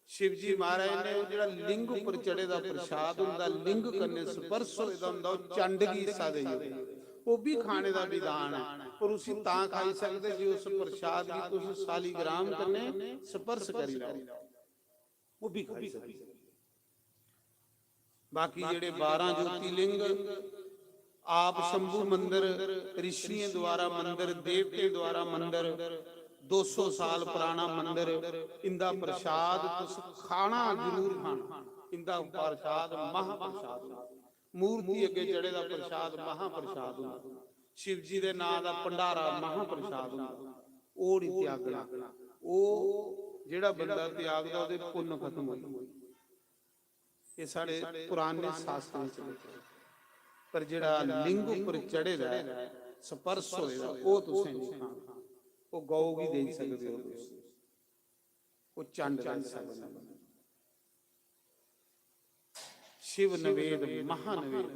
शिव जी महाराज ने ओह् जेह्ड़ा लिंग उप्पर चढ़े दा प्रसाद होंदा, लिंग कन्नै स्पर्श होए दा होंदा, ओह् चंड गी हिस्सा देई ओड़दा। ओह् बी खाने दा विधान ऐ, पर उसी तां खाई सकदे जे उस प्रसाद गी तुस शालीग्राम कन्नै स्पर्श करी लैओ। ओह् बी खाई सकदे। बाकी जेह्ड़े बारां ज्योतिलिंग, आप शंभू मंदर, ऋषियें द्वारा मंदर, देवतें द्वारा मंदर, दो सौ साल पराना मंदर, इंदा प्रसाद तुस खाना जरूर खाना। इंदा प्रसाद महाप्रसाद होंदा। मूर्ति अग्गें चढ़े दा प्रसाद महाप्रसाद होंदा। शिव जी दे नां दा भंडारा महाप्रसाद होंदा। ओह् निं त्यागना। ओह् जेह्ड़ा बंदा त्यागदा, ओह्दे पुन्न खत्म होई जंदे। एह् साढ़े पुराने शास्त्रें च लिखे। पर जेह्ड़ा लिंग उप्पर चढ़े दा ऐ, स्पर्श होए दा, ओह् तुसें नहीं खाना। ओह् गौ गी देई सकदे ओ तुस, ओह् चंड देई सकदे न। शिव नवेद, महानवेद,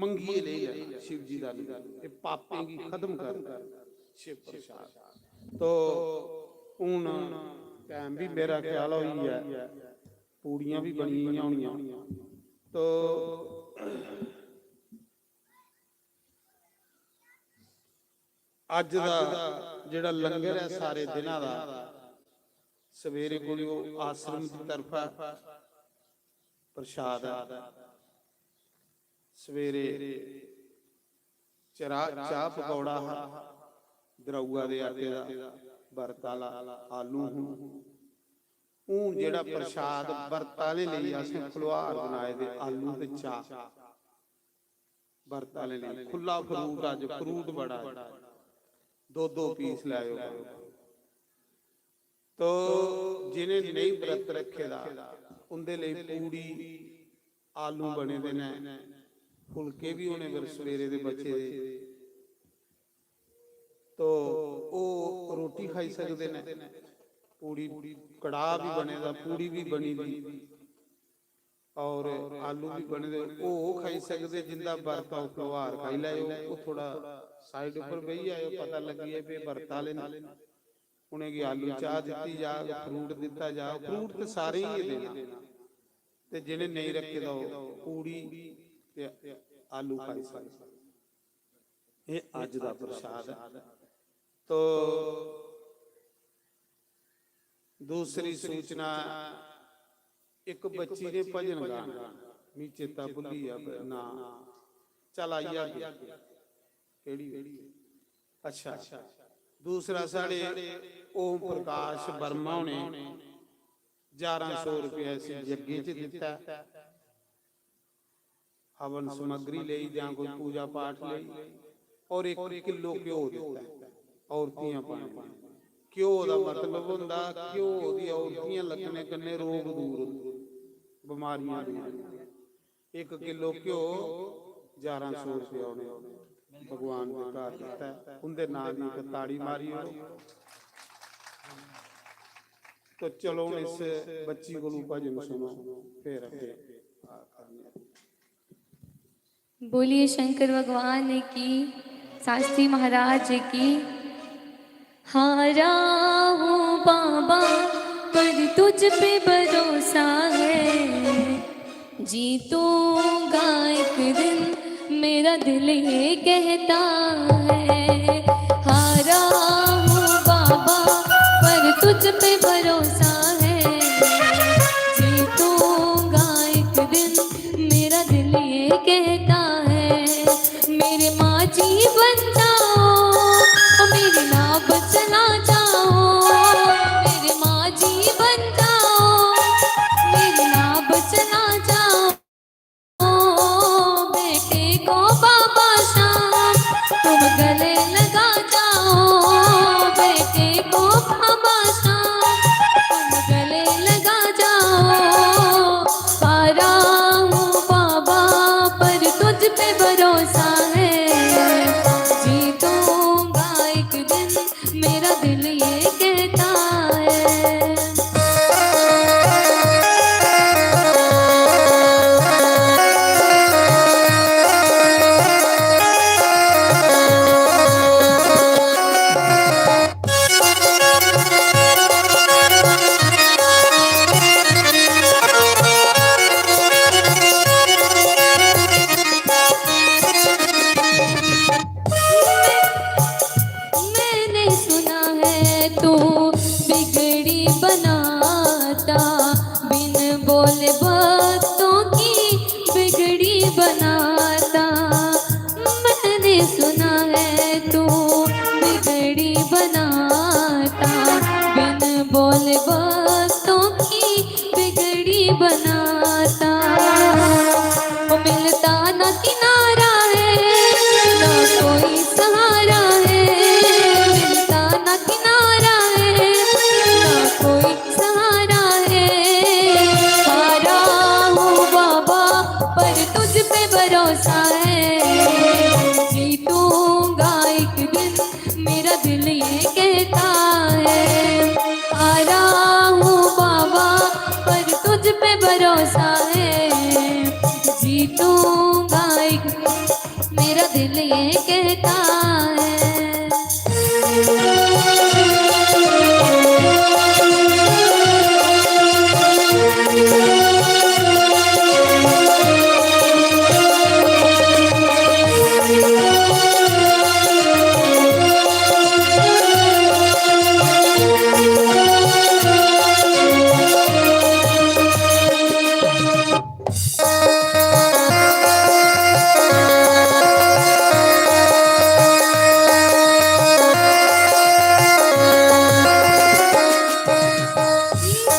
मंगियै लेई लैना शिव जी दा नवेद। एह् पापें गी खत्म करदा शिव प्रसाद। तो हून टैम बी मेरा ख्याल होई गेआ, पूड़ियां बी बनी गेइयां होनियां। तो अज्ज दा जेह्ड़ा लंगर ऐ सारे दिना दा, सवेरे कोई ओह् आश्रम दी तरफा प्रसाद ऐ। सवेरे चरा-, चाह् पकौड़ा हा, द्रौआ दे आटे दा, बरत आह्ला, आलू हून। हून जेह्ड़ा प्रसाद बरत आह्ले लेई असें फलोहार बनाए दे, आलू ते चाह्। बरत आह्ले लेई खु'ल्ला फ्रूट, अज्ज फ्रूट बड़ा ऐ, दो दो पीस लैओ। तो जि'नें नेईं बरत रक्खे दा, उं'दे लेई पूड़ी, आलू बने दे न, फुलके बी होने पर सवेरे दे बचे दे। तो ओह् रोटी खाई सकदे न, पूड़ी, कड़ाह बी बने दा, पूड़ी बी बनी दी। और आलू भी बने दे, ओह् खाई सकदे, जिंदा बरत आ, ओह् फलोहार खाई लैओ, ओह् थोड़ा side उप्पर बेही जाओ, पता लग्गी जाए भई बरत आह्ले न। उ'नेंगी आलू चाह् दित्ती जाग, फ्रूट दित्ता जाग, फ्रूट ते सारें गी गै देना। ते जि'नें नेईं रक्खे दा, ओह् पूड़ी ते आलू खाई सकदे। एह् अज्ज दा प्रसाद ऐ। तो दूसरी सूचना, इक बच्ची ने भजन गाना, मी चेता भुल्ली गेआ नां, चल आई जागे। केह्ड़ी? अच्छा, दूसरा साढ़े ओम प्रकाश वर्मा होने ग्यारह सौ रुपया इस यज्ञ च दित्ता। हवन समग्री लेई जां कोई पूजा पाठ लेई, और इक किलो घ्यो दित्ता ऐ औरतियां पाने गी। घ्यो दा मतलब होंदा, घ्यो दी औरतियां लग्गने कन्नै रोग दूर होंदे, बमारियां दूर होंदियां। इक किलो घ्यो ग्यारह सौ रुपया उ'नें भगवान दे घर दित्ता ऐ। उं'दे नांऽ दी इक ताड़ी मारी ओड़ो। तो चलो, हून इस बच्ची कोलू भजन सुनो, फिर अग्गें करने आं। बोलिए शंकर भगवान की, शास्त्री महाराज की। हारा हूँ बाबा, पर तुझ पे भरोसा है, जीतूंगा एक दिन, मेरा दिल ये कहता है। हारा हूँ बाबा, पर तुझ पे भरोसा है, जीतूंगा एक दिन, मेरा दिल ये कहता है। मेरे माँ जी बन जाओ, ओ मेरी नाव चला जाओ। मेरे माँ जी बन जाओ, मेरी नाव चला जाओ। बेटे को बाबा श्याम तुम गले लगा जाओ। बेटे को बाबा श्याम तुम गले लगा जाओ। हारा हूँ बाबा, पर तुझ पे भरोसा है, जीतूंगा एक दिन, मेरा दिल ये कहता है। कहता है।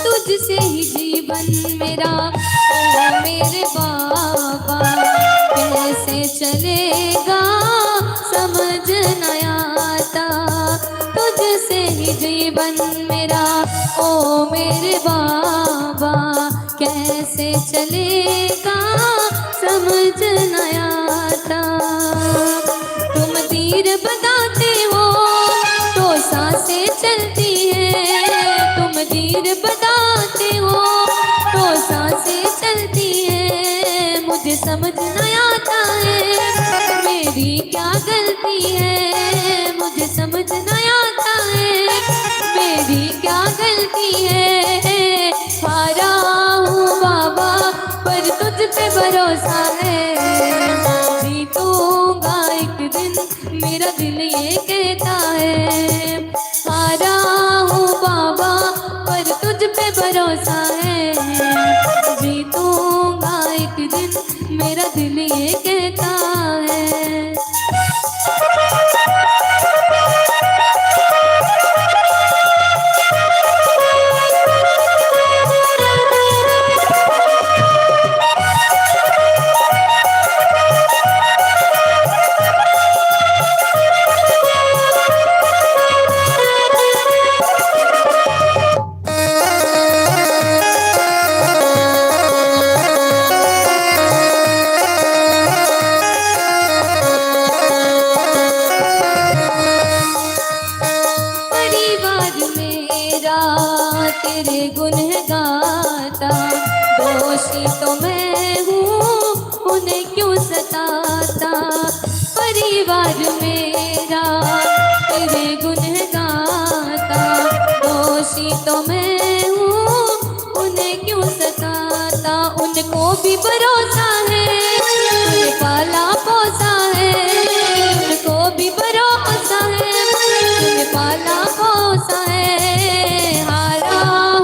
तुझसे ही जीवन मेरा, ओ मेरे बाबा, कैसे चलेगा समझ न आता। तुझसे ही जीवन मेरा, ओ मेरे बाबा, कैसे चलेगा समझ न आता। तुम तीर बताते हो तो सांसें चलती है, तुम तीर बताते हो तो सांसें चलती है। मुझे समझ न आता है मेरी क्या गलती है, मुझे समझ न आता है मेरी क्या गलती है। हारा हूँ बाबा, पर तुझ पे भरोसा है। जीतूंगा एक दिन, मेरा दिल ये कहता है। हारा हूँ बाबा, पर तुझ पे भरोसा है। जीतूंगा एक दिन, मेरा दिल ये कहता है। परिवार मेरा तेरे गुण गाता, दोषी तो मैं हूँ, उन्हें क्यों सताता। परिवार मेरा तेरे गुण गाता, दोषी तो मैं हूँ, उन्हें क्यों सताता। उनको भी भरोसा है, तूने पाला पोसा है। उनको भी भरोसा है, तूने पाला पोसा है। हारा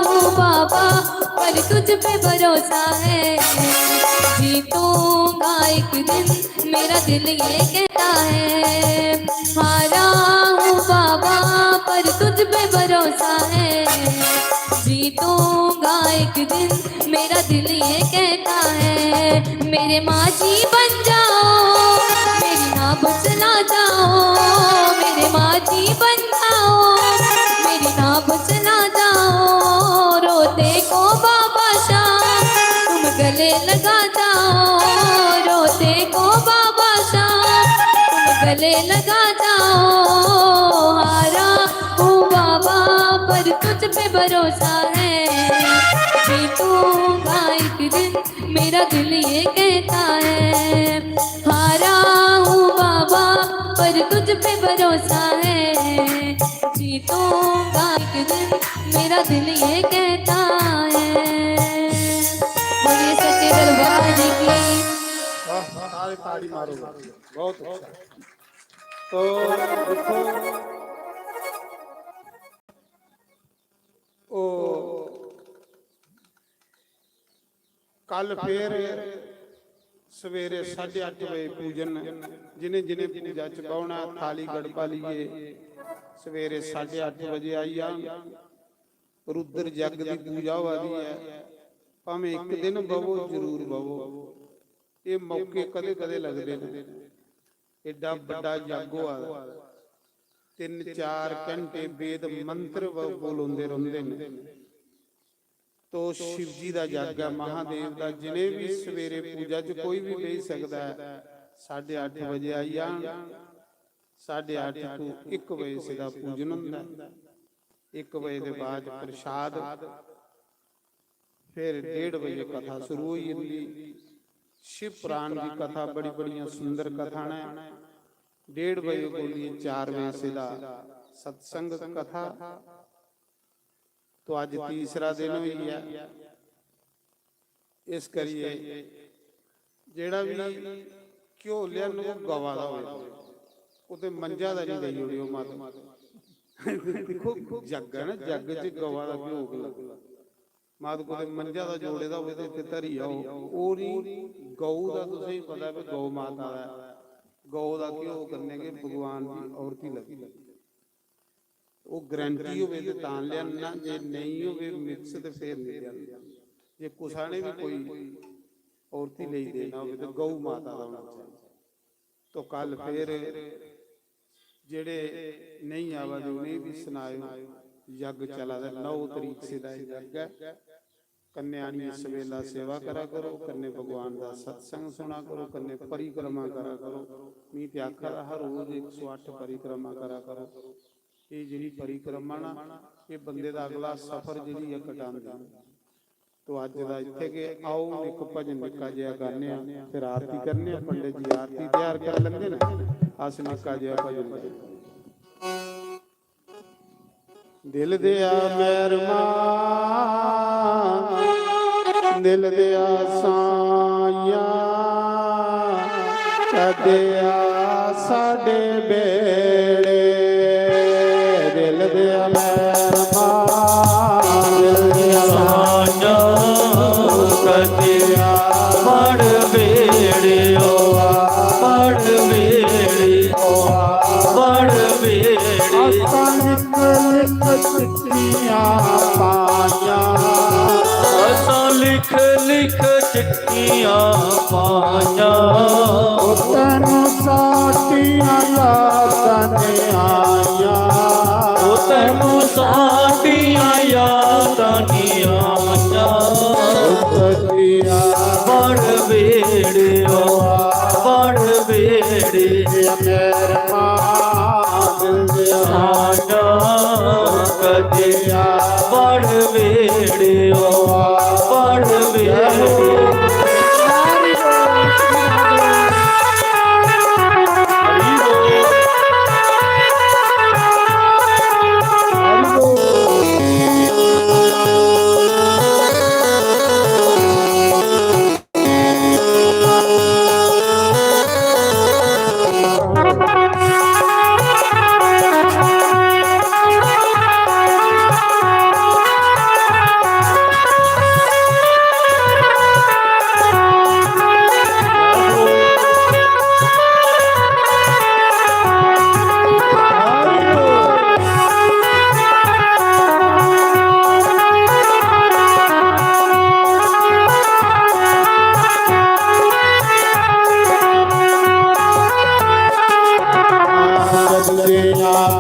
हूँ बाबा, पर तुझ पे भरोसा है। जीतूंगा एक दिन, मेरा दिल ये कहता है। हारा हूँ बाबा, पर तुझ पे भरोसा है। जीतूंगा एक दिन, मेरा दिल ये कहता है। मेरे माँ जी बन जाओ, मेरी नाव चला जाओ। मेरे माँ जी बन जाओ, मेरी नाव चला जाओ। रोते को बाबा श्याम तुम गले लगा जाओ। रोते को बाबा श्याम तुम गले लगा जाओ। हारा हूँ बाबा, पर तुझ पे भरोसा है। जीतूंगा एक दिन, मेरा दिल ये कहता है। हारा हूँ बाबा, पर तुझ पे भरोसा है। जीतूंगा एक दिन, मेरा दिल ये कहता है। बोलिए सच्चे दरबार की। वाह, ताली, ताली मारो। बहुत अच्छा। तो देखो, ओ, कल फिर सवेरे साढ़े अट्ठ बजे पूजन, जिनें जिनें पूजा च बौह्ना, थाली गड़बा लेइयै सवेरे साढ़े अट्ठ बजे आई जान। रुद्र जग दी पूजा होआ दी ऐ, भामें इक दिन बवो, जरूर बवो। एह् मौके कदें कदें लगदे न। एड्डा बड्डा जग होआ दा, तिन्न चार घैंटे वेद मंत्र ब-, बोलोंदे रौंह्दे न। तो शिव जी दा जग ऐ, महादेव दा। जिनें बी सवेरे पूजा च कोई बी बेही सकदा ऐ, साढ़े अट्ठ बजे आई जान। साढ़े अट्ठ तों इक बजे सिद्धा पूजन होंदा ऐ। इक बजे दे बाद प्रसाद, फिर डेढ़ बजे कथा शुरू होई जंदी। शिव पुराण दी कथा, बड़ी बड़ियां सुंदर कथा न। डेढ़ बजे कोली चार बजे सिद्धा सत्संग कथा। तो अज्ज तीसरा दिन होई गेआ। इस करियै जेह्ड़ा बी घ्यो लेआन, ओह् गवा दा होवे, कुतै मंझा दा निं देई ओड़ेओ माता। दिक्खो, जग्ग ऐ ना, जग्ग च गवा दा घ्यो होग। माता कुतै मंझा दा जोड़े दा होवे ते इत्थै धरी आओ। ओह् निं, गौ दा तुसें गी पता ऐ कि गौ माता दा ऐ। गौ दा घ्यो कन्नै गै भगवान दी औरती लगदी। ओह् गारंटी होवे ते तां लेआनना, जे नेईं होवे मिक्स ते फिर निं लेआनना। जे कुसै ने बी कोई औरती लेई देना होवे ते गौ माता दा होना चाहिदा। तो कल फिर जेह्ड़े नेईं आवा दे उ'नेंगी बी सनाएओ, यज्ञ चला दा, नौ तरीक सिद्धा यज्ञ ऐ। कन्नै आनियै सवेला सेवा करा करो, कन्नै भगवान दा सत्संग सुना करो, कन्नै परिक्रमा करा करो। मी ते आखा दा हा, रोज इक सौ अट्ठ परिक्रमा करा करो। एह् जेह्ड़ी परिक्रमा ना, एह् बंदे दा अगला सफर जेह्ड़ी ऐ, कटांदी। तो अज्ज दा इत्थै गै। आओ, हून इक भजन निक्का जेहा गाने आं, फिर आरती करने आं। पंडित जी आरती त्यार कर लैंदे न, अस निक्का जेहा भजन गाने आं। दिल दिया मेहरमा, दिल दिया साइया, कदेआ साडे बेड़े। दिल दिया मेहरमा, दिल दिया साइया, कदेआ बड़ बेड़े ओ, बड़ बेड़े ओ, बड़ बेड़े। असां लिख लिख चिट्ठियां पाइयां, असां लिख लिख चिट्ठियां पाइयां। ओ तैनू साडियां यादां नी आइयां, ओ तैनू साडियां यादां नी आइयां। ओ कदिया बड़ बेड़े ओ, बड़ बेड़े मेहरमा, दिल दिया आइयां। कदिया बड़ बेड़े ओ, बड़ बेड़े।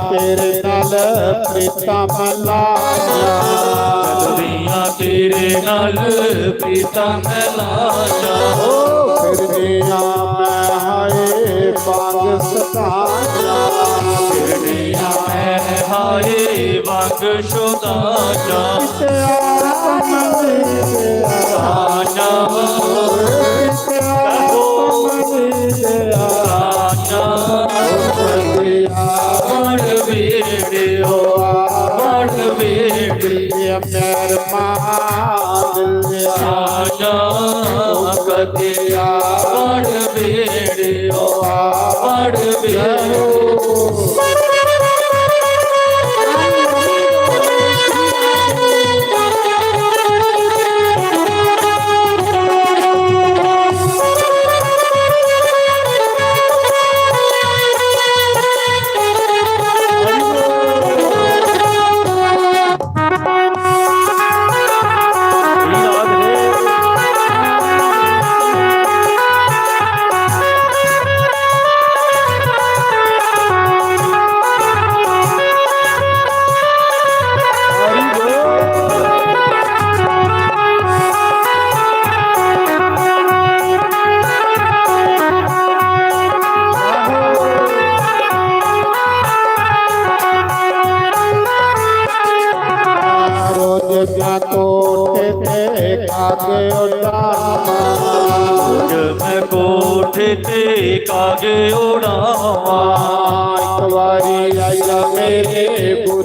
तेरे नाल प्रीतां मलाया, तेरे नाल प्रीतां मलाया। ओ फिरदियां मैं हाय बांग सताया, फिरदियां मैं हाय बांग सताया। किते आ कमली दे आया, किते आ कमली दे आया। बड़ बेड़े ओ, बड़ बेड़े मेहरमा, दिल आया कदिया। बड़ बेड़े ओ, बड़ बेड़े। रोज मैं कोठे ते कागे उड़ावां, रोज मैं कोठे ते कागे उड़ावां।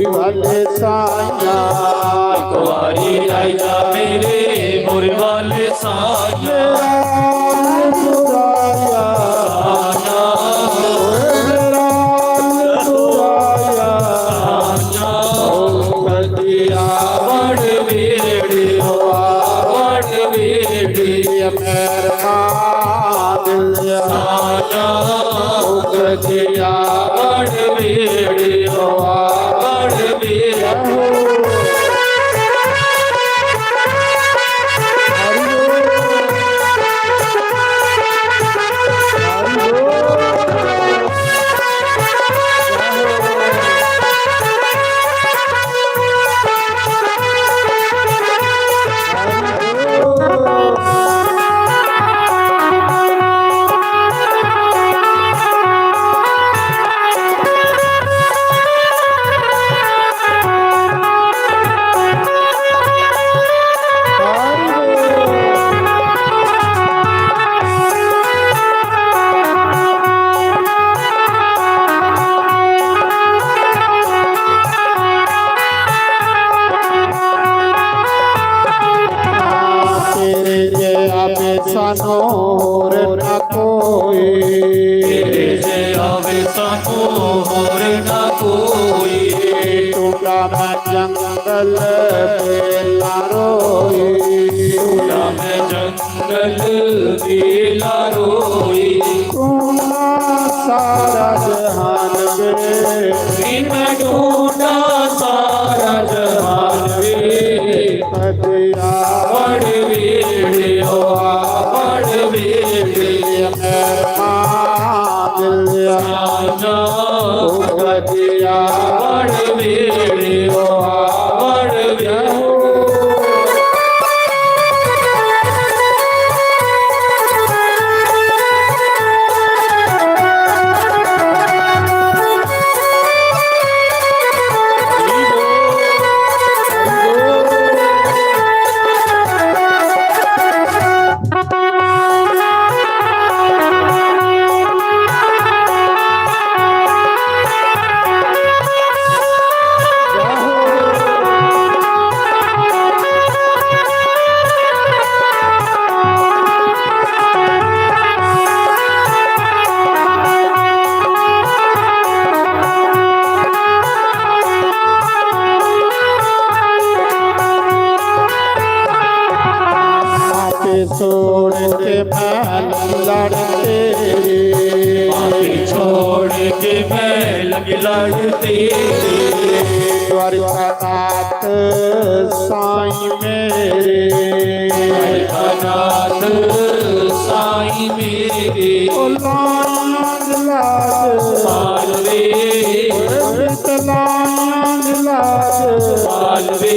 वाले साया, एक बारी आई जा मेरे मोरे वाले साया। मेरा दुराया, साया, मेरा दुराया, साया। ओ बतिया बड़ बेड़ी, ओ बड़ बेड़ी, मेहरबान दिया। साया, ओ बतिया बड़ बेड़ी, ओ बड़ बेड़ी। तेरे जैसा नूर ना कोई, तेरे जैसा नूर ना कोई। टूटा मैं जंगल बेला रोई, टूटा मैं जंगल बेला रोई। तू ना सारा जहान वे, मैं ढूंढा सारा जहान वे। पतिया बड़ बेड़ी, ओ बड़ बेड़ी, मेहरबान दिया। साया, ओ पतिया बड़ बेड़ी, ओ बड़ बेड़ी। छोड़ के मैं लड़ तेरी, छोड़ के मैं लग लड़ तेरी। द्वारिकानाथ साईं मेरे, द्वारिकानाथ साईं मेरे। ओ लाज लाज पालवे, ओ लाज लाज पालवे।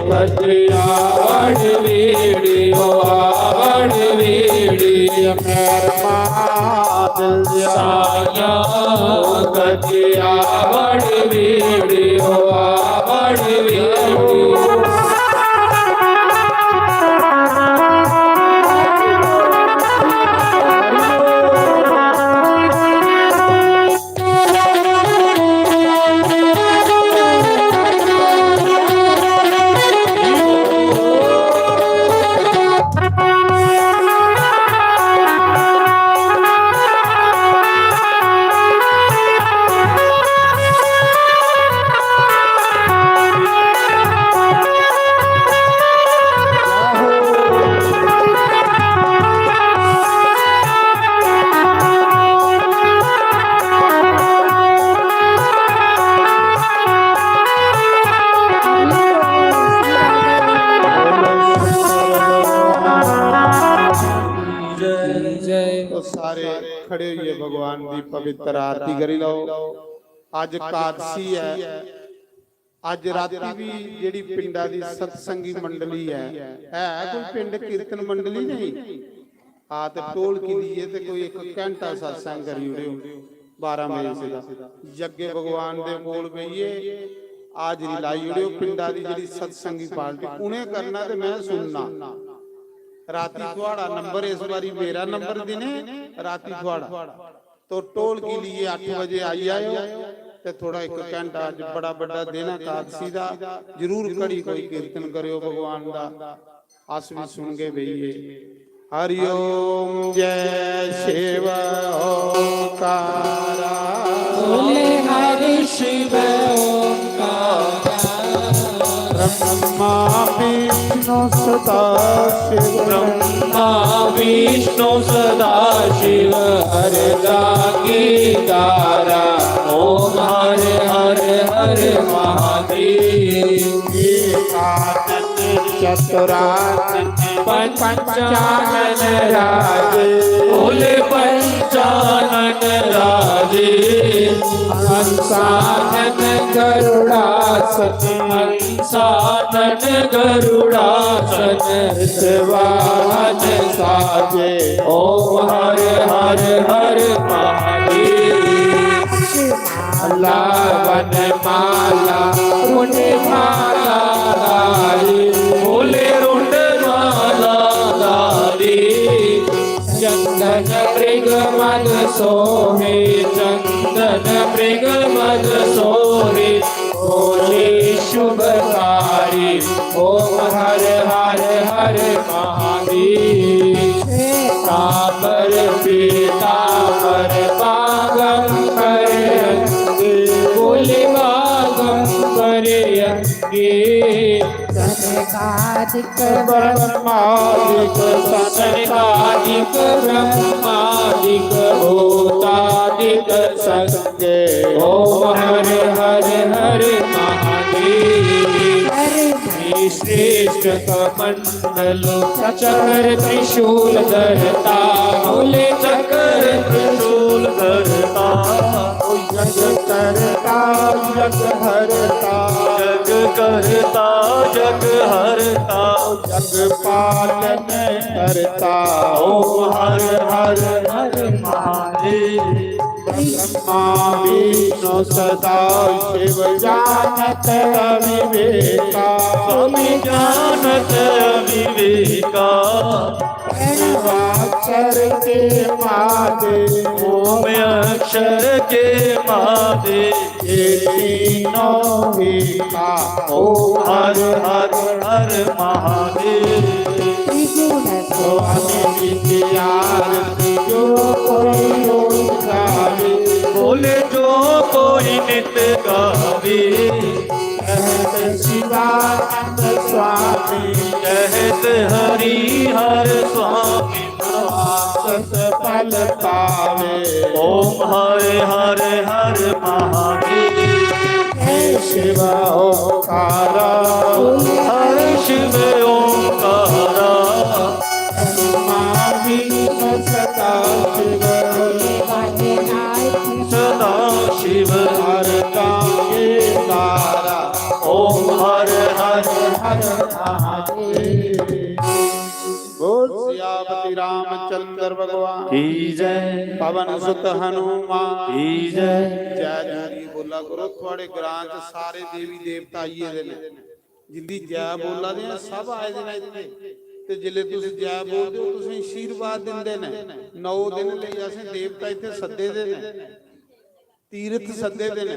पतिया बड़ बेड़ी, ओ बड़ बेड़ी, मेहरबान दिया। साया, पतिया बड़ बेड़ी, ओ बड़ बेड़ी। तो सारे खड़े होइए भगवान की पवित्र आरती करी लो। अज कादसी है। अज राती भी जेड़ी पिंडा दी सत्संगी मंडली है, है कोई पिंड कीर्तन मंडली नहीं? आ ते ढोलकी दी है ते कोई एक घंटा सत्संग करी ओड़ेओ, बारह बजे से दा। जग्गे भगवान दे कोल बेहिए, हाजरी लाई ओड़ेओ। पिंडा दी जेड़ी सत्संगी पार्टी, उ'नें करना ते मैं सुनना। राती थुआड़ा नंबर, इस बारी मेरा नंबर दिने, राती थुआड़ा। तो ढोलकी लिए अट्ठ बजे आई जाओ। ते थोड़ा इक घंटा, अज्ज बड़ा बड्डा दिन ऐ एकादशी दा, जरूर घड़ी कोई कीर्तन करेओ भगवान दा। अस भी सुनगे बेहियै। हरि ओम जय शिव ओंकारा। बोले हरि शिव ओंकारा। ब्रह्मा विष्णु सदा शिव। ब्रह्मा विष्णु सदा शिव हर जागी तारा। ओम हर हर हर महादेव। एकानन चतुरानन पंचानन राजे। बोले पंचानन राजे। हंसानन गरुड़ासन। हंसानन गरुड़ासन। वाहन साजे। ओम हर हर हर महादेव। माला वन माला रुंड माला धारी। बोले रुंड माला धारी। चंदन मृग मद सोहे। चंदन मृग मद सोहे। बोले शुभकारी। ओम हर हर हर महादेव। तापर पीतापर बागंबर अंगे। बोले बागंबर अंगे। सनकादिक ब्रह्मादिक। सनकादिक ब्रह्मादिक भूतादिक संगे। ओम हर हर हर महादेव। हर श्रेष्ठ कमंडल चक्र त्रिशूल धरता। बोले चक्र त्रिशूल धरता। यज्ञ करता यज्ञ हरता। यज्ञ करता यज्ञ हरता। जग पालन करता। ओम हर हर हर महादेव। ब्रह्मा विष्णु सदा शिव जानत अविवेका। स्वामी जानत अविवेका। प्रणवाक्षर के मादे। ओम अक्षर के मादे। ये तीनों ही का। ओम हर हर हर महादेव। त्रिगुण स्वामी की आरती जो कोई रोज गावे। बोले जो कोई नित गावे। कहत शिवानंद स्वामी। कहत हरि हर स्वामी। सत फल पावे। ओम हर हर हर महादेव। हे शिव ओंकारा। हर शिव ओंकारा। ब्रह्मा विष्णु सदा शिव। सदा शिव। हर गावे तारा। ओम हर हर हर महादेव। बोल सियापति रामचंद्र भगवान की जय। पवन सुत हनुमान की जय। जय जोड़ी बोला करो। थुआड़े ग्रां च सारे देवी देवता आइए दे ने, जिंदी जय बोला दे आ, सब आए दे ने इत्थे। ते जिसले तुस जय बोलदे हो, तुसें आशीर्वाद दिंदे ने। नौ दिन लेई असें देवता इत्थे सद्दे दे ने, तीर्थ सद्दे दे ने।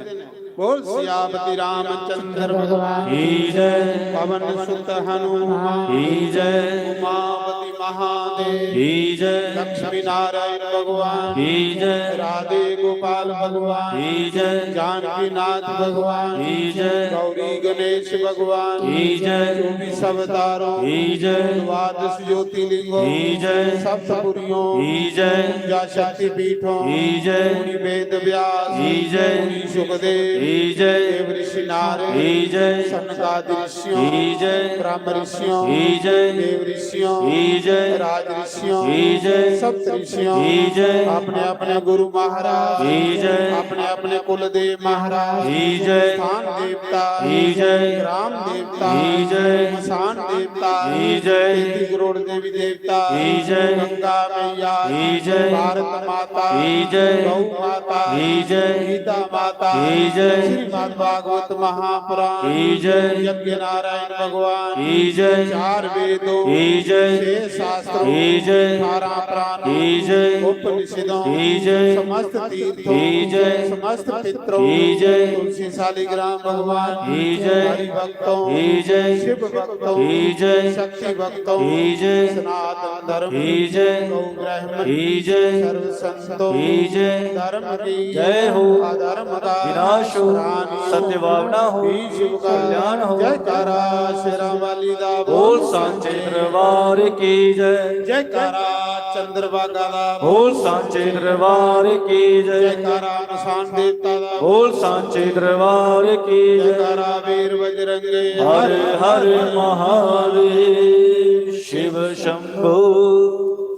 बोल सियापति रामचंद्र भगवान की जय। पवन सुत हनुमान की जय। उमापति महादेव की जय। लक्ष्मी नारायण भगवान की जय। राधे गोपाल भगवान की जय। जानकी नाथ भगवान की जय। गौरी गणेश भगवान की जय। चौबीस अवतारों की जय। द्वादश ज्योतिर्लिंगों की जय। सप्तपुरियों की जय। पूजा शक्ति पीठों की जय। मुनि वेद व्यास की जय। मुनि सुखदेव की जय। देव ऋषि नारद की जय। सनकादि ऋषियों की जय। ब्रह्म ऋषियों की जय। देव ऋषियों की जय। राज ऋषियों की जय। सप्त ऋषियों की जय। अपने अपने गुरु महाराज की जय। अपने अपने कुलदेव महाराज की जय। स्थान देवता की जय। ग्राम देवता की जय। मसान देवता की जय। तैंतीस करोड़ देवी देवता की जय। गंगा मैया की जय। भारत माता की जय। गौ माता की जय। गीता माता की जय। श्रीमद् भागवत महापुराण की जय। यज्ञ नारायण भगवान की जय। चार वेदों की जय। शेष शास्त्रों, कीजय। अठारह पुराणों, कीजय। उपनिषदों, कीजय। समस्त तीर्थों, कीजय। समस्त पितरों, कीजय। तुलसी शालिग्राम भगवान कीजय। हरि भक्तों, कीजय। शिव भक्तों, कीजय। शक्ति भक्तों, कीजय। सनातन धर्म, कीजय। गौ ब्राह्मण, कीजय। सर्व संतों, कीजय। धर्म की जय हो। अधर्म का विनाश हो। प्राणी हो। सत्य भावना हो। भी शिव का कल्याण हो। जयकारा शेरां वाली दा बोल। सांचे दरबार की जय। जयकारा चंद्रभागा दा बोल। सांचे दरबार की जय। जयकारा मसान देवता दा। बोल सांचे दरबार की जय। जयकारा वीर बजरंगे। हर हर महादेव शिव शंभो।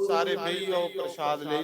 सारे बेही आओ, प्रसाद लेई